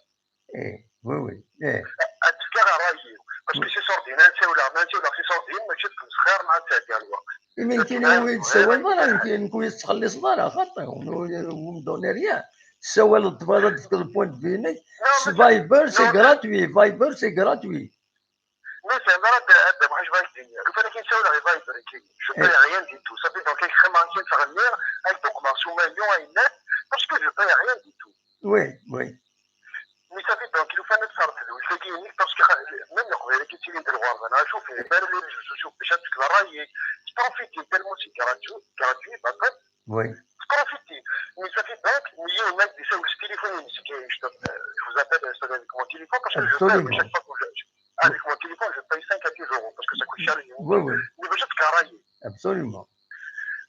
ايه oui oui ايه. اتفكر رايي parce que c'est صوردين نساو ولا ما نساو ولا c'est صوردين ماشي تكون خير مع التاع كاع الوقت. يمكن هو يتسول ما راه يمكن نكون يستخلص ضرا خاطر ومدوني ريان. سوال الضباط في البوان دو فيني. فايبر c'est gratuit, فايبر c'est gratuit. Mais c'est vrai هذا ما حاجه باش الدنيا لو كان كاين ساوي غير فايبر كاين je paye rien du tout ça fait donc كاين خدمه كاين تغني اي دوك مارسو مليون اي نت parce que je paye rien du tout. Oui, oui. Mais ça fait donc لو كان صارت الوساكين parce que même يقبل كي تيجي ندير غرض انا شوف غير les réseaux sociaux باش هذيك الراي تبروفيتي انت الموسيقى gratuit gratuit باطل. Oui. تبروفيتي mais ça fait donc مليون نت يساوي التليفون يمسك يشتغل. Je vous appelle avec mon téléphone parce que je paye Absolument. chaque fois que je avec mon téléphone je paye cinq à dix euros parce que ça coûte cher. Oui, oui. Mais باش تكراي. Absolument.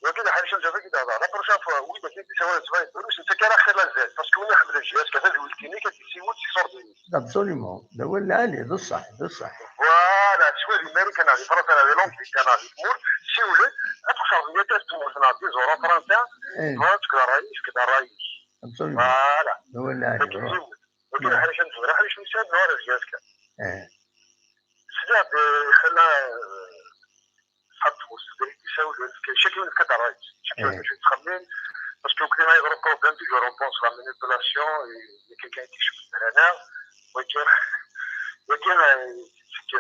ولكن حاجه جافا كي دابا la prochaine fois oui داك يدي سوا سوا فلوس انت كان اخر لا زاد parce que وين يحمل الجهاز كذا زوجتيني كتسيوت شي صورديني. Absolument. لا ولا علي بصح بصح. Voilà شوي مالي كان هذه فرنسا هذه لونجلي كان هذه تمور. سي ولد اتخسر مية تمور في نهار دي زورو فرنسا. ايه فرنسا كذا رايش كذا رايش. Absolument. Voilà. لا ولا علي. ولكن حاجه نزور حاجه شوي ساد نهار الجهاز كان. ايه سلاح خلا صحاب تمور سدري يساول كان شكل كذا رايش. شكل إيه. شوي تخمين. Parce que كل ما يضرب problème toujours on pense la manipulation et quelqu'un qui joue هنا. ولكن ولكن يعني كي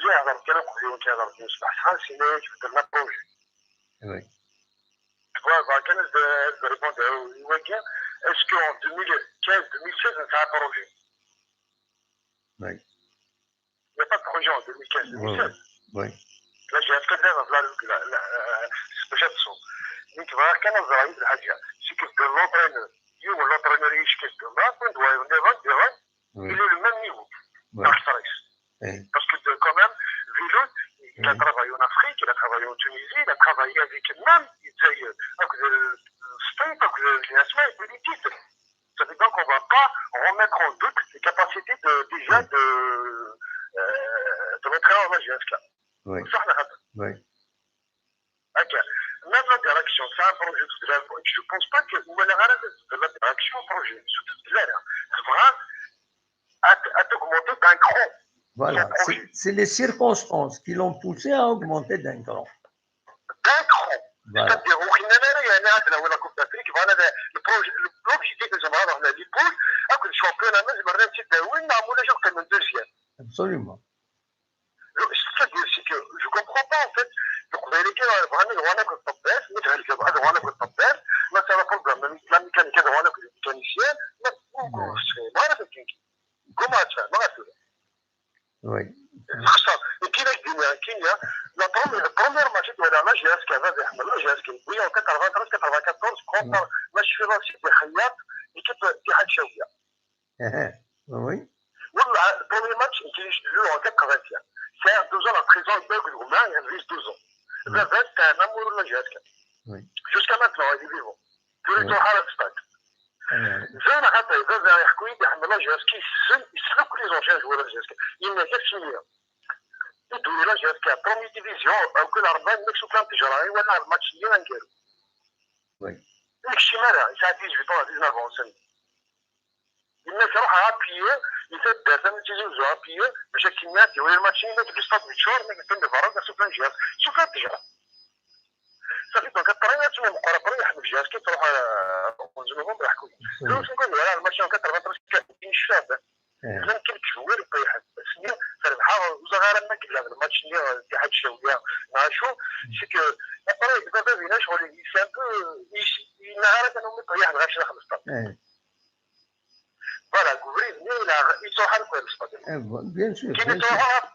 يهضر كان نقول كيهضر كان صباح صحا سينا يتبدل لنا بروجي. Oui. Voilà كان ريبوند ولكن est-ce que en deux mille quinze deux mille seize نتاع بروجي. Oui. Il n'y a pas de projet en deux mille quinze deux mille seize. Oui. لا جهاز كذا لا لا لا باش تصوم. Mais كيف كان الزرايب الحاجه c'est que l'entraîneur يوم l'entraîneur يشكي ما كنت واير نيفر ديفر Oui. il est le même niveau. Oui. تاع الفريس. إيه. Parce que quand même Vilot il a Oui. travaillé en Afrique, il a travaillé en Tunisie, il a travaillé avec même الجزائر avec le State avec le Jasmin et les titres. Ça veut dire qu'on va pas remettre en doute les capacités de, déjà Oui. de, euh, de l'entraîneur de la J S K. Oui. صح ولا خطأ؟ Oui. هكا. Même la direction, c'est un projet de la, je pense pas que ولا غير la direction projet, surtout de la, تبغى à, à t'augmenter d'un cran. Voilà, c'est c'est les circonstances qui l'ont poussé à augmenter d'un cran. D'un cran. Voilà. C'est-à-dire وخينا انا يعني عندنا ولا كوب دافريك voilà l'objectif de زعما هنا les poules هاك le championnat ما زعما راه تداوي نعملوا شي كان من deuxième. Absolument. C'est-à-dire c'est que je comprends pas en fait. Donc بغينا كي بغينا كنت طباخ متهلكه بغينا كنت طباخ. مثلا problème la mécanique هذا وانا كنت mécanicien. ما ما عرفت كيف كوما هذا ما عرفت. Oui. خصها كاينه الدنيا كاينه. La première première match ولا la J S K هذا يحمل la J S K oui en quatre-vingt-treize quatre-vingt-quatorze contre match في راسي بخياط l'équipe اتحاد شاويه. Oui. والله le premier match كاين شي جوج هكا قضيتها. C'est un douze ans la prison يبان لك هما يهز douze ans. بابا تاعنا مور la J S K. Oui. Jusqu'à maintenant il est vivant. Oui. تروح على الستاد. آه، زين هذا زين يحكوا يدي حنا La J S K yessen, yessen akk les anciens joueurs la J S K. Yenna-k ass-nni, i d-tewwi la J S K première division, akk larbal nekk s uklan tejra i walaɣ lmatch-nni aneggaru. Oui. Ur yekcim ara, yesɛa dix-huit ans, dix-neuf ans sani. Yenna-k ruḥ appuyer i taddart am Tizi Uzzu, appuyer bac akken ad d-iwali lmatch-nni, yenna-k lstad yeččur, nekk d berra, s uklan tejra, s uklan tejra. Safi, donc, après, tu me crois, après, il y a J S K, tu vas, onze novembre, il y a quoi. Donc, c'est quoi, voilà, le match en quatre-vingt-treize, une chance. Même quelques joueurs, après, c'est bien, ça le rend, vous avez un mec qui a le match, il y a des matchs, il y a un show, c'est que, après, il va venir, je vois, il fait un peu, il il n'a rien à nous mettre, il y a un rachat à le stade. Voilà, Gouvernement, il a, il s'en rend compte, c'est pas bien. Eh, vo- Bien sûr, Qui bien ne sûr. s'en rend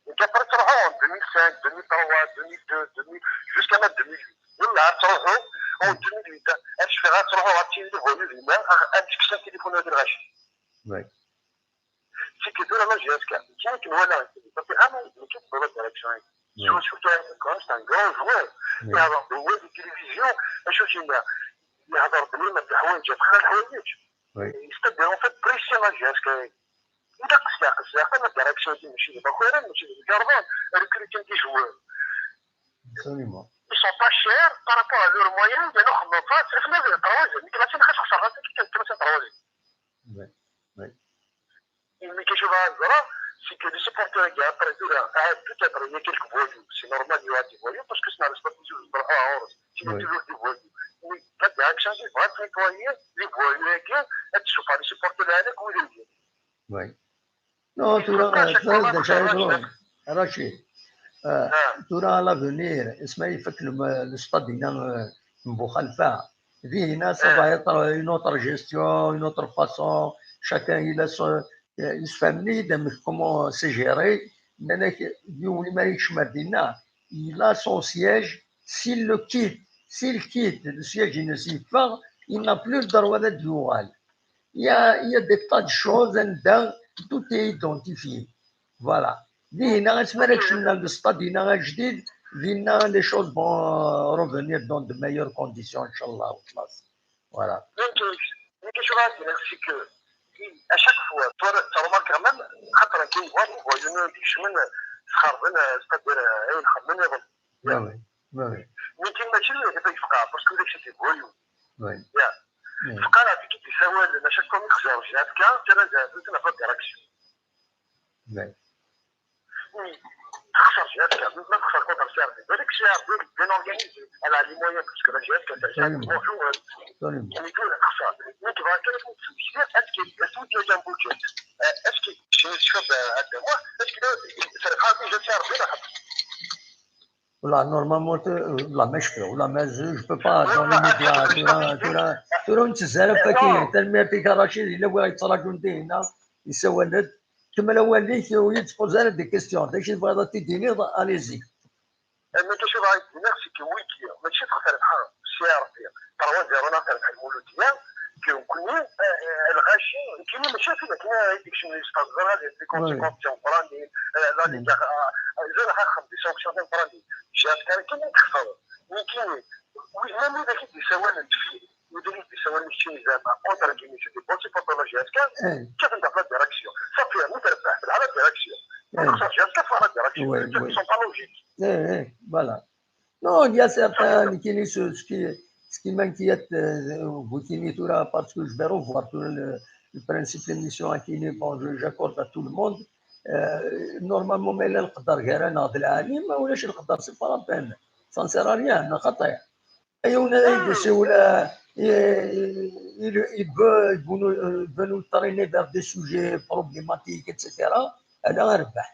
Donc après, tu en deux mille cinq, deux mille trois, deux mille deux, deux mille, jusqu'à même deux mille huit. Nous, là, tu en deux mille huit, hein, je fais un travail à Tine de Voyou, lui-même, un petit qui téléphone de Rachid. Ouais. C'est que de la magie, est-ce que tu vois là, parce que, ah non, il est dans la direction. Ouais. Surtout, surtout, quand c'est un grand joueur, Ouais. il a avoir de web de télévision, et je suis là. Il a avoir de même de Hawaï, j'ai pris le Hawaï. Ouais. C'est-à-dire, en fait, précisément, j'ai inscrit. Il a que ça, que ça, la direction du monsieur de Bakhouren, monsieur de Garvan, recruter des joueurs. Absolument. Ils sont pas chers par rapport à leurs moyens, mais non, on va faire le travail, mais la scène reste ça, c'est que c'est un travail. Ouais. Mais quelque chose à dire, c'est que les supporters, il y a après tout, là, ah, peut-être il y a quelques voyous. C'est normal, il y aura des voyous parce que c'est un respect toujours de la hausse. Il y a Oui. Toujours des voyous. Mais la direction, il va être nettoyé, les voyous, les gars, et tu sais pas, les supporters, là, les gars, Oui. Non, tura, tura d acu ara yeḍrun. Rachid, euh, tura à l'avenir, asmi ifak lem- lestad-inna, euh, n Buxalfa, dinna, ça va être une autre gestion, une autre façon, chacun il a son, euh, yessefhamen-iyi-d amek, comment c'est géré, nnan-ak, yiwen imi ara yekcem ar dinna, il a son siège, s'il le quitte, s'il quitte le siège-ines, yeffeɣ, il n'a plus le droit ad d-yuɣal. Il y a, il y a des tas de choses, anda tout est identifié. Voilà. Dinna, asmi ara kecmen ar lestad-inna ajdid, dinna, les choses vont, euh, revenir dans de meilleures conditions, inchallah, xlas. Voilà. Donc, euh, mais quelque chose à dire, c'est que, à chaque fois, tu vois, tu remarques quand même, خاطر كي يبغى يبغى يكشمن سخربن، c'est-à-dire, euh, يخمن يظن. Ouais, ouais, ouais, ouais. Mais كاين ماشي اللي يبغى يفقع، parce que داكشي تيبغيو. Ouais. يا. Ouais. فقال هذيك اللي سوال، ما شاك كون يخزر جهات كان، ترى جهات، ترى في الديريكسيون. Ouais. تخسر جهات كامل، ما تخسر كونتر سي ار بي. بالك سي ار بي بيان اورغانيزي، على لي مويان، باسكو لا جهات كانت Absolument. Absolument. يعني كاين خسر. مي كيبغى كان يكون في التوجيه، اسكي اسكي كان بوجي. اسكي شنو تشوف هذا هو؟ اسكي فرق هذه جات سي ار بي ولا حق؟ Voilà, normalement, tu- là, mais je peux, là, mais je, je peux pas dans les médias, tura, tura, tura, ur nettezzar ara faki, tanemmirt-ik a Rachid, yella win yettṛaǧun dinna, yessawal-d, kemmel awal-ik, ur yi-d-tḥuza ara des questions, d acu tebɣiḍ ad t-id-tiniḍ, allez-y. Mais qu'est-ce que je vais dire, c'est que oui, mais c'est très bien, c'est ار بي. Trois zéro, on a fait le Mouloudia, que on connaît, le Rachi, qui nous, mais c'est que, qui nous, il y a des conséquences, on prend des, la Ligue, ils ont des sanctions, on prend des, j'ai un qui nous, mais qui, oui, même lui, il a dit, c'est ouais, le défi, il a dit, c'est ouais, le défi, il a contre, qui nous, c'est des bons supporters de la G S K, qui sont dans la direction. Ça fait un autre, la direction. Donc, ça, G S K, faut la direction. Oui, Ils oui. sont pas logiques. Eh, eh, voilà. Non, il y a certains qui, ce, ce qui, ce qui m'inquiète, euh, vous qui tura, parce que je vais revoir tout le, le principe de l'émission à qui, bon, je- j'accorde à tout le monde. Euh, normalement, mais là, le qadar, c'est pas la peine. Ça ne sert à rien, خطير. Et on a des, c'est où là, il, il, il veut, il veut nous, il veut nous traîner vers des sujets problématiques, et cetera. Alors, ben,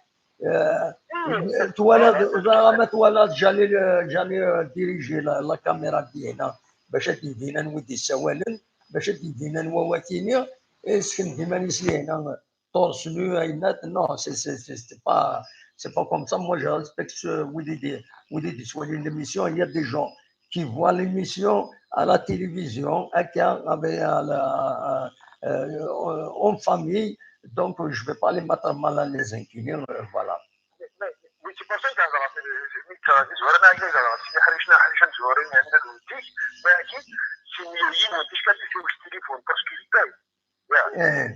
euh, toi là, toi là, j'allais, euh, j'allais, euh, diriger la, la caméra ديالنا باش تدينا نودي السوالم، باش تدينا نواكيني، اسكن ديما نسلينا torse nu, non, c'est, c'est, c'est, c'est pas, c'est pas comme ça. Moi, je respecte ce, ويدي دي, ويدي دي سوالي l'émission. Il y a des gens qui voient l'émission à la télévision, avec, avec, à la, euh, en famille. Donc, je vais pas les mettre mal à les incliner, euh, voilà. Mais c'est pour ça que dans la télé, زوارنا هكا زعما، سي حريشنا حريشة زوارين عندنا الوديك، ما أكيد، سي مليون وتشكى في التليفون، parce que je paye. Eh,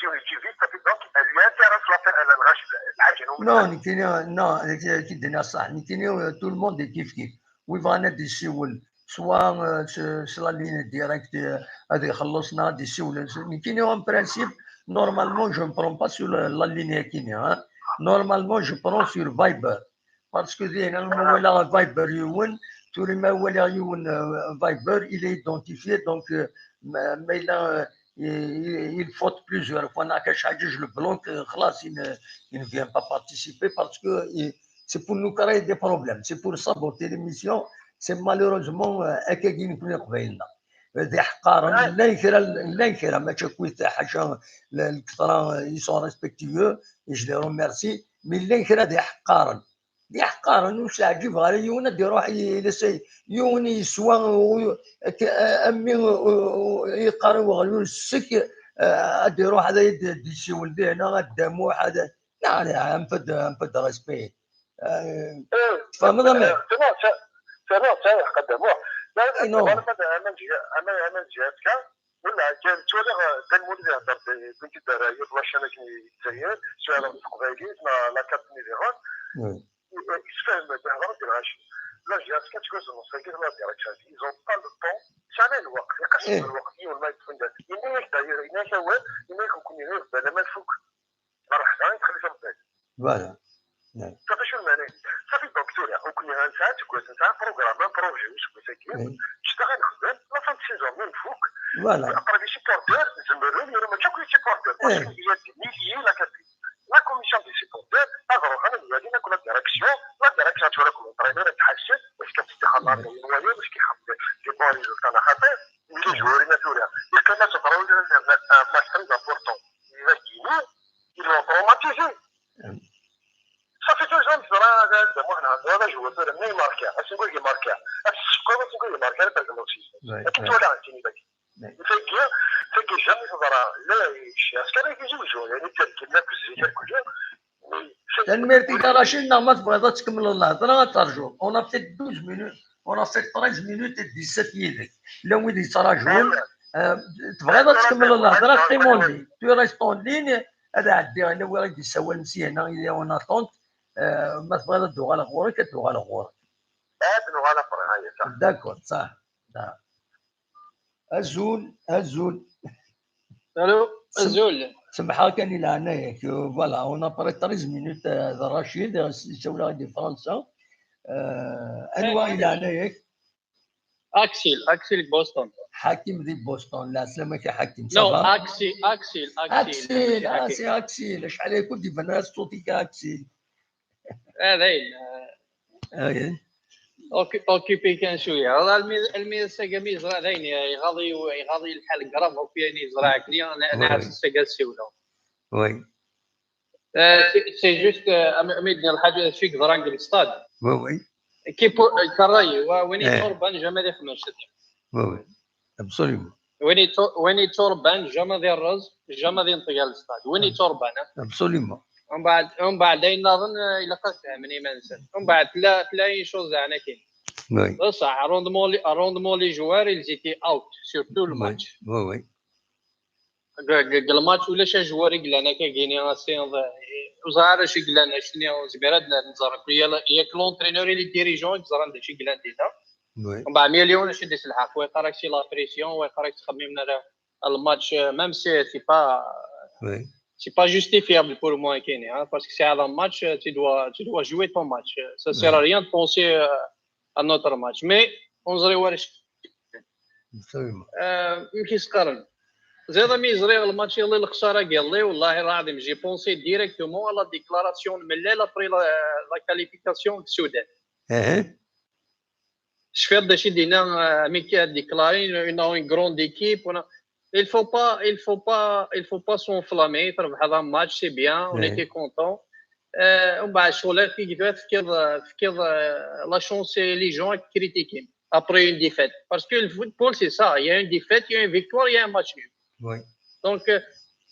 يجي فيت صافي. دونك اللي انتيريس لافير على الغاش الحاجه هو non, nekkini, non, nekkini صح, nekkini, euh, tout le monde est كيف كيف. Wi bɣan ad d-yessiwel, soit, euh, s, s la ligne directe, euh, ad ixelleṣ neɣ ad d-yessiwel. Nekkini, en principe, normalement, je ne prends pas sur la, la ligne akini, hein. Normalement, je prends sur Viber. Parce que dihin, ma walaɣ Viber yiwen, tura ma walaɣ yiwen, euh, Viber, il est identifié, donc, euh, ma, ma yella, euh, il, il faute plusieurs fois, neɣ acḥal, je le bloque, euh, خلاص, il ne, il ne vient pas participer parce que il, c'est pour nous créer des problèmes, c'est pour saboter l'émission, c'est malheureusement, euh, akkagi nekni Leqbayel-nneɣ. D iḥeqqaren, llan kra, llan kra, mačči akkit ḥaca, l-, lketṛa, ils sont respectueux, et je les remercie, mais llan kra d iḥeqqaren. D iḥeqqaren, ur s-ɛǧibeɣ ara yiwen ad d-iruḥ i-, i-, yiwen yeswa, u-, ak-, a-, a mmi, u-, u-, yeqqar i weɣyul ssek, eh, ad d-iruḥ ad d-, d-yessiwel dihna, ad d-amuḥ, ad, neɣ, neɣ, un peu de, un peu de respect. Eh, tfehmeḍ, a mmi? Tama, ta-, tama, ta, yeḥqa ddamuḥ. La, non. Aman, aman, aman, aman, wala kan ttwaliɣ, eh, Dda Lmulud ihedder d, d win i d-terra yiwet la chaîne akken i Lezzayer, s uɛraben s teqbaylit, neɣ la carte n Idiɣen. Oui. I-, i-, yessefhem-d, ihder-d lɣaci. La J S K ttkuzzen ṣṣagit la direction. Ils ont pas le temps. Sɛan lweqt, iqas lweqt, yiwen ma yeṭṭef-d. Yenna-yak d'ailleurs, yenna-yak awal, yenna-yak nekkni, bala ma nfuk. Merḥba, txelli tameddit. Voilà. Safi, acu lmeɛna? Safi, donc, tura, nekkni nesɛa aseggas, nesɛa programme, un projet, useggas-agi, ǧǧet-aɣ ad nexdem, la fin de saison, mi nfuk, voilà, aqrab les supporters, zemren, yura mačči akk les supporters, parce qu'il y a des milliers la, la commission des supporters, ad ruḥen ad walin akk la direction, la direction tura akk l'entraîneur ad tḥassen, est-ce que ad tettixaḍ les moyens, est-ce que iḥemmel des bons résultats, neɣ xaṭi, les joueurs-ina tura, yeqqim-asen tura, un match très important, ils l'ont traumatisé. Safi, deux ans, neẓra d, d, d, d joueur tura, ma yemarka, asengu yemarka. Ad tessefqeḍ, asengu yemarka, ad tergmeḍ s-, akken twalaɣ nekkini dagi. Tagi, tagi jamais teḍra, la, askar i Tizi Uzzu, yani, tergem akk zik akk. Tanemmirt-ik a Racid, neɣ ma tebɣiḍ ad tkemmleḍ lehḍra, ad terjuḍ. On a fait douze minutes, on a fait treize minutes et dix-sept yid-k. Llan wid yettraǧun. Eh, tebɣiḍ ad tkemmleḍ lehḍra, qqim en ligne. Tu restes en ligne, ad ɛeddiɣ, yella win i d-yessawalen syenna, il est en attente. Eh, ma tebɣiḍ ad d-uɣaleɣ ɣur-k, ad d-uɣaleɣ ɣur-k. Ad nuɣal après, aya, sax. D'accord, sax. Sax. Azul, azul. Allô, azul. Semḥeɣ kan i leɛnaya-k. Voilà, on a près treize minutes, eh, d Racid, yessawel-aɣ-d di Fransa. Eh, anwa i leɛnaya-k? Axel, Axel deg Boston. Ḥakim di Boston, lɛeslama-k a Ḥakim, ça va? Non, Axel, Axel, Axel, Axel, ah, c'est Axel, acḥal ay kent-iban ara ṣṣut-ik a Axel? Ah, dayen, eh, occupé kan cwiya. Almi, almi ass-agi mi yeẓra dayen, iɣaḍ-iyi, iɣaḍ-iyi lḥal grave akk, yani yeẓra akli, ana, ana ass-agi ad ssiwleɣ. Oui. Euh, c'est, c'est juste, euh, am-, am-, lḥaǧa d acu i yeḍran deg lstad. Oui, oui. Qui peut, euh, Karay, wa-, win yetturban jamais ad ixdem ccetla. Oui, oui. Absolument. Win yettu-, win yetturban jamais ad irreẓ, jamais ad yenṭeg ar lstad. Win yetturban, hein. Absolument. Umbeɛd, umbeɛd ayen nniḍen, euh, ilaq ad fehmen iman-nsen. Umbeɛd tella, tella une chose, hein, akin. Oui. Bṣaḥ, rendement les, rendement les joueurs, ils étaient out sur tout le match. Oui, oui. Deg, deg lmatch ulac ajewwar i yellan akka gini, asinḍ, ur ẓriɣ ara acu i yellan, acni ur nezmir ad nẓer. Yak l'entraîneur et les dirigeants i yeẓran d acu i yellan dinna. Oui. Mbeɛd mil yiwen acu i d-iselḥaq, wa yeqqar-ak c'est la pression, wa yeqqar-ak ttxemmimen ara lmatch, même si c'est pas, oui, c'est pas justifiable pour moi, kini, hein, parce que c'est un match, tu dois, tu dois jouer ton match. Ça sert à rien de penser, euh, à notre match. Mais ur neẓri wara acu. Absolument. Euh, amek i s-qqaren? Ziḍ ami ẓriɣ lmatch iḍelli, lexsara n yiḍelli, wallahi lɛadim, j'ai pensé directement à la déclaration n Mellal après la, la qualification de Soudan. Cfiɣ d acu i d-yenna, euh, amek i déclaré une, une, une grande équipe, on a, il faut pas, il faut pas, il faut pas s'enflammer, trebḥeḍ un match, c'est bien, on était content. Euh, umbeɛd ccɣel-ik, tefkiḍ, tefkiḍ, euh, la chance et les gens à critiquer après une défaite. Parce que le football, c'est ça. Il y a une défaite, il y a une victoire, il y a un match nul. Oui. Donc, euh,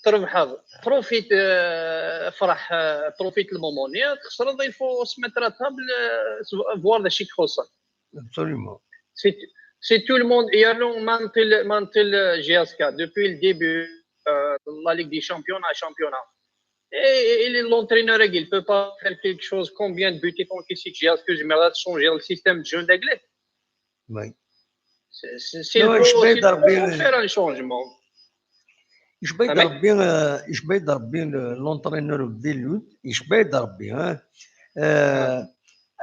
trebḥeḍ, profite, euh, افرح, euh, profite le moment-nni, txesreḍ, il faut se mettre à table, euh, voir d acu i k-ixuṣṣen. Absolument. C'est, c'est tout le monde. Il y a long, ma nṭil, ma nṭil, euh, J S K, depuis le début, euh, la Ligue des Champions à championnat. Et, et l'entraîneur, il peut pas faire quelque chose. Combien de buts il faut qu'il s'exerce que je me change le système de jeu anglais? Oui. C'est c'est- c'est Non, le je pro- vais c'est le pro dormir. Pour faire un changement. يجبد أمي؟ ربي آه، يجبد ربي l'entraîneur de Lille يجبد ربي ها آه،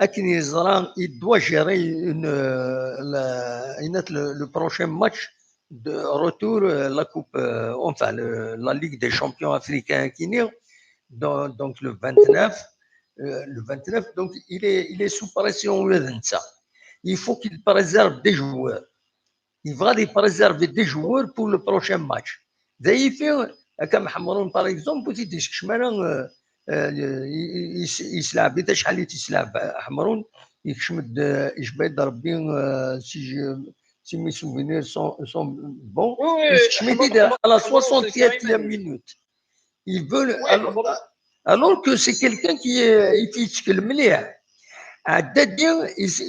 اكن يزرا il doit gérer une euh, la- le, le prochain match de retour euh, la coupe euh, enfin le- la Ligue des Champions africains كيني donc, donc le vingt-neuf euh, le vingt-neuf donc il est il est sous pression ولا نسى. Il faut qu'il préserve des joueurs. Il va les préserver des joueurs pour le prochain match. D'ailleurs, comme Hamroun, par exemple, il dit que je يسلعب حتى شحال يتسلعب حمرون يكشم يجبد ربي si je si mes souvenirs sont, sont bons Oui, oui, يكشم يدير على soixante-quatrième minute. Il veut Ouais, alors, alors que c'est quelqu'un qui est يتكلم مليح. عدادي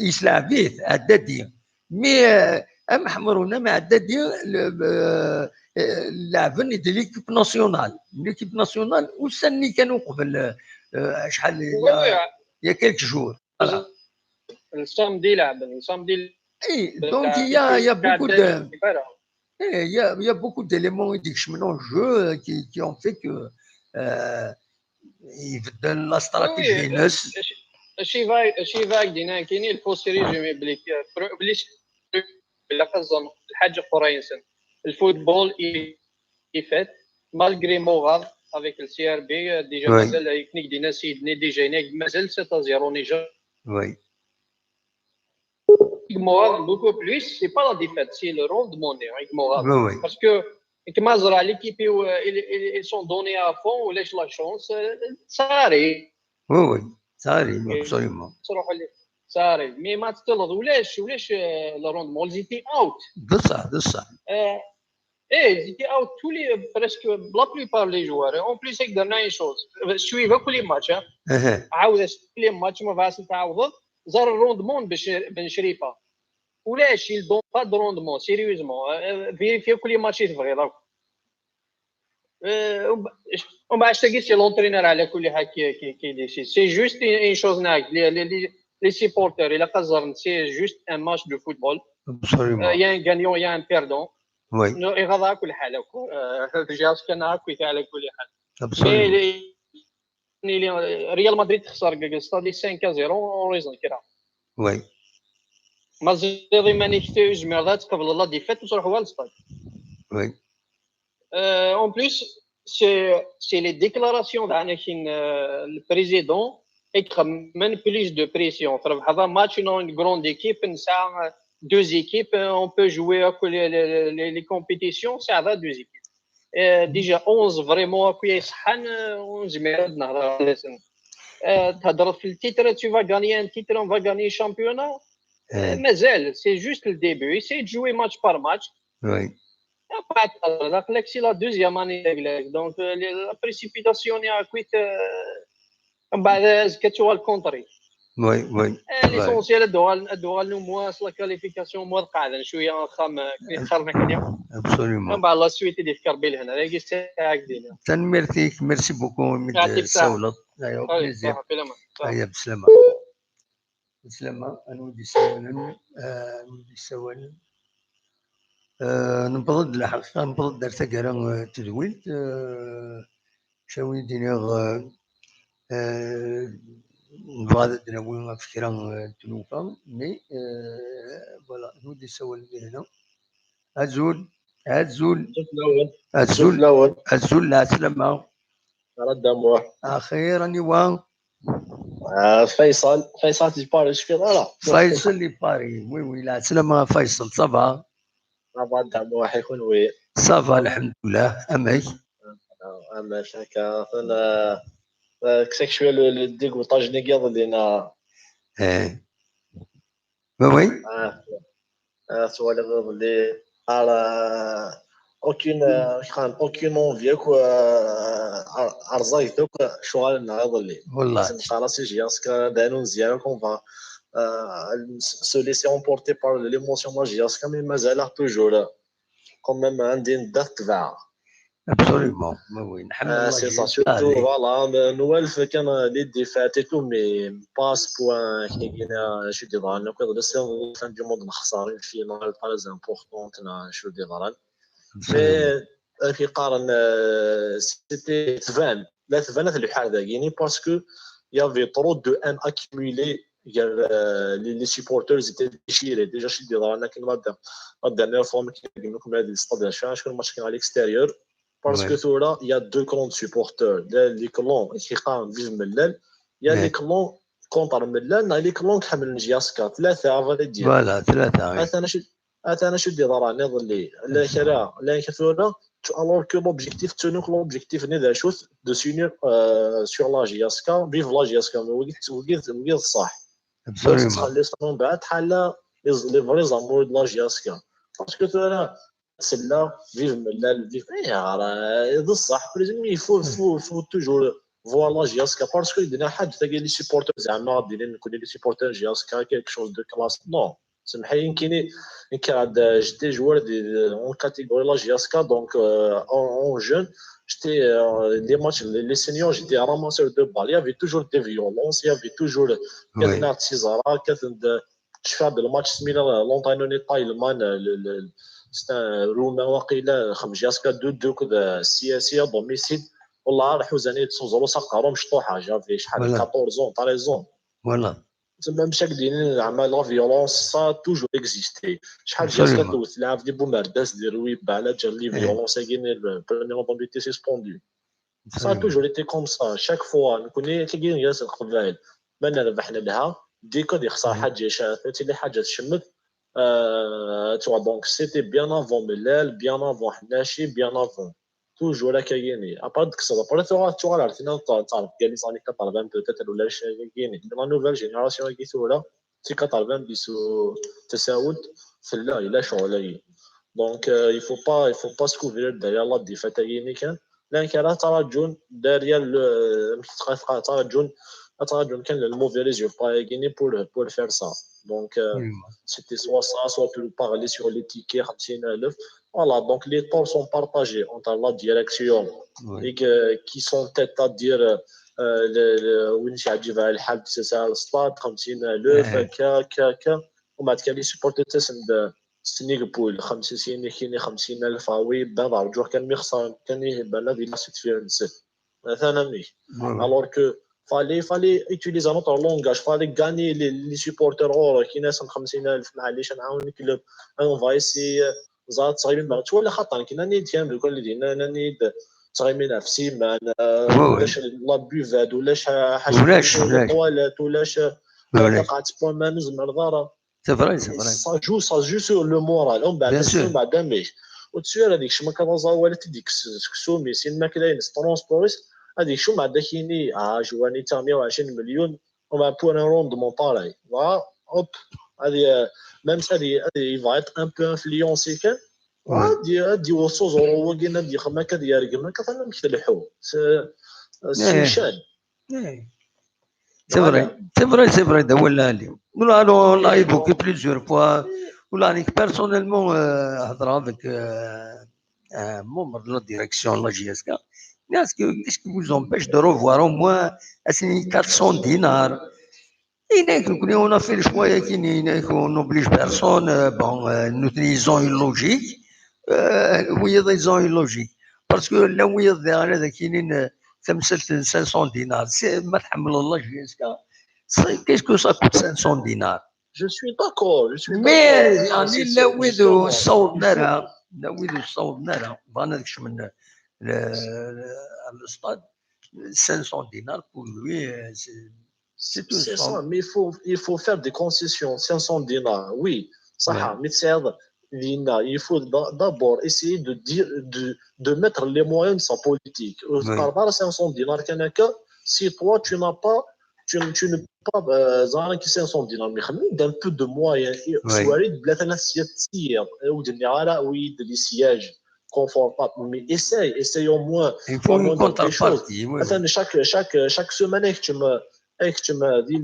يسلعبيه عدادي mais أم حمرون أم عدادي لعبني de l'équipe nationale. L'équipe nationale وسني كانوا قبل شحال il y a quelques jours. الصمدي لعب الصمدي اي donc il y a il y a beaucoup de il y a il y a beaucoup d'éléments يديكشمنوا en jeu qui qui ont fait que يبدل la stratégie ناس. شي فاي شي فاي دينا كاينين الفوس ريزومي بلي بلي بلا كنظن الحاجه اخرى ينسى الفوتبول يفات malgré Mourad avec le C R B déjà مازال يكنيك دينا سيدني déjà هناك مازال sept à zéro déjà. Oui. Mourad beaucoup plus c'est pas la défaite c'est le rendement. Mourad Oui, oui. Parce que كما زرا l'équipe ils sont donnés à fond ولاش la chance ça arrive. Oui, oui, ça arrive, absolument. Ça arrive mais ما تطلب ولاش ولاش le rendement ils étaient out. بصح بصح. ايه ils étaient out tous les presque la plupart les joueurs. En plus هيك درنا une chose suivre كل match عاود كل match ما فاس تعاوض زار le rendement بن شريفه. ولاش ils donnent pas de rendement sérieusement. Vérifier كل match تبغي donc ومن بعد تاكي c'est l'entraîneur على كل حال كي كي كي décide. C'est juste une chose هناك les supporters الا قزرن c'est juste un match de football. Absolument. Il y a un gagnant il y a un perdant. Oui. يغضى كل حال هذا جهاز كان هاكو على كل حال. Absolument. Real Madrid خسر ستادي cinq à zéro en raison كرا. Oui. مازال ماني كتير جميع تقبل la défaite وتروح هو للستاد. Oui. En plus c'est c'est les déclarations تاع كاين le président يخمم plus de pression. تربح هذا match une grande équipe نسعى deux équipes on peut jouer les compétitions c'est هذا deux équipes. Déjà onze vraiment هاكويا يصحن ونجمع نهضر على تهضر في le titre tu vas gagner un titre on va gagner championnat. مازال c'est juste le début essaye de jouer match par match. Oui. Après, c'est la deuxième année donc la précipitation هاكويا من بعد كتشوف الكونتري. Oui, oui. L'essentiel ادوها ادوها لنا moins la qualification moins قاعده شويه واخا خرنا كنيا. Absolument. من بعد la suite اللي فكر بيه هنا هذاك الساعه كدينا. تنميرتيك merci beaucoup. يعطيك الصحه. Au plaisir. سلامه. هيا بسلامه. بسلامه. انودي سوالن انودي سوالن. نبض الحقيقه نبض دار ثقاله تدويلت. شاوي دينيغ نبغى ناوي في كرا تنوفا mais voilà نودي سوال هنا. ازول ازول ازول ازول العسلامه. رد اموح. اخيرا ايوا. آه فيصل فيصل تجبار اش في لا. فيصل لي باري oui oui العسلامه فيصل ça va. Ça va دعم واحد يكون وي. Ça va الحمد لله امك. امك هكا انا كساك شويه le dégoûtage نقيض لينا. ايه oui oui. سوالي غير اللي على aucune aucune envie كو ارزاي دوك شغل نهار اللي والله. خلاص يجي اسكا دانو مزيان كون فا se laisser emporter par l'émotion ما جي اسكا mais مازال toujours quand même عندي ندات تبعها. Absolument. Oui, oui. نحمل Ah, الله c'est ça, جميع surtout, عليك. Voilà, nwal kan les défaites et tout, mais pas ce point كي كنا شو دي ضغط نقول بس fin du monde نخسر une finale très importante نا شو دي ضغط. Mais كي قارن c'était تبان لا تبان هذا الحال ذاكيني parce que il y avait trop de haine accumulée. Les, les supporters étaient déchirés. Déjà, je suis dans la la dernière fois, كي نقول لكم هذه الاستاد شكون الماتش كان à l'extérieur. Parce que ثورة il y a deux clans de supporters. Les clans كيقارن vive ملال, il y a les clans contre ملال, les clans كحمل جياسكا ثلاثة à vrai dire. Voilà, ثلاثة. اثنا شو اثنا شو دي ضرا نظلي لا كرا لا كثورة. Alors que l'objectif, l'objectif نذا شوث de s'unir sur la J S K, vive la J S K, وقيت وقيت وقيت صح. Absolument. تخلي من بعد حالا les vrais amoureux de la J S K. Parce que ثورة سلا vive ملال vive ايه راه بصح لازم il faut faut faut toujours voir la J S K parce que عندنا حاجه تاع les supporters زعما غادي نكون les supporters J S K quelque chose de classe. Non, سمحي يمكن كان j'étais joueur de en catégorie la J S K donc en jeune j'étais les matchs les seniors j'étais ramasseur de balles, il y avait toujours des violences, il y avait toujours كانت سيزارا كانت شفت هذا الماتش سمينا l'entraîneur تاع المان c'est un roumain واقيلا خمس J S K deux deux كذا C S C à domicile. والله راحوا زاني تصوزروا سقارهم شطوحه j'avais شحال quatorze ans treize ans. Voilà. تما مشاك دينين زعما la violence ça a toujours existé. شحال J S K دوت تلعب دي بومرداس دي رويبا على جال les violences كاين le premier novembre était suspendu. Ça a toujours été comme ça. Chaque fois نكوني كي جالس القبائل ما نربحنا لها ديكا دي خسارة حاجة شافت اللي حاجة تشمت. آه donc c'était bien avant ملال, bien avant حناشي, bien avant. Toujours هكا كايني ابار ديك الصدى بري ثورة ثورة عرفتنا تعرف قال لي صاني كتعرف بان بوتيتر ولا شي كايني la nouvelle génération كي ثورة c'est quatre-vingt-dix تساوت في لا الا شغل. Donc il faut pas il faut pas se couvrir derrière la défaite كايني كان لان كان ترجون derrière ترجون ترجون كان le mauvais résultat كايني pour pour faire ça. Donc c'était soit ça soit tu parler sur les tickets خمسين ألف. Voilà, donc les torts sont partagés entre la direction et qui sont tête à dire وين شي عجيب على الحال تسعة السطاد خمسين ألف هكا هكا هكا. ومن بعد كاين les supporters تسند سنيك بول خمسين كيني خمسين ألف هاوي بان رجوع كان ميخسر كان يبان هذه لا سيت فيرنس. مثلا مي alors que fallait fallait utiliser un autre langage, fallait gagner les supporters غورك كي ناس خمسين ألف معليش نعاونك club on va essayer. زاد صغيرين بغيت ولا خاطر كنا نيد كان بكل دينا انا نيد صغيرين في سيمان ولاش la buvette ولاش حاجه ولاش ولاش طواليت ولاش قاعد سبور ما نزم الضاره. C'est vrai, c'est vrai. Ça joue, ça joue sur le moral. ومن بعد السوم بعد ميش وتسير هذيك شما كان زاوالة ديك سكسومي سين ما كاين ترونسبوريس. هذيك شو بعد كيني اه جواني تا مية وعشرين مليون. ومع pour un rendement pareil. Hop, هذه même هذه هذه il va être un peu influencé كان. غادي غادي وصوز هو كاين هذه خما كذا يرقم كذا مش تلحو. C'est شان. C'est vrai, c'est vrai, c'est vrai, ده ولا لي. ولا انا والله évoqué plusieurs fois. ولا انا personnellement هضر avec membre de la direction la J S K. Est-ce que, est-ce qui vous empêche de revoir au moins à quatre cents dinars? Et donc, on a fait le choix, on n'oblige personne. Bon, nous, ils ont une logique. Oui, ils ont une logique. Parce que là où il y a des cinq cents dinars, c'est ما تحمل الله J S K. Qu'est-ce que ça coûte cinq cents dinars? Je suis d'accord, je suis d'accord. Mais يعني لا ويدو صوتنا راه لا ويدو صوتنا راه بغينا داكشي من le stade cinq cents dinars pour lui c'est c'est ça, mais il faut, il faut faire des concessions. Cinq cents dinars, oui, صح, mais c'est il faut d'abord essayer de dire, de, de mettre les moyens de sa politique. Par cinq cents dinars كان هكا, si toi tu n'as pas, tu, tu ne peux pas زعما كي cinq cents dinars, mais خمي d'un peu de moyens. سواري بلا ثلاث سيات سيات ودني على ويد les sièges confortables, mais essaye, essaye au moins. Il faut une contrepartie. Attends, chaque, chaque, chaque semaine, tu me ايك تما هادي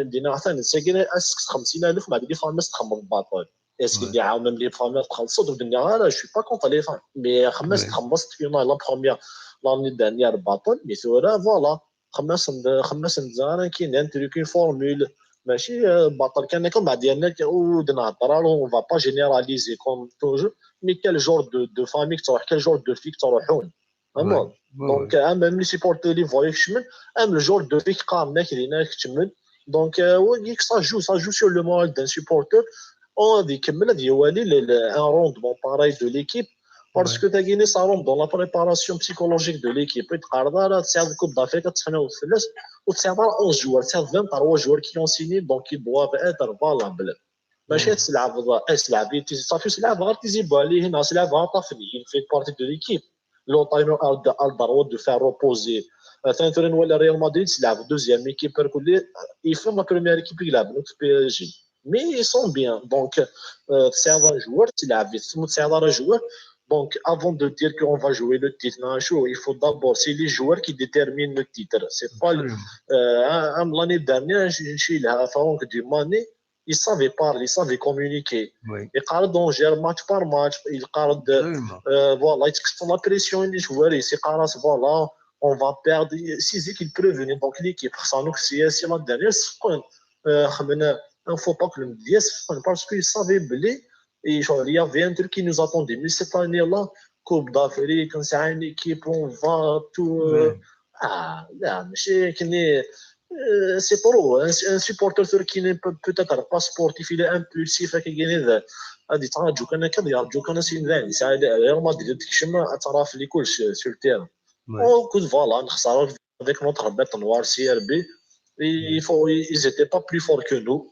دينا عطاني ساكن اسك خمسين ألف مع ديك فارمس تخمم باطل. Est-ce que d-iɛawen même les familles txellṣeḍ? Ur d-nniɣ ara, je suis pas contre les familles. Mais xemmas txemmest final la première, l'année dernière baṭel, mais tura, voilà. Xemmas n xemmas n tzara qui n'introduit qu'une formule. Mačči euh, baṭel kan akka, mbeɛd yerna ur d-nhedder ara, on va pas généraliser comme toujours. Mais quel genre de, de famille tettruḥ, quel genre de fille tettruḥun? Vraiment. Donc, euh, même les supporters, les voyous, même le genre de fille qui est donc, euh, oui, ça joue, ça joue sur le moral d'un supporter. On a dit que un rendement pareil de l'équipe. Parce que tu as gagné ça rentre dans la préparation psychologique de l'équipe. Et tu as la Coupe d'Afrique, tu as fait ou tu as onze joueurs, tu as vingt-trois joueurs qui ont signé, donc ils doivent être valables. ماشي تلعب تلعب صافي تلعب غير تيزيبو عليه هنا تلعب غير طافني. Il fait partie de l'équipe. L'entraîneur a le droit de faire reposer. ثاني توري نولي ريال مدريد تلعب deuxième équipe كل يفهم la première équipe يلعب donc PSG. Mais ils sont bien. Donc تسعة joueurs تلعب ثم تسعة joueurs. Donc avant de dire qu'on va jouer le titre, il faut d'abord, c'est les joueurs qui déterminent le titre. C'est pas l'année dernière, j'ai la Franck Dumani, il savait parler, il savait communiquer. Il parle d'Angers match par match, il parle de. Euh, voilà, il la pression, les joueurs, il s'est voilà, on va perdre. C'est qu'il prévenait donc l'équipe. Ça, donc, c'est la dernière seconde. Euh, un faux pas que le parce qu'il savait blé. Et genre, il y avait un truc qui nous attendait. Mais cette année-là, Coupe d'Afrique, c'est une équipe, on va tout. Euh, ah, là, mais c'est c'est trop. Un, un supporter qui n'est peut-être pas sportif, il est impulsif, غادي يتراجو كان كذا يرجو كان سين ذاني ساعه ريال مدريد تكشم اطراف لكل sur le terrain. وكنت voilà نخسر avec notre bête noire C R B. Il faut, ils étaient pas plus forts que nous.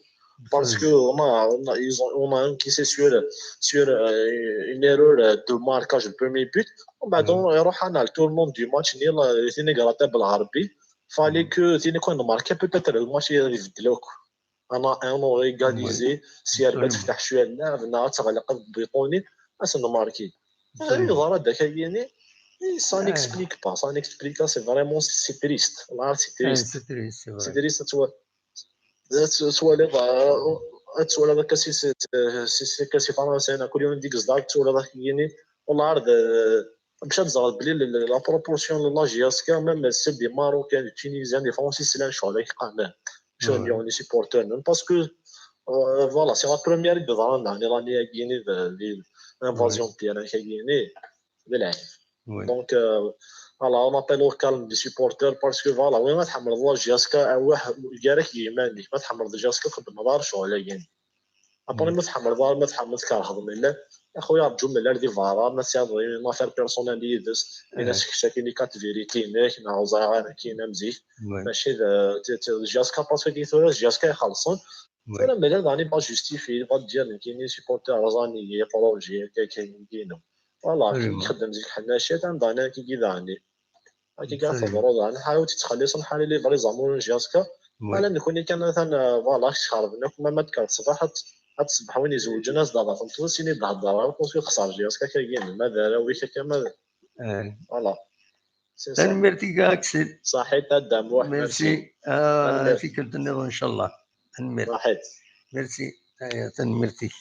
Parce que on a, on a, ils ont, on a encaissé sur, sur euh, une erreur de marquage le premier but. ومن بعد يروح انا tout le monde du match نيل ثيني غراتا بالعربي. Fallait que ثيني كون ماركي peut-être le match يبدلوك. انا un aurait égalisé. C R B تفتح شويه اللعب نهار تغلق بيطوني اش نماركي. غير يظهر هذاك يعني. Ça n'explique pas, ça n'explique pas, c'est vraiment c'est triste. Là, c'est triste. C'est triste. Twaliḍ twaliḍ akka si si si si فرنسا هنا كل يوم ديك الزدار تولد راك يجيني. والله عرض باش تزغد بلي la proportion de la J S K même c'est des Marocains, des Tunisiens, des Français, c'est la chose avec quand même. شنو les supporters parce que voilà, c'est la première que dans l'année l'année يجيني l'invasion de terrain يجيني. Donc, euh, voilà, on appelle au calme des supporters parce que voilà, وين ما تحمل la J S K, واحد يجارك يماني ما تحمل la J S K خدم دار شغل يعني. Après ما تحمل دار ما تحمل تكرهض من لا. اخويا رجو من لا دي فارا ما تسير ما فير بيرسونال يدس. الناس كشاكين لي كات فيريتي هناك نعوز كاين مزيك. ماشي la J S K parce que la J S K يخلصون. فانا مالا داني با جوستيفي با دير كاينين supporters رزاني بروجي كاين كاينو. Voilà, كي يخدم زيك حناشات عندنا كي كيداني. هاكي كاع تضرو داني حاول تتخلص نحال لي فري زامور جاسكا. انا نكون كان مثلا voilà شهر بناك ما ما تكرت صباح. هاد الصباح وين يزوجوا ناس دابا فهمت سيني بهضر كون خسر جاسكا كاين ما دار وي كاين ما. Voilà. Tanemmirt-ik a Aksil. Saḥit a Dda Muḥ. Merci. Tikkelt nniḍen ncallah. Tanemmirt. Saḥit. Merci. Tanemmirt-ik.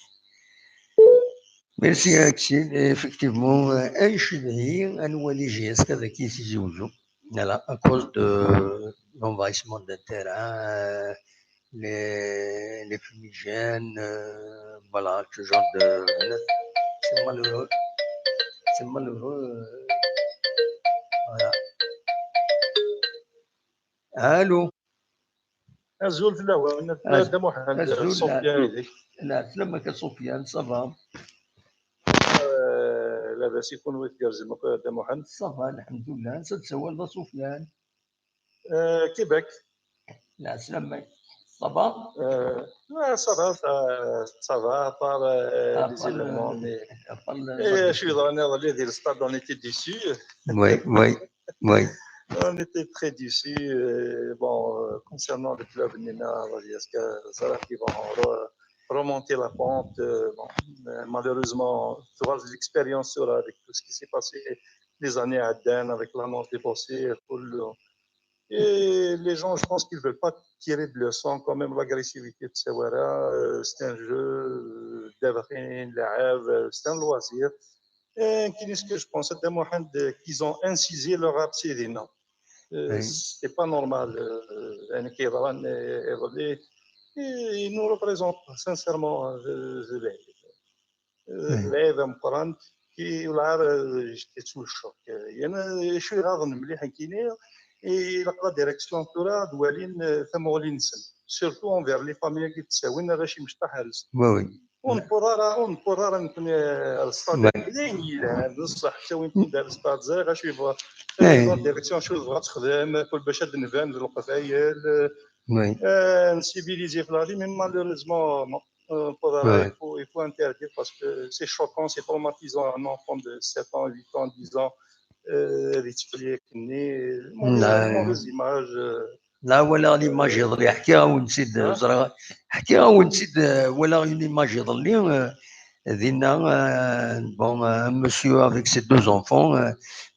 Merci a Aksil. Effectivement, ad ncedhi ad nwali J S K d akken i tizi uzzu. Voilà, à cause de l'envahissement d'un terrain, les, les fumigènes, euh, voilà, ce genre de. C'est malheureux. C'est malheureux. Voilà. Allô. Azul fell-awen, Dda Muḥend. Azul, Sufyan yid-k. Lɛeslama-k a Sufyan, ça va? Labas i kunwi tgerrzem akk a Dda Muḥend? Ça va, lḥemdullah. Ansa d-tsawaleḍ a Sufyan? Québec. Lɛeslama-k. Ça va? Ça va, ça va, à part les événements, mais je suis dans les stades, on était déçus. Oui, oui, oui. On était très déçus. Bon, concernant le club, Nina, J S K, ça qui va remonter la pente. Bon, malheureusement, tu vois l'expérience avec tout ce qui s'est passé les années à Aden, avec l'annonce des bossés, et les gens, je pense qu'ils ne veulent pas tirer de leçon quand même, l'agressivité de Sawara, c'est un jeu d abaxi n lɛab, euh, c'est un loisir. Euh, nekkini, ce que je pense, a Dda Muḥend, euh, qu'ils ont incisé leur abcès dinna. Euh, Oui. C'était pas normal, euh, ayen akka yeḍran, euh, iḍelli. Et ils nous représentent sincèrement, euh, de, de, de, euh, Oui. lɛib ameqqran, qui, là, euh, j'étais sous le choc. Euh, il y en a, je suis rare de me dire, et la direction tura d walin, euh, tamuɣli-nsen. Surtout envers les familles qui te sawin arrac imecṭaḥ ar-s. Oui, oui. Ur newweḍ ara, ur newweḍ ara nekkni, euh, ar stade. Ouais. D ayen yelhan, d ṣṣeḥ, ttawin-t-id ar stade, ẓriɣ acu yebɣa. Ouais. La direction acu tebɣa texdem, kul bac ad d-nban d leqbayel, euh, Oui. euh, sensibiliser ɣef la vie, mais malheureusement, non. Euh, pour Ouais. il faut, il faut interdire parce que c'est choquant, c'est traumatisant. Un enfant de sept ans, huit ans, dix ans, euh, ad yettwali akken-nni, mauvaise, Ouais. mauvaise image. Euh, La, walaɣ l'image iḍelli, ḥkiɣ-awen-tt-id, Hein? ẓriɣ, ḥkiɣ-awen-tt-id, euh, walaɣ une image iḍelli, euh, dinna, euh, bon, euh, un monsieur avec ses deux enfants, euh,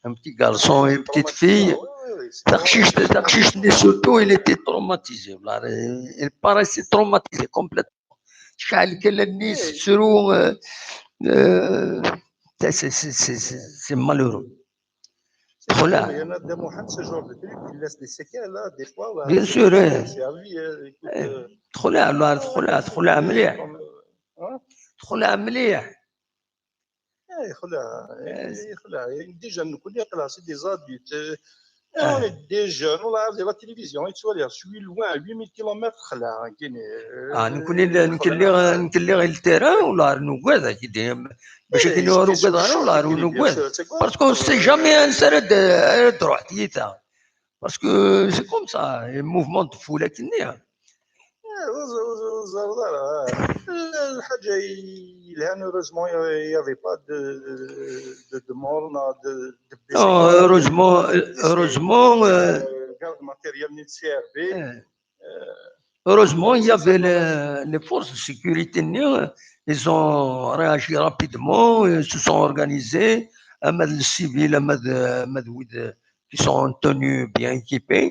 un petit garçon et une petite fille. Traumatisant, oui, oui, oui, c'est Taqcict, taqcict-nni surtout, il était traumatisé. Voilà, il paraissait traumatisé complètement. Cɛel kan allen-is Oui. tettru, euh, euh, c'est, c'est, c'est, c'est, c'est malheureux. Voilà. Il y en a des moments, ce genre de truc, il laisse des séquelles, là, des fois. Là, Bien c'est- sûr, c'est- hein. c'est à vie, hein, écoute, Eh, euh, تدخل على، تدخل، تدخل مليح. comme, euh, hein? تدخل مليح. Eh, يخلع، Eh, يخلع. Déjà, nous connaissons là, c'est des adultes. Euh, Ah. On est des jeunes, on a la télévision, et tu vois, je suis loin, à huit mille kilomètres, là, hein, Guinée. Ah, nekkni la-، nekkni la-، nekkni la-، le terrain, ولا نوجد كي دايم. باش Eh, كي نروح j'étais sous le نوجد، choc, ولا Guinée, bien نوجد. sûr, c'est quoi, Parce qu'on sait euh, jamais un سرد، euh, droit, تيتا. Parce que c'est comme ça, un mouvement de foule كني. Eh, ur ẓ-، ur ẓ-، ur ẓerreḍ ara. Eh, lḥaǧa yelhan, heureusement, il y avait pas de, de, de mort, non, de, de blessés. Non, heureusement, heureusement, euh, Euh, garde matériel ni de C R B. Eh, heureusement, il y avait les, les forces de sécurité, euh, ils ont réagi rapidement, ils se sont organisés, ama d les civils, ama d, ama d wid, euh, qui sont en tenue bien équipés.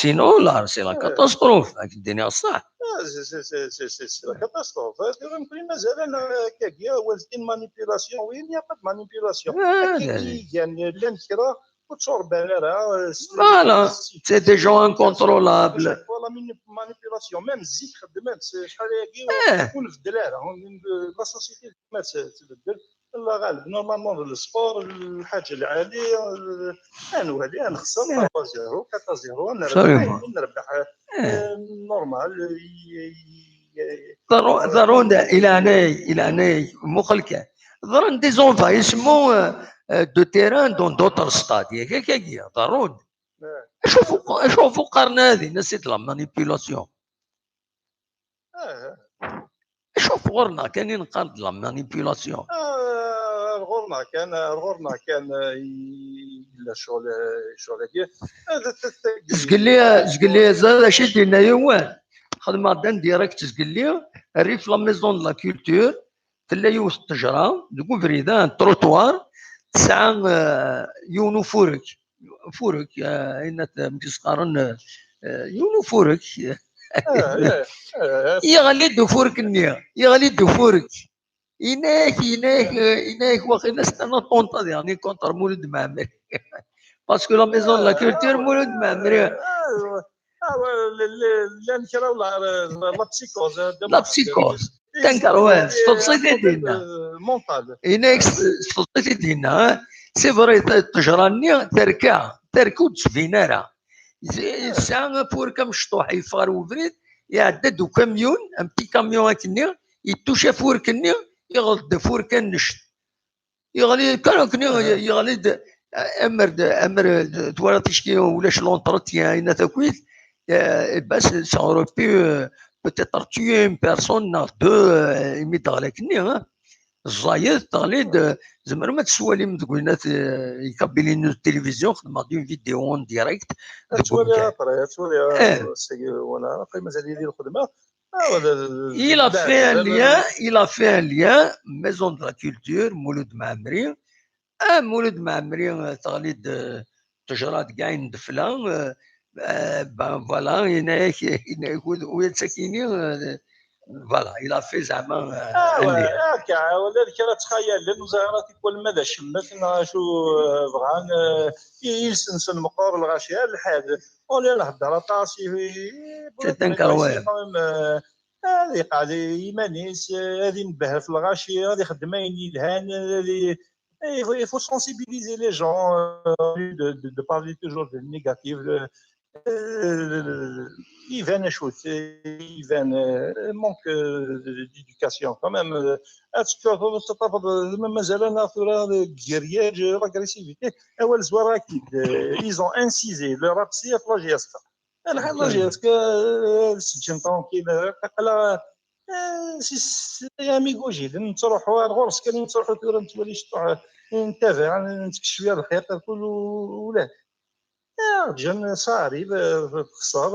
Sinon, là, c'est la Ouais. catastrophe, avec des nerfs, ça. Ah, c'est, c'est, c'est, c'est, c'est, c'est la catastrophe. Hein. C'est même plus mazal, euh, qu'il y a une manipulation. Oui, il n'y a pas de manipulation. Ah, Qui, là, qui gagne, llan kra, ur ttṣurban ara, euh, c'est- Voilà, c'est- c'est des gens À incontrôlables. chaque fois, la mani-, manipulation. Même zik, même, c'est, Eh. on la société, c'est, c'est, الله غالب. Normalement, le sport, الحاجة العالية، آه، نولي نخسر إيه. trois zéro، quatre zéro، نربح، Absolument. نربح، إيه. آه، normal، ي-، ي-، ي-، ضرو-، ضروري، إلى ناي، إلى ناي، مخلكة. ضرن des envahissements, euh, euh, de terrain dans d'autres stades. ياك، ياك، ياك، ضروري. آه. شوفوا، شوفوا قرن هذه، نسيت la manipulation. آه. شوف غورنا كاينين قال la manipulation. آه، غورنا كان، غورنا كان، آه، إلا شغل، شغل كي. هذا التسجيل. زقلي، زقلي زاد شي دينا يوان. خدمة دان direct زقلي. ريف la maison de la culture. تلا يوث التجرة، دقو بريدان، trottoir. تسعة، آه، يونو فورك. فورك، آه، إن ت-، مكسقارن، آه، يونو فورك. آه، آه، آه. يغلي دو فورك النية، يغلي دو فورك. إناك، إناك، إناك واخا الناس تاعنا طونطا يعني كونتر مولود معمري. Parce que la maison de la culture مولود معمري. آه، آه، ل-، ل-، لان كرا ولا، آه، la psychose، آه، La psychose. تنكر واه، سطوطي دينا. آه، mental. إناك سطوطي دينا، ها؟ C'est vrai، ت-، تجراني تركا، تركا وتسفين راه. يسعى فوركا مشطوح، يفار وبريد، يعدد وكاميون، un petit camion هكني، يتوشى فوركني، يغلط فوركا النشط. يغلي كانوا كني أها. يغلي د-، امر د-، امر د-، توارا تشكي ولاش l'entretien هنا تاكويت، آه، بس ça aurait pu, euh, peut-être tuer une personne, ناغ deux, آه، إمي دغلك ني، ها. الزايد تغليد، آه، زمر ما تسوالي من تقولنا، آه، يكابيلي نيوز تلفزيون، خدمة دي فيديو اون ديريكت. تولي après، تولي إيه. سي-، ولا قيمة زادية ديال الخدمة. آه، ولا ال-، Il a لا، fait un لا، لا، lien, il a fait un lien, Maison de la Culture, مولود معمري. آه، مولود معمري، تغليد، آه، تجرات كاع ندفلة، آه، آه، ben voilà، هناك، هناك ويا تسكيني، آه، Voilà, il a fait زعما هكا ولا كرا تخيل لأنه زهرة تكون ماذا شمت نشو بغان يلسنسن مقور الغاشي الحاد ولا نهضر طاسي تنكر وين هذه قاعد يمانيس هذه نبهر في الغاشي هذه خدمين يلهان هذه il faut sensibiliser les gens de, de, de parler toujours de négatif de, euh, يبان اشوت يبان manque d'éducation quand même. مازال انا ثوره كرياج لاغريسيفيتي اول زوار اكيد ils ont incisé le rap c'est la J S K. الحال la J S K السجن tranquille قلق سي اميغو جيد نتروحوا غرس كان نتروحوا ثوره نتولي شطوح نتابع نتكشف شويه الحيط كله ولا جن صاري تخسر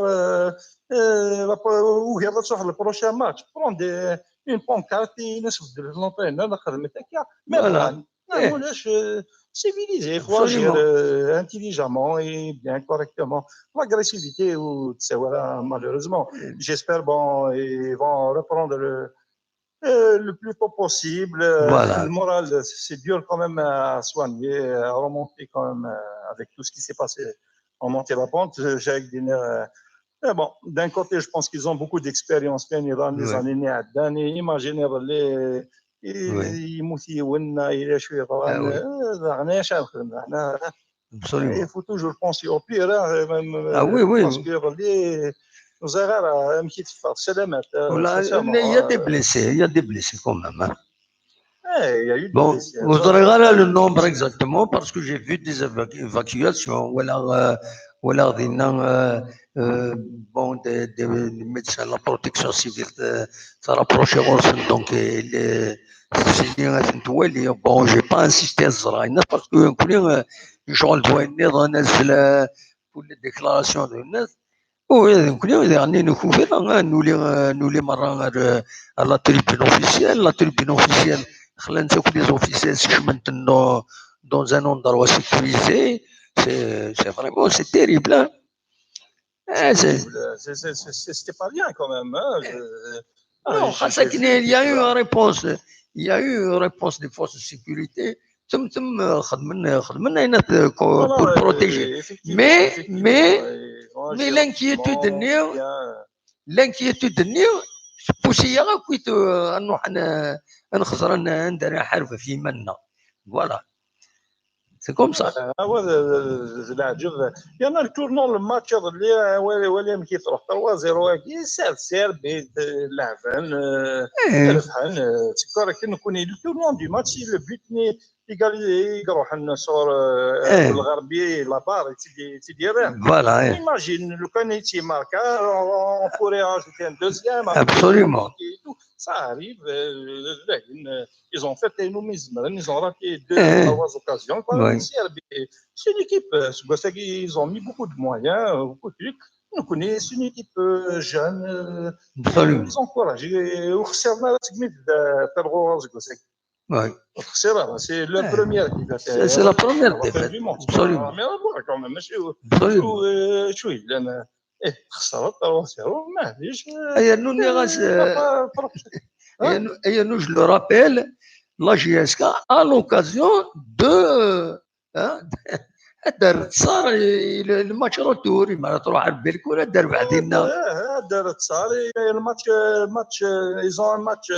وهي تروح le prochain match prends des une pancarte ناس بدل l'entraîneur خدمت هكا mais voilà ولاش civilisé il faut agir intelligemment et bien correctement. L'agressivité ou malheureusement j'espère bon ils vont reprendre le euh, le plus tôt possible. Euh, Voilà. Le moral, c'est dur quand même à soigner, à remonter quand même euh, avec tout ce qui s'est passé en montée la pente. J'ai avec des nerfs, euh, mais bon, d'un côté, je pense qu'ils ont beaucoup d'expérience. Bien, dans les Oui. années, années, imaginez les Oui. يموت يونا الى شويه Ah oui. هنا شنو خدمنا هنا Absolument. Il faut toujours penser au pire. Hein, même, Ah oui, oui. Parce que les زغار ماشي تفاض سلامات. Voilà, il y a des blessés, il y a des blessés quand même. Hein. Eh, il y a eu des Bon, blessés. vous aurez là le nombre exactement parce que j'ai vu des évacu- évacuations. Voilà, euh, voilà, des, euh, euh, bon, des, des médecins de la protection civile, euh, ça rapproche donc et les c'est bon, j'ai pas insisté à ça parce que كل شغل دويني نزل كل déclaration de الناس وهذا كل يعني نكون كذا نولي نولي مره على la tribune officielle la tribune officielle خلينا نشوف les officiels شمنت dans un endroit sécurisé. C'est vraiment c'est terrible. Hein. C'était pas bien quand même. Hein. Non, il y a eu une réponse. Il y a eu une réponse des forces de sécurité. تم تم خدمنا خدمنا هنا pour protéger. Mais mais mais l'inquiétude ني l'inquiétude ني poussé-ي كويت نروح نخزر ندير حرب في منا. Voilà. C'est comme ça. هو العجب. يعني le tournant le match اللي ولا ولا كي تروح trois zéro كي سير سير بيت لعبان ربحان. تذكر كي نكون le tournant du match le but يقال يروح النصر الغربي la barre تيدي Voilà. Imagine لو كان يتي ماركا on pourrait rajouter un deuxième. Absolument. Ça arrive. Ils ont fait un ils ont raté deux trois occasions. C'est une équipe. Ils ont mis beaucoup de moyens, beaucoup de trucs. Donc c'est une équipe jeune. Ils encouragent. وخسرنا تقريبا ثلاثة غوز. Oui. C'est la première qui C'est la première défaite. Absolument. Mais quand même, شوي لان ايه خسرت trois zéro معليش. ايا نو ني غاس ايا نو je le rappelle la J S K à l'occasion de دار تصار الماتش روتور ما تروح بالكره دار بعدين دار تصار الماتش ماتش ils ont un match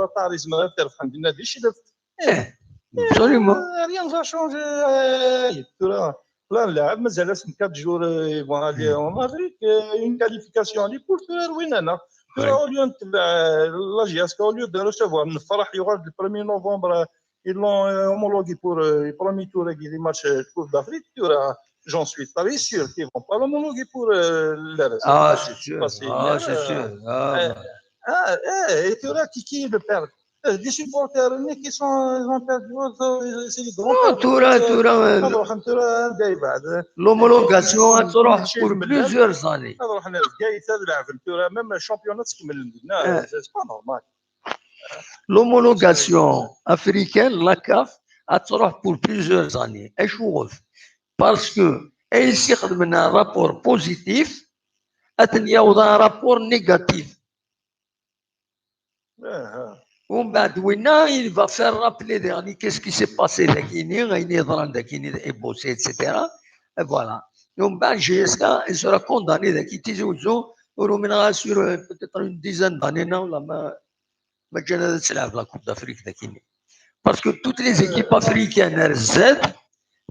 retard يزمر تربح عندنا دي شي Absolument. Rien ne va changer. Là, là, مازال quatre jours ils vont aller en Afrique. Une qualification اللي pour faire وين انا. Au lieu de la J S K au lieu de recevoir نفرح يغال le premier novembre ils l'ont homologué pour le premier tour des matchs de Coupe d'Afrique. J'en suis très sûr qu'ils vont pas l'homologuer pour le reste. Ah, c'est sûr. Ah, c'est sûr. Ah, et tu vois qui, qui le perd. Les supporters qui sont ils ont perdu, c'est les grands. Ah, tu vois, tu vois. L'homologation تروح pour plusieurs années. Même le championnat c'est pas normal. L'homologation africaine, la CAF, elle sera pour plusieurs années. Parce que ici, on a un rapport positif, on a un rapport négatif. Umbeɛd winna, il va faire rappeler dagini qu'est-ce qui s'est passé dagini, ayen yeḍran dagini, Eboussé, et cetera. Et voilà. Umbeɛd, J S K, il sera condamné dagini, Tizi Ouzou, ur umineɣ ara sur, euh, peut-être une dizaine d'années, non, la ma, ma ǧǧan ad tleɛb la Coupe d'Afrique dagini. Parce que toutes les équipes africaines, elles aident,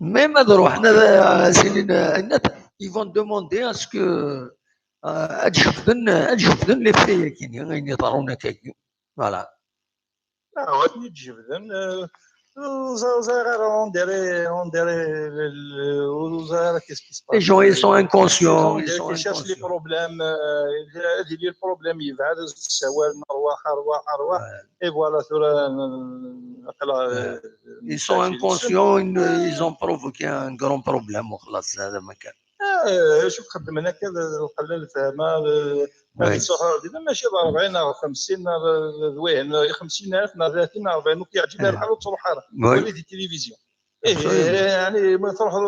même ad ruḥen ad, ad, ils vont demander à ce que, euh, ad jebden, ad jebden les faits-agi, ayen yeḍran akkagi. Voilà. Ah, ad ten-id-jebden, euh, ur ẓ-, ur ẓriɣ ara, on dirait, on dirait, le, le, ur ẓriɣ ara qu'est-ce qui se passe. Les gens, ils sont inconscients, On ils dirait sont qu'ils cherchent les inconscients. Problèmes, euh, ad yili le problème yebɛed, ssawalen, rwaḥ, rwaḥ, rwaḥ. Ouais. Et voilà, tura, euh, aql-aɣ, Ouais. euh, Ils sont nessaji inconscients, ils, ils ont provoqué un grand problème, وخلاص, هذا ما كان. Ah, euh, acu xeddmen akka, d lqella lfehma, d- Ouais. Ad ttruḥuɣ dinna, mačči d rebɛin neɣ xemsin neɣ d, d wihin, xemsin alef neɣ tlatin neɣ rebɛin, ur k-yeɛǧib ara Eh. Lḥal, ur ttruḥ ara. Oui. Wali di tilivizyu. Eh, Absolument. eh, yani, ma truḥeḍ,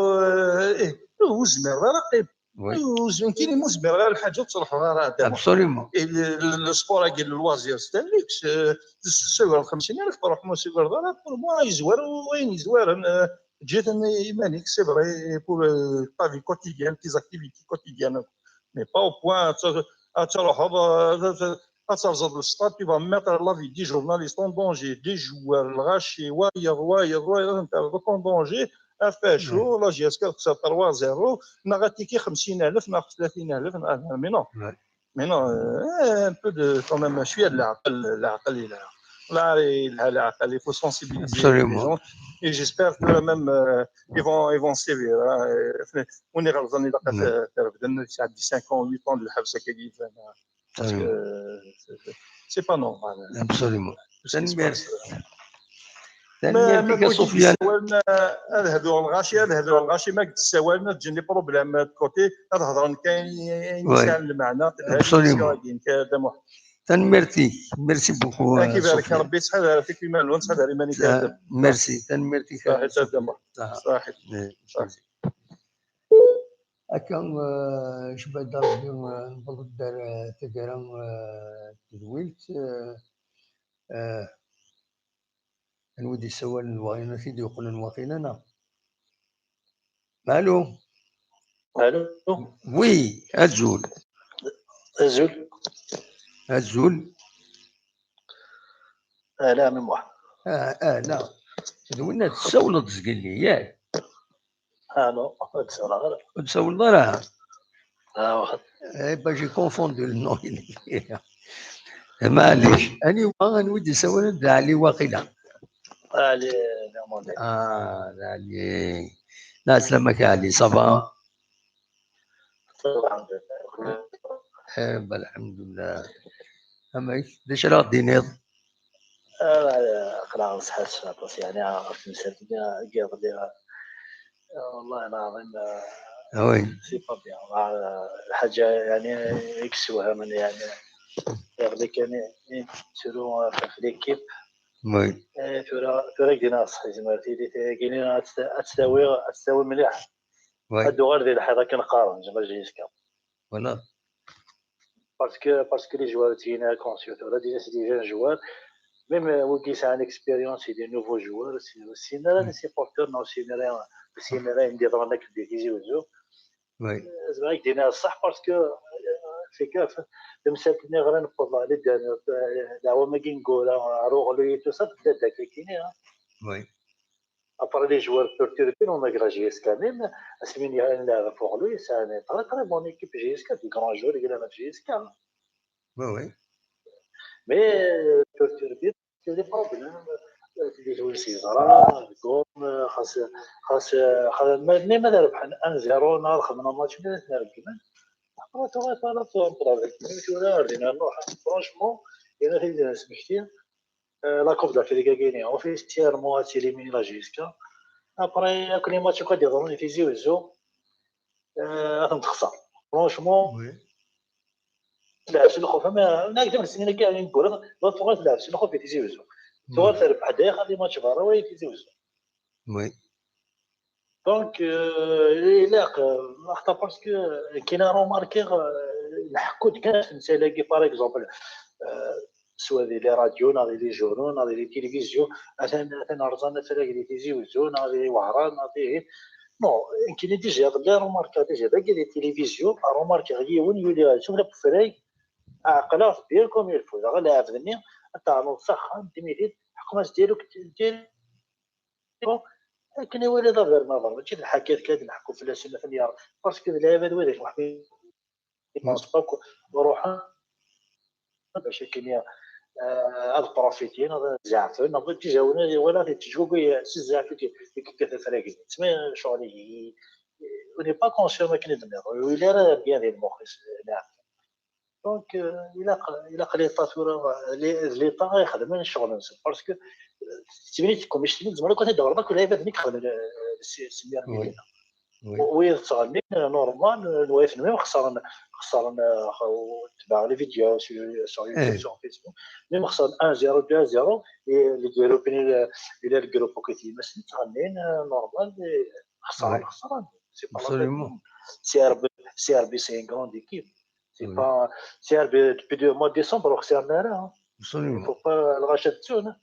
eh, eh, ur zmireḍ ara qqim. Oui. Ur zmireḍ, nekkini ur zmireɣ ara lḥaǧa, ur ttruḥeɣ ara. Absolument. Et le, le, le sport-agi n loisir, c'est un luxe. Euh, tessagreḍ xemsin alef, truḥ ma ur tessagreḍ ara, pour moi, yezwar wayen yezwaren, euh, ǧǧiɣ-ten i iman-ik, c'est vrai, pour, euh, ta vie quotidienne, tes activités quotidiennes. Mais pas au point ad t-, ad truḥeḍ, euh, ad terẓeḍ le stade, tu vas mettre la vie des journalistes en danger, des joueurs, lɣaci, wayeḍ, wayeḍ, wayeḍ, ad ten-terreḍ en danger, ɣef acu, la J S K texser trois zéro, neɣ atiki xemsin alef, neɣ tlatin alef, neɣ, mais non. Ouais. Mais non, euh, un peu de, quand même, cwiya n leɛqel, leɛqel yelha. Leɛqel yelha, leɛqel, il faut sensibiliser les Absolument. Gens. Et j'espère que même, euh, ils vont, ils vont sévir, hein. Euh, win iɣelḍen ilaq ad t-, trebden, yesɛeddi cinq ans, huit ans de lḥebs akka yid-sen. Parce que, Absolument. euh, c'est, c'est pas normal. Absolument. Tout ce qui se passe. Tanemmirt. Tanemmirt-ik a Sofiane. Ad hduɣ lɣaci, ad hduɣ lɣaci, ma d-ssawalen, ad ǧǧen les problèmes de côté, ad hedren kan ayen Ouais. Yesɛan lmeɛna. Absolument. Tanemmirt-ik. Merci beaucoup, Ad k-ibarek Sofiane. Rebbi, ttḥadaret akk iman-nwen, ttḥadar iman-ik. Ah, merci. Tanemmirt-ik a Sofiane. Ah. Ṣaḥit. Eh, Ṣaḥit. Akka, eh, Jbad Rebbi, eh, newweḍ-d ar, eh, taggara, eh, n tedwilt, eh, eh, anwa i d-yessawalen, waɣina t-id-yeqqnen waqila, neɣ? Allô? Allô? Oui, azul. Azul. Azul. Ala, Ɛmi Muḥ. Ah, ah, la. D winna tessawleḍ zgelli, yak? Ah, non, ur d-sawleɣ ara. Ur d-sawleḍ ara? Ah, waḥed. Eh ben, j'ai confondu le nom. Maɛlic. Aniwa, anwa i d-yessawalen? D Ɛli waqila. Ɛli, Lermandi. Ah, d Ɛli. Lɛeslama-k a Ɛli, ça va? Alhamdulillah. Eh ben, alhamdulillah. Amek, d acu ara ɣ-d-tiniḍ? Ah, aql-aɣ nesḥassef aṭas, yeɛni, ɣef temsalt-nni i yiḍelli. Wallahi lɛaḍim, ah, Ah oui. C'est pas bien. Ah, lḥaǧa, yeɛni, i yessewhamen, yeɛni, iḍelli kan i, i nettru ɣef l'équipe. Oui. Eh, tura, tura i k-d-iniɣ ṣṣeḥ, yezmer tili tayagi-nni ad tt-, ad tt-tawi, ad tt-tawi mliḥ. Oui. Ad d-tuɣal di lḥiḍ akken qqaren, la J S K. Voilà. Parce que, parce que les joueurs ttgin conscients tura, déjà c'est des jeunes joueurs. Même, euh, wigi yesɛan expérience, c'est des nouveaux joueurs, c'est, ur ssinen ara les supporters, neɣ ur ssinen ara, ur ssinen ara ayen d-yeḍran akken di Tizi Wezzu. Oui. Zemreɣ ad k-d-iniɣ ṣṣeḥ, parce que, euh, c'est que, tamsalt-nni ɣer newweḍ, les derniers, euh, leɛwam-agi n Gura, ar Uɣlu, tout ça, tedda-d akka-kini, hein. Oui. Après les joueurs perturbés, on a la J S K même, asmi nlɛeb ɣef Uɣlu, yesɛan très, très bonne équipe J S K, des grands joueurs i yellan ɣef J S K. Oui, oui. Mais, euh, perturbés, c'est des problèmes. Euh, les joueurs, c'est rare, comme, euh, xas, xas, xas, même ad rebḥen un zéro, neɣ ad xedmen match, ad ten-regmen. Après, tu vois, tu vois, tu vois, tu vois, tu vois, franchement, il y en a des, euh, la Coupe d'Afrique a gagné officiellement, ad t'éliminer la J S K. Après, akk les matchs akk ad d-yeḍrun i Tizi Wezzu, euh, ad ten-texṣer. Franchement, Oui. Tleɛɛeb s lxuf, ama nekk d amesnin akka i neggura, la tuɣal tleɛɛeb s lxuf i Tizi Wezzu. Tuɣal terbeḥ daxel les matchs berra, wa i Tizi Wezzu. Oui. Donc, euh, ilaq, euh, axaṭer parce que, euh, kina remarqué, euh, nḥekku-d kan ɣef temsal-agi, par exemple, euh, soit di les radios, neɣ di les journaux, neɣ di les télévisions, atan, atan rẓan afrag di Tizi Uzzu, neɣ di Wehran, neɣ dihin. Non, nekkini déjà iḍelli remarqueɣ déjà dagi di télévision, remarqueɣ yiwen yuli ɣer sufella n ufrag, ɛeqleɣ-t bien comme il faut, dɣa lɛebd-nni ad teɛnuḍ s axxam, d imidi, ḥkem-as direct, direct. Bon, akken i waliḍ abernaber, mačči d lḥakat kan ad neḥku fell-asen, ad ten-yerr, parce que d lɛibad widak, ur ḥbi-, ils pensent pas que ruḥen bac akken i, euh, ad profitin, ad zeɛfen, neɣ d tijawen, wala ad yettjuguy s zzɛaf i k-, i yekkat afrag-nni. Tma ccɣel-agi, on n'est pas conscient akken i d-nniḍ, ur yelli ara bien di lmux-is, leɛqel. Donc, euh, ilaq, ilaq l'État tura, li-, d l'État ara ixedmen ccɣel-nsen, parce que, euh, tettbin-it comme ccɣel, tzemreḍ akk ad t-id-teɣreḍ akk lɛibad-nni i ixedmen, euh, s, s Oui. Oui. Wi yettɣennin, euh, normal, euh, lwayat-nni même xesren, xesren, euh, tebɛeɣ les vidéos sur, sur YouTube, sur Facebook, même xesren un zéro, deux zéro, et le groupe, il est, il est le groupe akked yemma-s ttɣennin, euh, normal, et xesren, Oui. Xesren. C'est pas la peine. Absolument. C R B, C R B, c'est une grande équipe. C'est Oui. Pas, C R B, depuis le mois de décembre, on ne sert rien, hein. Il Absolument. Faut pas le racheter dessus, hein.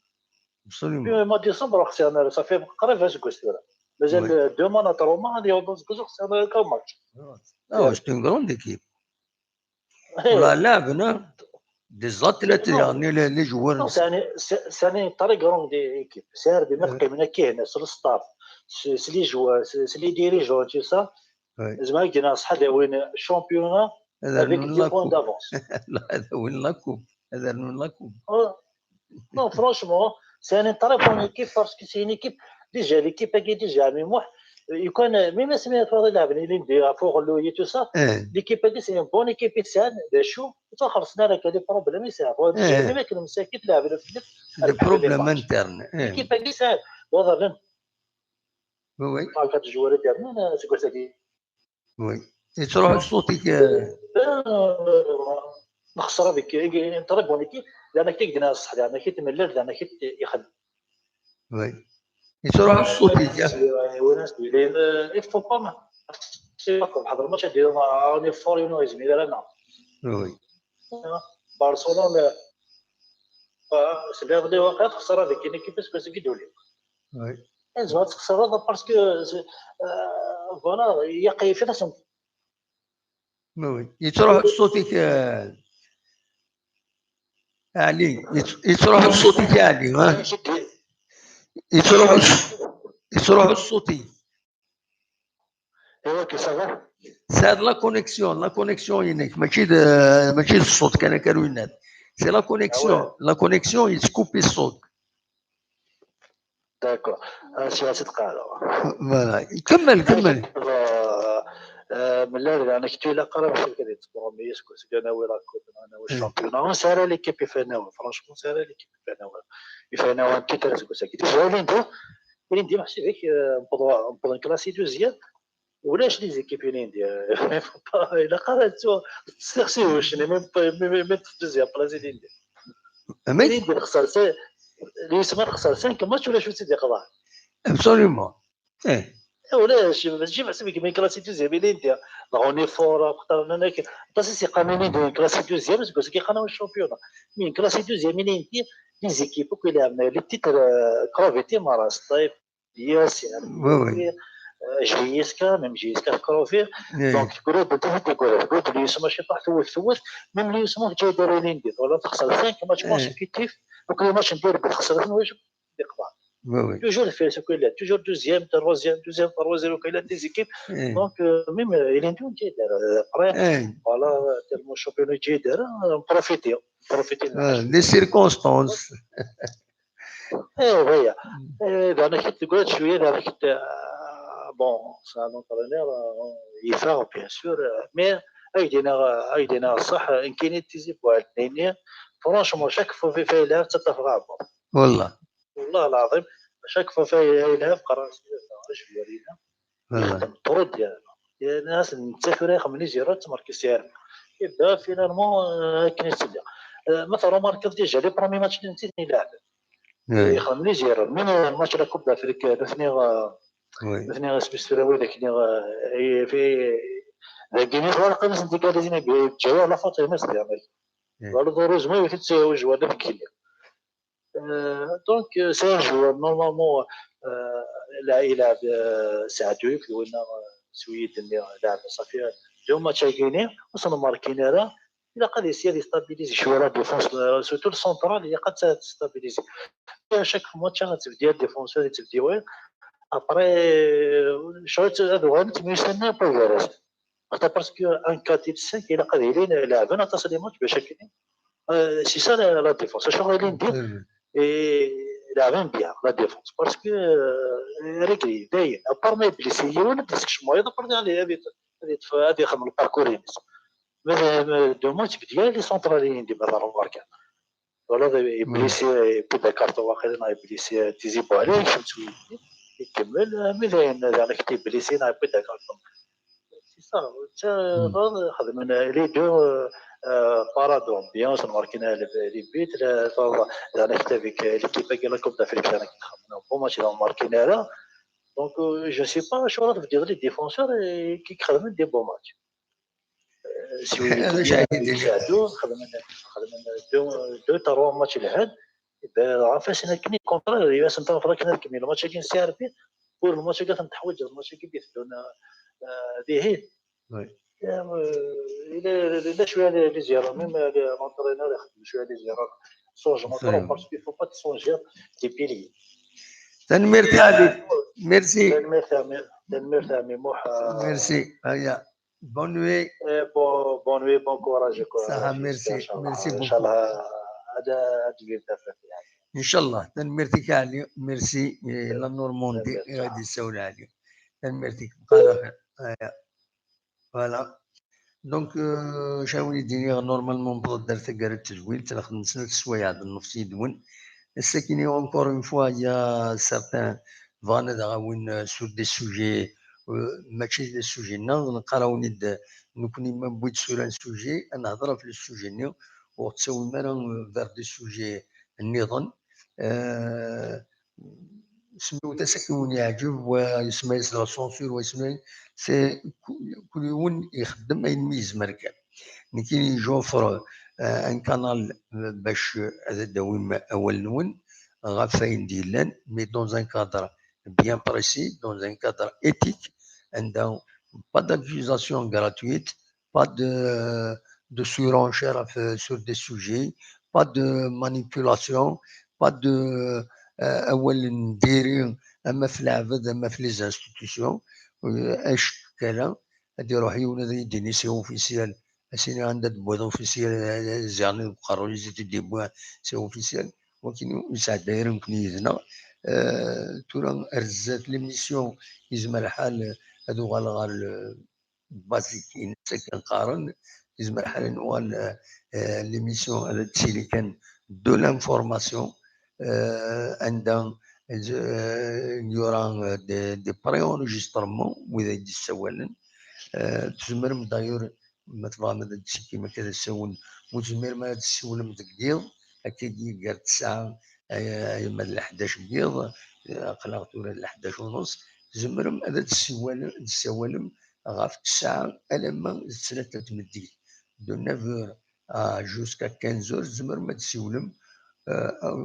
Absolument. Depuis le mois de décembre, on ne sert rien. Ça fait قريب à ce côté-là. Mais Oui. Deux mois, trois mois, on est dans ce côté, c'est un grand match. Ah ouais, c'est une grande équipe. Eh. Voilà, là, venant, des athlètes, Non. يعني, les, les joueurs. Non, c'est un, c'est, c'est une très grande équipe. C'est un, mais Euh. Quand même, qui est, c'est le staff, c'est, c'est les joueurs, c'est, c'est les dirigeants, tout ça. Oui. زعما كنا صحا داوين championnat هذا avec من deux points لاكوب. D'avance. لا، هذا وين لاكوب؟ هذا من لاكوب. آه. Non, franchement, c'est une très bonne équipe parce que c'est une équipe, déjà, l'équipe qui est déjà, mais moi, يكون même si فاضل يلعب لي ليندي فوق لوي tout ça, إيه. L'équipe هذه c'est une bonne équipe يسان داشو تخلصنا لك هذه problème يسان هو إيه. Mais كنا مساكين تلعب لك في Des problèmes internes, إيه. L'équipe هذه يسان وضعنا Oui, oui. ما كانت joueurs internes c'est quoi ça dit Oui. يتروح صوتك. نخسر هذيك très bonne équipe لان كي قلنا الصح لان كي تملل لان كي يخدم Oui. يتروح صوتك. وناس اللي il faut pas حضر الماتش ديال راني فور يونو يزمي لا لا. Oui. برشلونه سبيغ لي واقع تخسر هذيك كاين كيفاش باش يقيدوا لي. Oui. لازم تخسر هذا parce que voilà يقي في راسهم. Oui. يتروح صوتك آه، علي يت- يتروح صوتك يا علي ها يتروح يتروح صوتي ايوا كي صافا C'est la connexion, la connexion ينك ماشي د- ماشي الصوت كان كروينات. C'est la connexion, la connexion يتكوبي الصوت. D'accord. آه، سي سي تقالو. Voilà. كمل كمل. آه، آه، من الاول انا كنت ولا قرا في كذا تبغى ميس كنت انا ولا كنت انا والشامبيون انا سارة ليكيب يفناو فرانشمون سارة ليكيب يفناو يفناو انت ترى تقول ساكت هو اللي ندو اللي ندي محسي بك نبض كلاسي دوزيام ولاش لي زيكيب اللي ندي الا قرات سيرسي واش ميم ميم دوزيام بلاصي اللي ندي اللي ندي خسر سي اللي يسمى خسر cinq matchs ولا شو سيدي قضاه. Absolument. ايه. ولاش ماشي محسوب كيما كلاسيك دوزيام اللي انت روني فور اختار انا كي بس سي قانوني دو كلاسيك دوزيام بس كي قانون الشامبيون. مين كلاسيك دوزيام اللي انت لي زيكيب كي لعبنا لي تيتر كروفيتي مارا ستايف ياس يعني Oui, oui. جي اس كا ميم جي اس كا كروفي إيه. Donc جروب انت حتى جروب جروب اللي يسمى شي طاح ثوث ثوث ميم اللي يسمى جاي دار ليندي ولا تخسر cinq matchs إيه. Consécutifs. Donc le match ندير بتخسر واش يقطع. Oui, oui. Toujours في سكويلات toujours deuxième troisième deuxième troisième وكاين des équipes. إيه. Donc même il est un جيدر après إيه. Voilà tellement championnat جيدر profiter profiter آه، les circonstances. ايه هي. ايه انا كنت تقول شويه انا كنت bon c'est un entraîneur يفاق bien sûr mais ايدينا ايدينا صح ان كاين تيزي بوالديني فرانشمون chaque fois في فايلة تتفق عبر. والله. والله العظيم chaque fois فايلة يلعب قرا شويه لينا. والله. يخدم طرود ديالنا. الناس نتسافر يخدم لي زيرو تماركي سي ار. يبدا فينالمون كاين سيدي. مثلا روماركي ديجا لي برومي ماتش اللي نسيت يلعب. إيه. يخدم لي زيرو مين ماتش لا كوب دافريك الاثنين Oui. الاثنين سميث في الاول ذاك اللي في ذاك اللي هو القناص ديك هذا زين بجايه ولا فاطمه زيان. Malheureusement, il y a un joueur de Guinée. Donc, c'est un joueur, normalement, il a, il a, c'est un joueur qui ça fait deux matchs à Guinée, on s'en marque. Il a essayé de stabiliser, jouer la défense, surtout le central, il a stabilisé. À chaque match, il a défenseur, il a. Après, je suis un peu parce que un quatre cinq, il a des matchs, c'est ça la défense. Et il a bien la défense parce que réglé, à part mes blessés, il y a des moyens de parler avec le parcours. Mais deux matchs, il y a les centrales, il y a des remarques. Voilà, il est blessé, il peut de carton, il est blessé, تيزيبو عليه، يكمل، mais il est blessé, il peut de carton. C'est ça. Les deux parades d'ambiance, on marque les buts, avec l'équipe de la Coupe d'Afrique, bon match, on marque là. Donc, je ne sais pas, je vais dire les défenseurs qui créent des bons matchs. Si deux, trois matchs, il y a un contrat, il y a un match qui est servi, pour le match qui est en train de jouer, le match qui est donné. Oui. Il a, il a joué les erreurs, même l'entraîneur a joué les erreurs. Changement, parce qu'il ne faut pas changer des piliers. Merci. Merci. Bonne nuit. Bonne nuit, bon courage. Merci, merci beaucoup. إن شاء الله. تنميرتك علي. Merci. La Normandie غادي يساول علي. تنميرتك. Voilà. Donc, شاوي ديني normalement نبغى دار ثقارة التجويل، تنخدم سنة السوايع د النفس يدون. الساكني encore une fois, il y a certains بغانا دغاوين sur des sujets, ماشي des sujets نغ نقراوني نكوني ما بغيت sur un sujet نهضر في le sujet ني وتسوي مالا vers des sujets نيضن. سميو تسكي وين يعجب ويسمى la censure ويسمى c'est كل يوم يخدم اين ما يزمر كان. نكيني j'offre un canal باش هذا داوي اول نون غافين ديلان mais dans un cadre bien précis, dans un cadre éthique, عندها pas d'accusation gratuite, pas de, de surenchère sur des sujets, pas de manipulation, pas de أول نديري أما في العبد أما في les institutions. اش كلا هادي روح يولد يديني c'est officiel. اسيني عندها دبوض officiel. زيرني بقرو يزيد يدي بوا c'est officiel. ولكن يسعد داير يمكن يدنا. تورا رزات l'émission يزمر الحال هادو غال غال basique إن سكن قارن يزمر الحال نوال l'émission هذا تسيلي كان de l'information. عندها il y aura des, des préenregistrements وإذا يدي السوالن. تزمرم d'ailleurs ما تبغى ما تسكي ما كذا سون وتزمر ما تسولم دقيق. هكا يقال تسعة أي ما الحداش بيض. قلنا ثورة الحداش ونص. تزمرم هذا تسولم غاف تسعة ألما ثلاثة تمديد de neuf heures jusqu'à quinze heures تزمرم ما تسولم.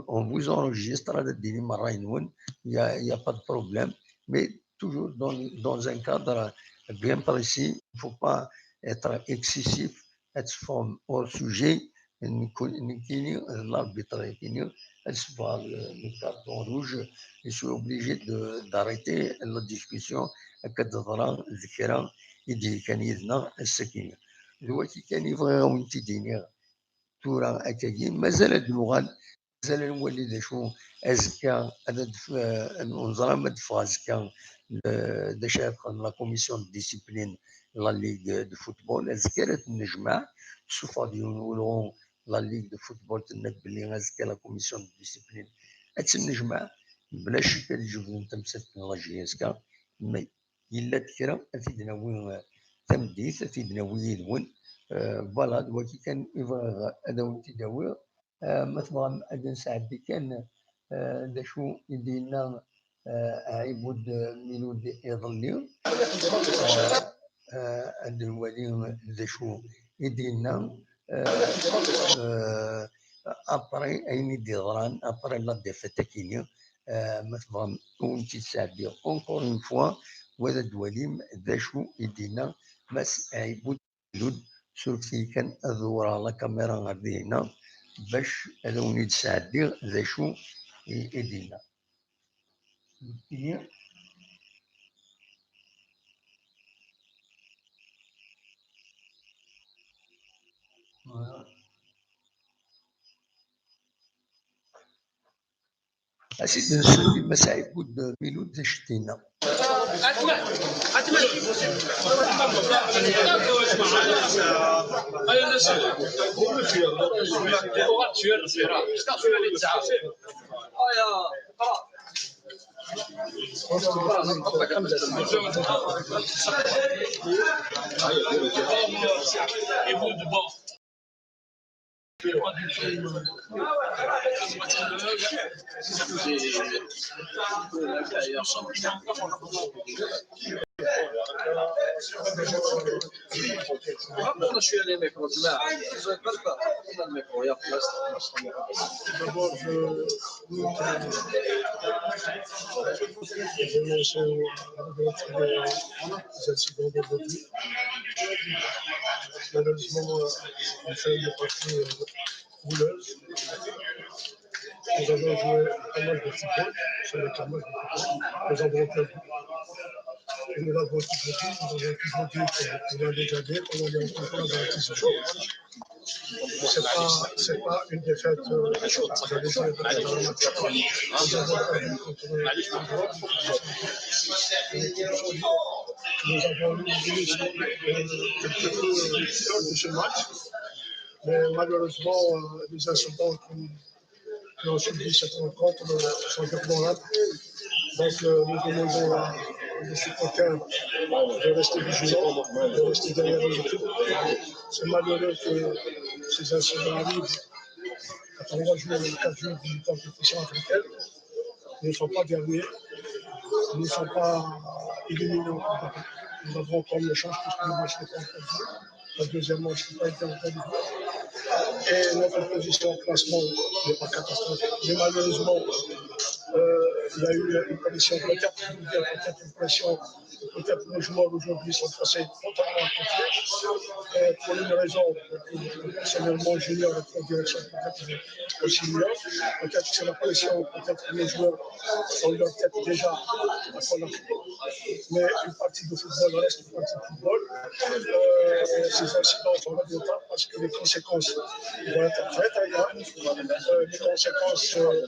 On vous enregistre هذا الديني مرة ينون. Il y a pas de problème, mais toujours dans, dans un cadre bien précis. Il ne faut pas être excessif. هاد الفورم اور سوجي نكون نكيني l'arbitre كيني السبوع le carton rouge. Je suis obligé de d'arrêter la discussion. هكا تضرا ذكرى يدي كان يدنا السكينة. دلوقتي كان يبغي وانت ديني تورا أكاكي مازال هاد اللغة مازال نولي ذا شو أزكى هذا نزرا ما دفع أزكى ذا شاف la commission de discipline la ligue de football أزكى راه نجمع سوفا ديون ولو la ligue de football تنبلي أزكى la commission de discipline أتنجمع بلا شك تجيب لهم تمسك la J S K. Mais يلا كرا أتيد ناوي تمديت أتيد ناوي يدون. Voilà دلوقتي كان يبغى هذا ولتي داوي. ما تبغى أدن سعدي كان ذا شو يدينا عيبود ميلود يظلي. أدن ولي ذا شو يدينا Euh, euh, après, ayen i d-yeḍran, après la défaite akini, euh, ma tebɣam, ur wen-tt-id-sɛeddiɣ. Encore une fois, wa d ad d-twalim d acu i d-yenna Mass Ɛibud Lud. Surfet-iyi kan ad dewreɣ la caméra ɣer dihin-a, bac ad wen-id-sɛeddiɣ d acu i, i d-yenna. Voilà. Asid n Sudi Mass Ɛibud Milud d acu d-yenna. D'abord, je, je me suis arrêté les incidents d'aujourd'hui. Malheureusement, euh, une feuille de papier, euh, houleuse. Nous avons joué un match de football, ce n'est qu'un match de football. Nous avons perdu. Et nous l'avons toujours dit, nous avons toujours dit qu'on allait gagner, qu'on allait rencontrer dans la dix jours. C'est pas, c'est pas une défaite, euh, j'allais dire, nous avons perdu contre une équipe solide. Nous avons eu une équipe, euh, un petit peu, euh, de ce match. Mais malheureusement, euh, les incidents qui, qui ont suivi cette rencontre, euh, sont déplorables. Donc, euh, nous demandons à, aux supporters de rester vigilants, de rester derrière les équipes. C'est malheureux que ces incidents arrivent à trois jours ou quatre jours d'une compétition africaine. Nous ne sommes pas derniers, nous ne sommes pas éliminés encore. Nous avons encore une chance puisque le match n'est pas encore joué. La deuxième manche, il faut pas être dans le niveau. Et notre position au classement n'est pas catastrophique. Mais malheureusement, euh, il y a eu une pression, peut-être, je veux dire, peut-être une pression, peut-être nos joueurs aujourd'hui sont passés totalement à côté. Euh, pour une raison, euh, personnellement, j'ignore la direction, peut-être aussi mieux. Peut-être que c'est la pression, peut-être que nos joueurs ont leur tête déjà à fond. Mais une partie de football reste une partie de football. Euh, ces incidents sont regrettables parce que les conséquences vont être très, très graves. Euh, les conséquences, euh, euh,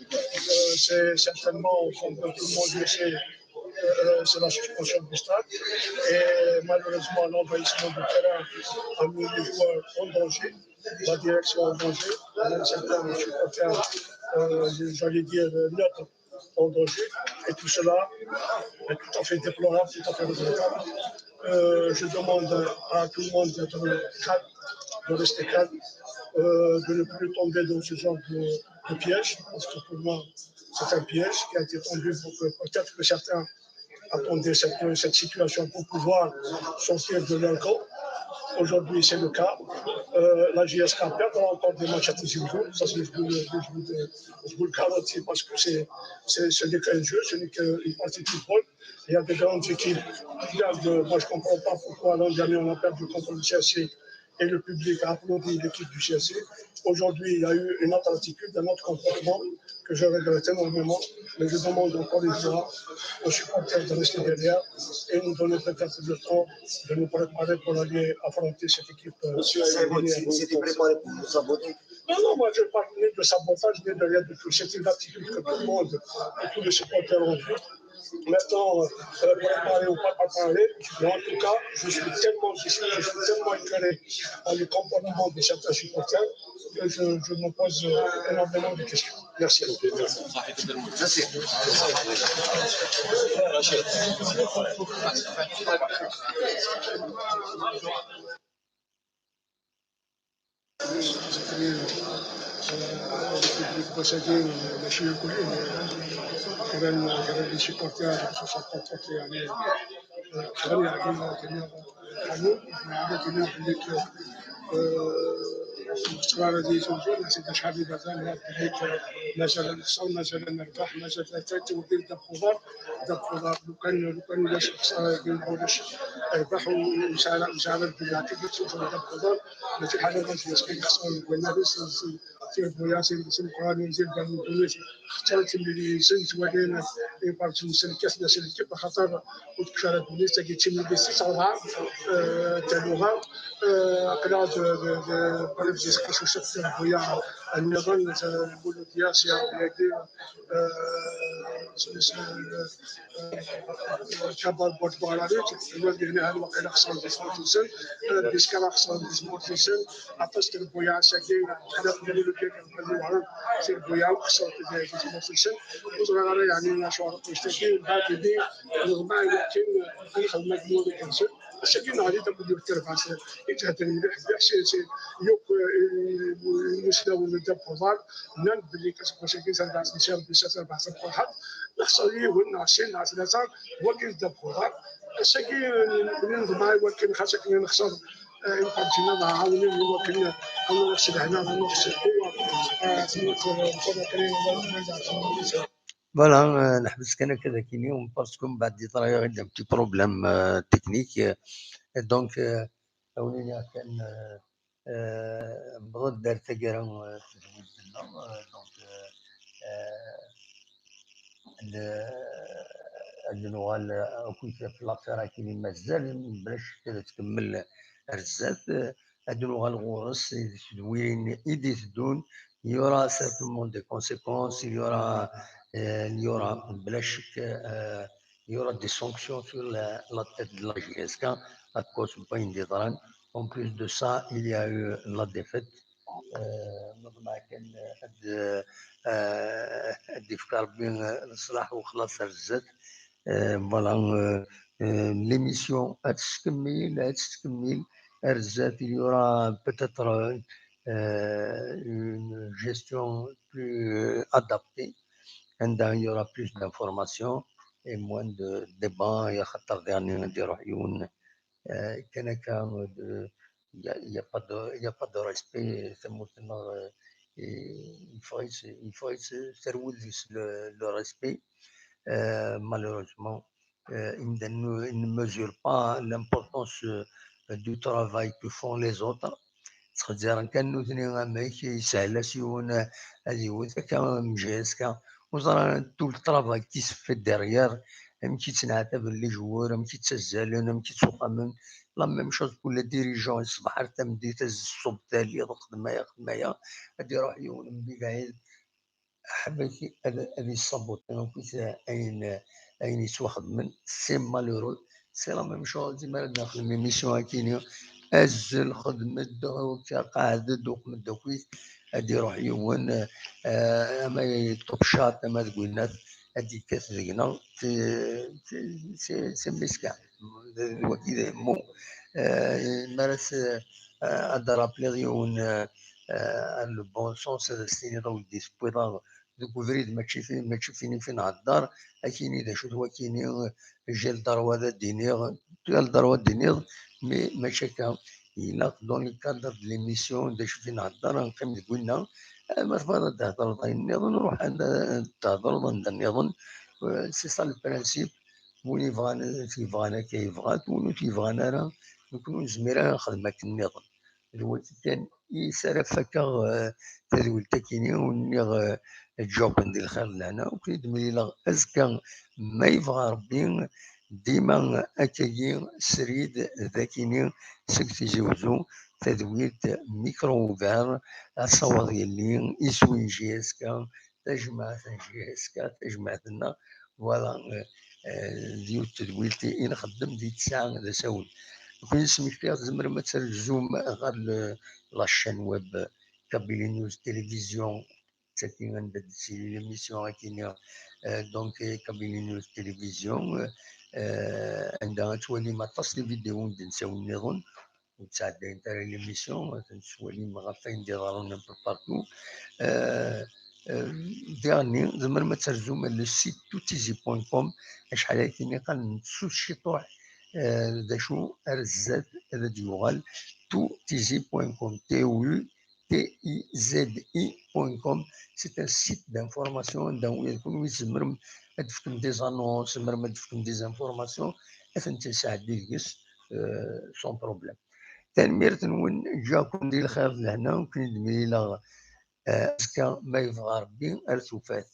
c'est certainement, comme tout le monde le sait, euh, c'est la suspension du stade. Et malheureusement, l'envahissement du terrain a mis les joueurs en danger, la direction en danger, même certains supporters, euh, j'allais dire, euh, neutres en danger. Et tout cela est tout à fait déplorable, tout à fait regrettable. Euh, je demande à tout le monde d'être calme, de rester calme, euh, de ne plus tomber dans ce genre de, de piège, parce que pour moi, c'est un piège qui a été tendu pour que peut-être que certains attendaient cette, cette situation pour pouvoir sortir de leur camp. Aujourd'hui, c'est le cas. Euh, la J S K perdra encore des matchs à Tizi Ouzou. Ça, c'est, je vous le, je vous le, je vous le garantis parce que c'est, c'est, ce n'est qu'un jeu, ce n'est qu'une partie de football. Il y a des grandes équipes qui perdent. Moi, je ne comprends pas pourquoi l'an dernier, on a perdu contre le C S C et le public a applaudi l'équipe du C S C. Aujourd'hui, il y a eu une autre attitude, un autre comportement que je regrette énormément. Mais je demande encore une fois aux supporters de rester derrière et nous donner peut-être le temps de nous préparer pour aller affronter cette équipe. Euh, Monsieur Aïe, vous êtes préparé pour nous saboter ? Non, non, moi je ne parle ni de sabotage, ni de rien du tout. C'est une attitude que tout le monde, que tous les supporters ont vue. Maintenant, euh, préparer ou pas préparer, mais en tout cas, je suis tellement déçu, je suis tellement écœuré par le comportement de certains supporters que je, je me pose, euh, énormément de questions. Merci. Merci. C'était, euh, le public possédé, euh, ماشي الكل، mais كان، كان les supporters، خصوصًا supporters يعني، آه، كانوا يعطينا، كانوا، كانوا، كانوا يعطينا، آه، Ur tettɣar ad iyi-tewwel, nsiɣ acḥal i mazal, mazal nexṣer, mazal nerbeḥ, mazal tattewwil ddabex uḍar, ddabex uḍar, lukan, lukan ulac lexṣara-agi, ulac rrbeḥ, u-, u-, nesɛa, nesɛa lbellaɛ, tigi tettewwel ddabex uḍar, mačči ḥala d amek yesqi lexṣara deg wannar-is, s, s, s irbuyaṣ, s imeqqranen, s irban n ddunit, xetter timlilit-nsen, ttwalin iberǧen s lkas, d aselkeb, axaṭer ur tekfi ara ddunit-agi d timlilit tis rebɛa, eh, taluɣa, eh, aql-aɣ d, d, d, qrib di tqacuct n tirbuya nniḍen, d, Muludya, Syaɣ, Biyagi, eh, s, s, eh, Kabar, Bort Buɣrari, lwal dihni hal waqila xesren di tmurt-nsen, eh, Biskara xesren di tmurt-nsen, aṭas n tirbuya ass-agi, ḥala Muludya, Lewɛer, tirbuya xesrent di, di tmurt-nsen. Ur ẓriɣ ara, yeɛni, acuɣer aqcic-agi, mbeɛd ihi neḍmeɛ i wakken ad nexdem akken wawal-nsen. Ass-agi neɣli-d akked yiwet n terbaɛt, itheddren mliḥ mliḥ, si, si, yakk, eh, imuslawen n ddabex uḍar, nnan-d belli aseggas-agi tarbaɛt n Si Rebbi, tarbaɛt n Ferḥat, nexṣer yiwen neɣ sin neɣ tlata, wagi d ddabex uḍar. Ass-agi, eh, neḍmeɛ i wakken xas akken nexṣer, eh, imeqranen-nneɣ ɛawnen i wakken ad nruḥ s lehna, ad nruḥ s lqewwa, eh, tmurt, eh, n Conakry, Voilà, euh, neḥbes kan akka d akini, parce que mbeɛd yeḍra-yaɣ-d un petit problème, euh, technique, euh, donc, euh, awen-iniɣ kan, euh, euh, newweḍ-d ar taggara, euh, tedwilt-nneɣ, euh, donc, euh, euh, le-, ad nuɣal, euh, akkit ɣef l'affaire akini mazal, mebla ccek ad tkemmel ar zdat, euh, ad nuɣal ɣur-s di tedwilin i d-iteddun, il y aura certainement des conséquences, il y aura, euh, il y aura, bla ccek, euh, il y aura des sanctions sur la, la tête de la J S K à cause n wayen d-yeḍran. En plus de ça, il y a eu la défaite. Euh, neḍmeɛ kan, euh, ad, euh, ad d-ifk Rebbi, euh, leṣlaḥ u xlaṣ ar zdat. Euh, voilà, euh, euh, l'émission ad tettkemmil, ad tettkemmil ar zdat, il y aura peut-être, euh, euh, une gestion plus, euh, adaptée. Anda il y aura plus d'informations et moins de débats, axaṭer diɣen ad iruḥ yiwen, euh, kan akka, euh, il y a, il y a pas de, il y a pas de respect, tamurt-nneɣ, euh, et il faut, il faut, terwel deg-s le, le respect, euh, malheureusement. Euh, imdanen ne mesurent pas l'importance, euh, du travail que font les autres. Ttxezzaren kan nutni amek yeshel-as yiwen, euh, ad iwet akka, am J S K. Ur ẓran tout le travail qui se fait derrière, amek i ttneɛtaben les joueurs, amek i ttazzalen, amek i ttuqamen. La même chose pour les dirigeants, ṣṣbeḥ ar tameddit, ad ṣṣub taliḍ, xdem aya, xdem aya, ad iruḥ yiwen mebɛid, ḥbak ad, ad yessabuṭi akkit ayen, ayen yettwaxedmen. C'est malheureux. C'est la même chose, mi ara d-nexdem émission akini, azzel, xedm-d, qɛed-d, uqem-d akkit, ad iruḥ yiwen, euh, ama yeṭṭeb chat, ama deg winnat, ad d-yekkat deg-neɣ, c'est, c'est, c'est, c'est meskin. D wagi d ahemmu. Euh, mi ara s-, euh, ad d-rappliɣ yiwen, euh, euh, le bon sens, ad as-tiniḍ a wi d-tewwiḍ deg ubrid, mačči fi-, mačči fini fi nhedder, akini d acu-t wakini, j'ai le droit ad d-iniɣ, tu as le droit ad d-iniḍ, mais mačči akka. Ilaq, dans le cadre de l'émission, d acu fi nhedder, ad neqqim deg winna. Eh, ma tebɣiḍ ad d-thedreḍ ayen nniḍen, ruḥ anda d-thedreḍ, anda nniḍen. Euh, c'est ça le principe. Win yebɣan, yebɣan akka yebɣa-t, win ur t-yebɣan ara, nekni ur nezmir ara ad nexdem akken nniḍen. D wagi kan i s ara fakeɣ, eh, tadwilt-akini, u nniɣ, eh, ǧǧuɣ-ken di lxir d lehna, u ken-id-mlileɣ azekka, ma yebɣa Rebbi, dima akkagi, srid d akini, seg Tizi Wezzu, tadwilt Micro Ouvert, asawaḍ yelli, iswi n J S K, tajmaɛt n J S K, tajmaɛt-nneɣ, voilà, euh, euh, d yiwet tedwilt i nxeddem di ttesɛa d asawen. Nekkni nesmekti-yaɣ, tzemrem ad terzum ɣer le-, la chaîne web Kabylie News Télévision, d tagi anda d-tettili l'émission akini, euh, donc, euh, Kabylie News Télévision, euh, euh, anda ad twalim aṭas n les vidéos n yidles nniḍen, ur ttɛeddayent ara l'émission, ad tent-twalim ɣef wayen d-iḍerrun un peu partout. Euh, euh, diɣenni, tzemrem ad terzum le site tout tizi point com, acḥal akini qqaren s uciṭuḥ, euh, d acu ar zdat ad d-yuɣal, tout tizi point com, T O U T I Z I point com. C'est un site d'information anda ula d kunwi tzemrem ad d-tefkem des annonces, tzemrem ad d-tefkem des informations, ad tent-yesɛeddi deg-s, euh, sans problème. Tanemmirt-nwen, ǧǧiɣ-ken di lxir d lehna, ur ken-id-mlileɣ, euh, azekka ma yebɣa Rebbi, ar tufat.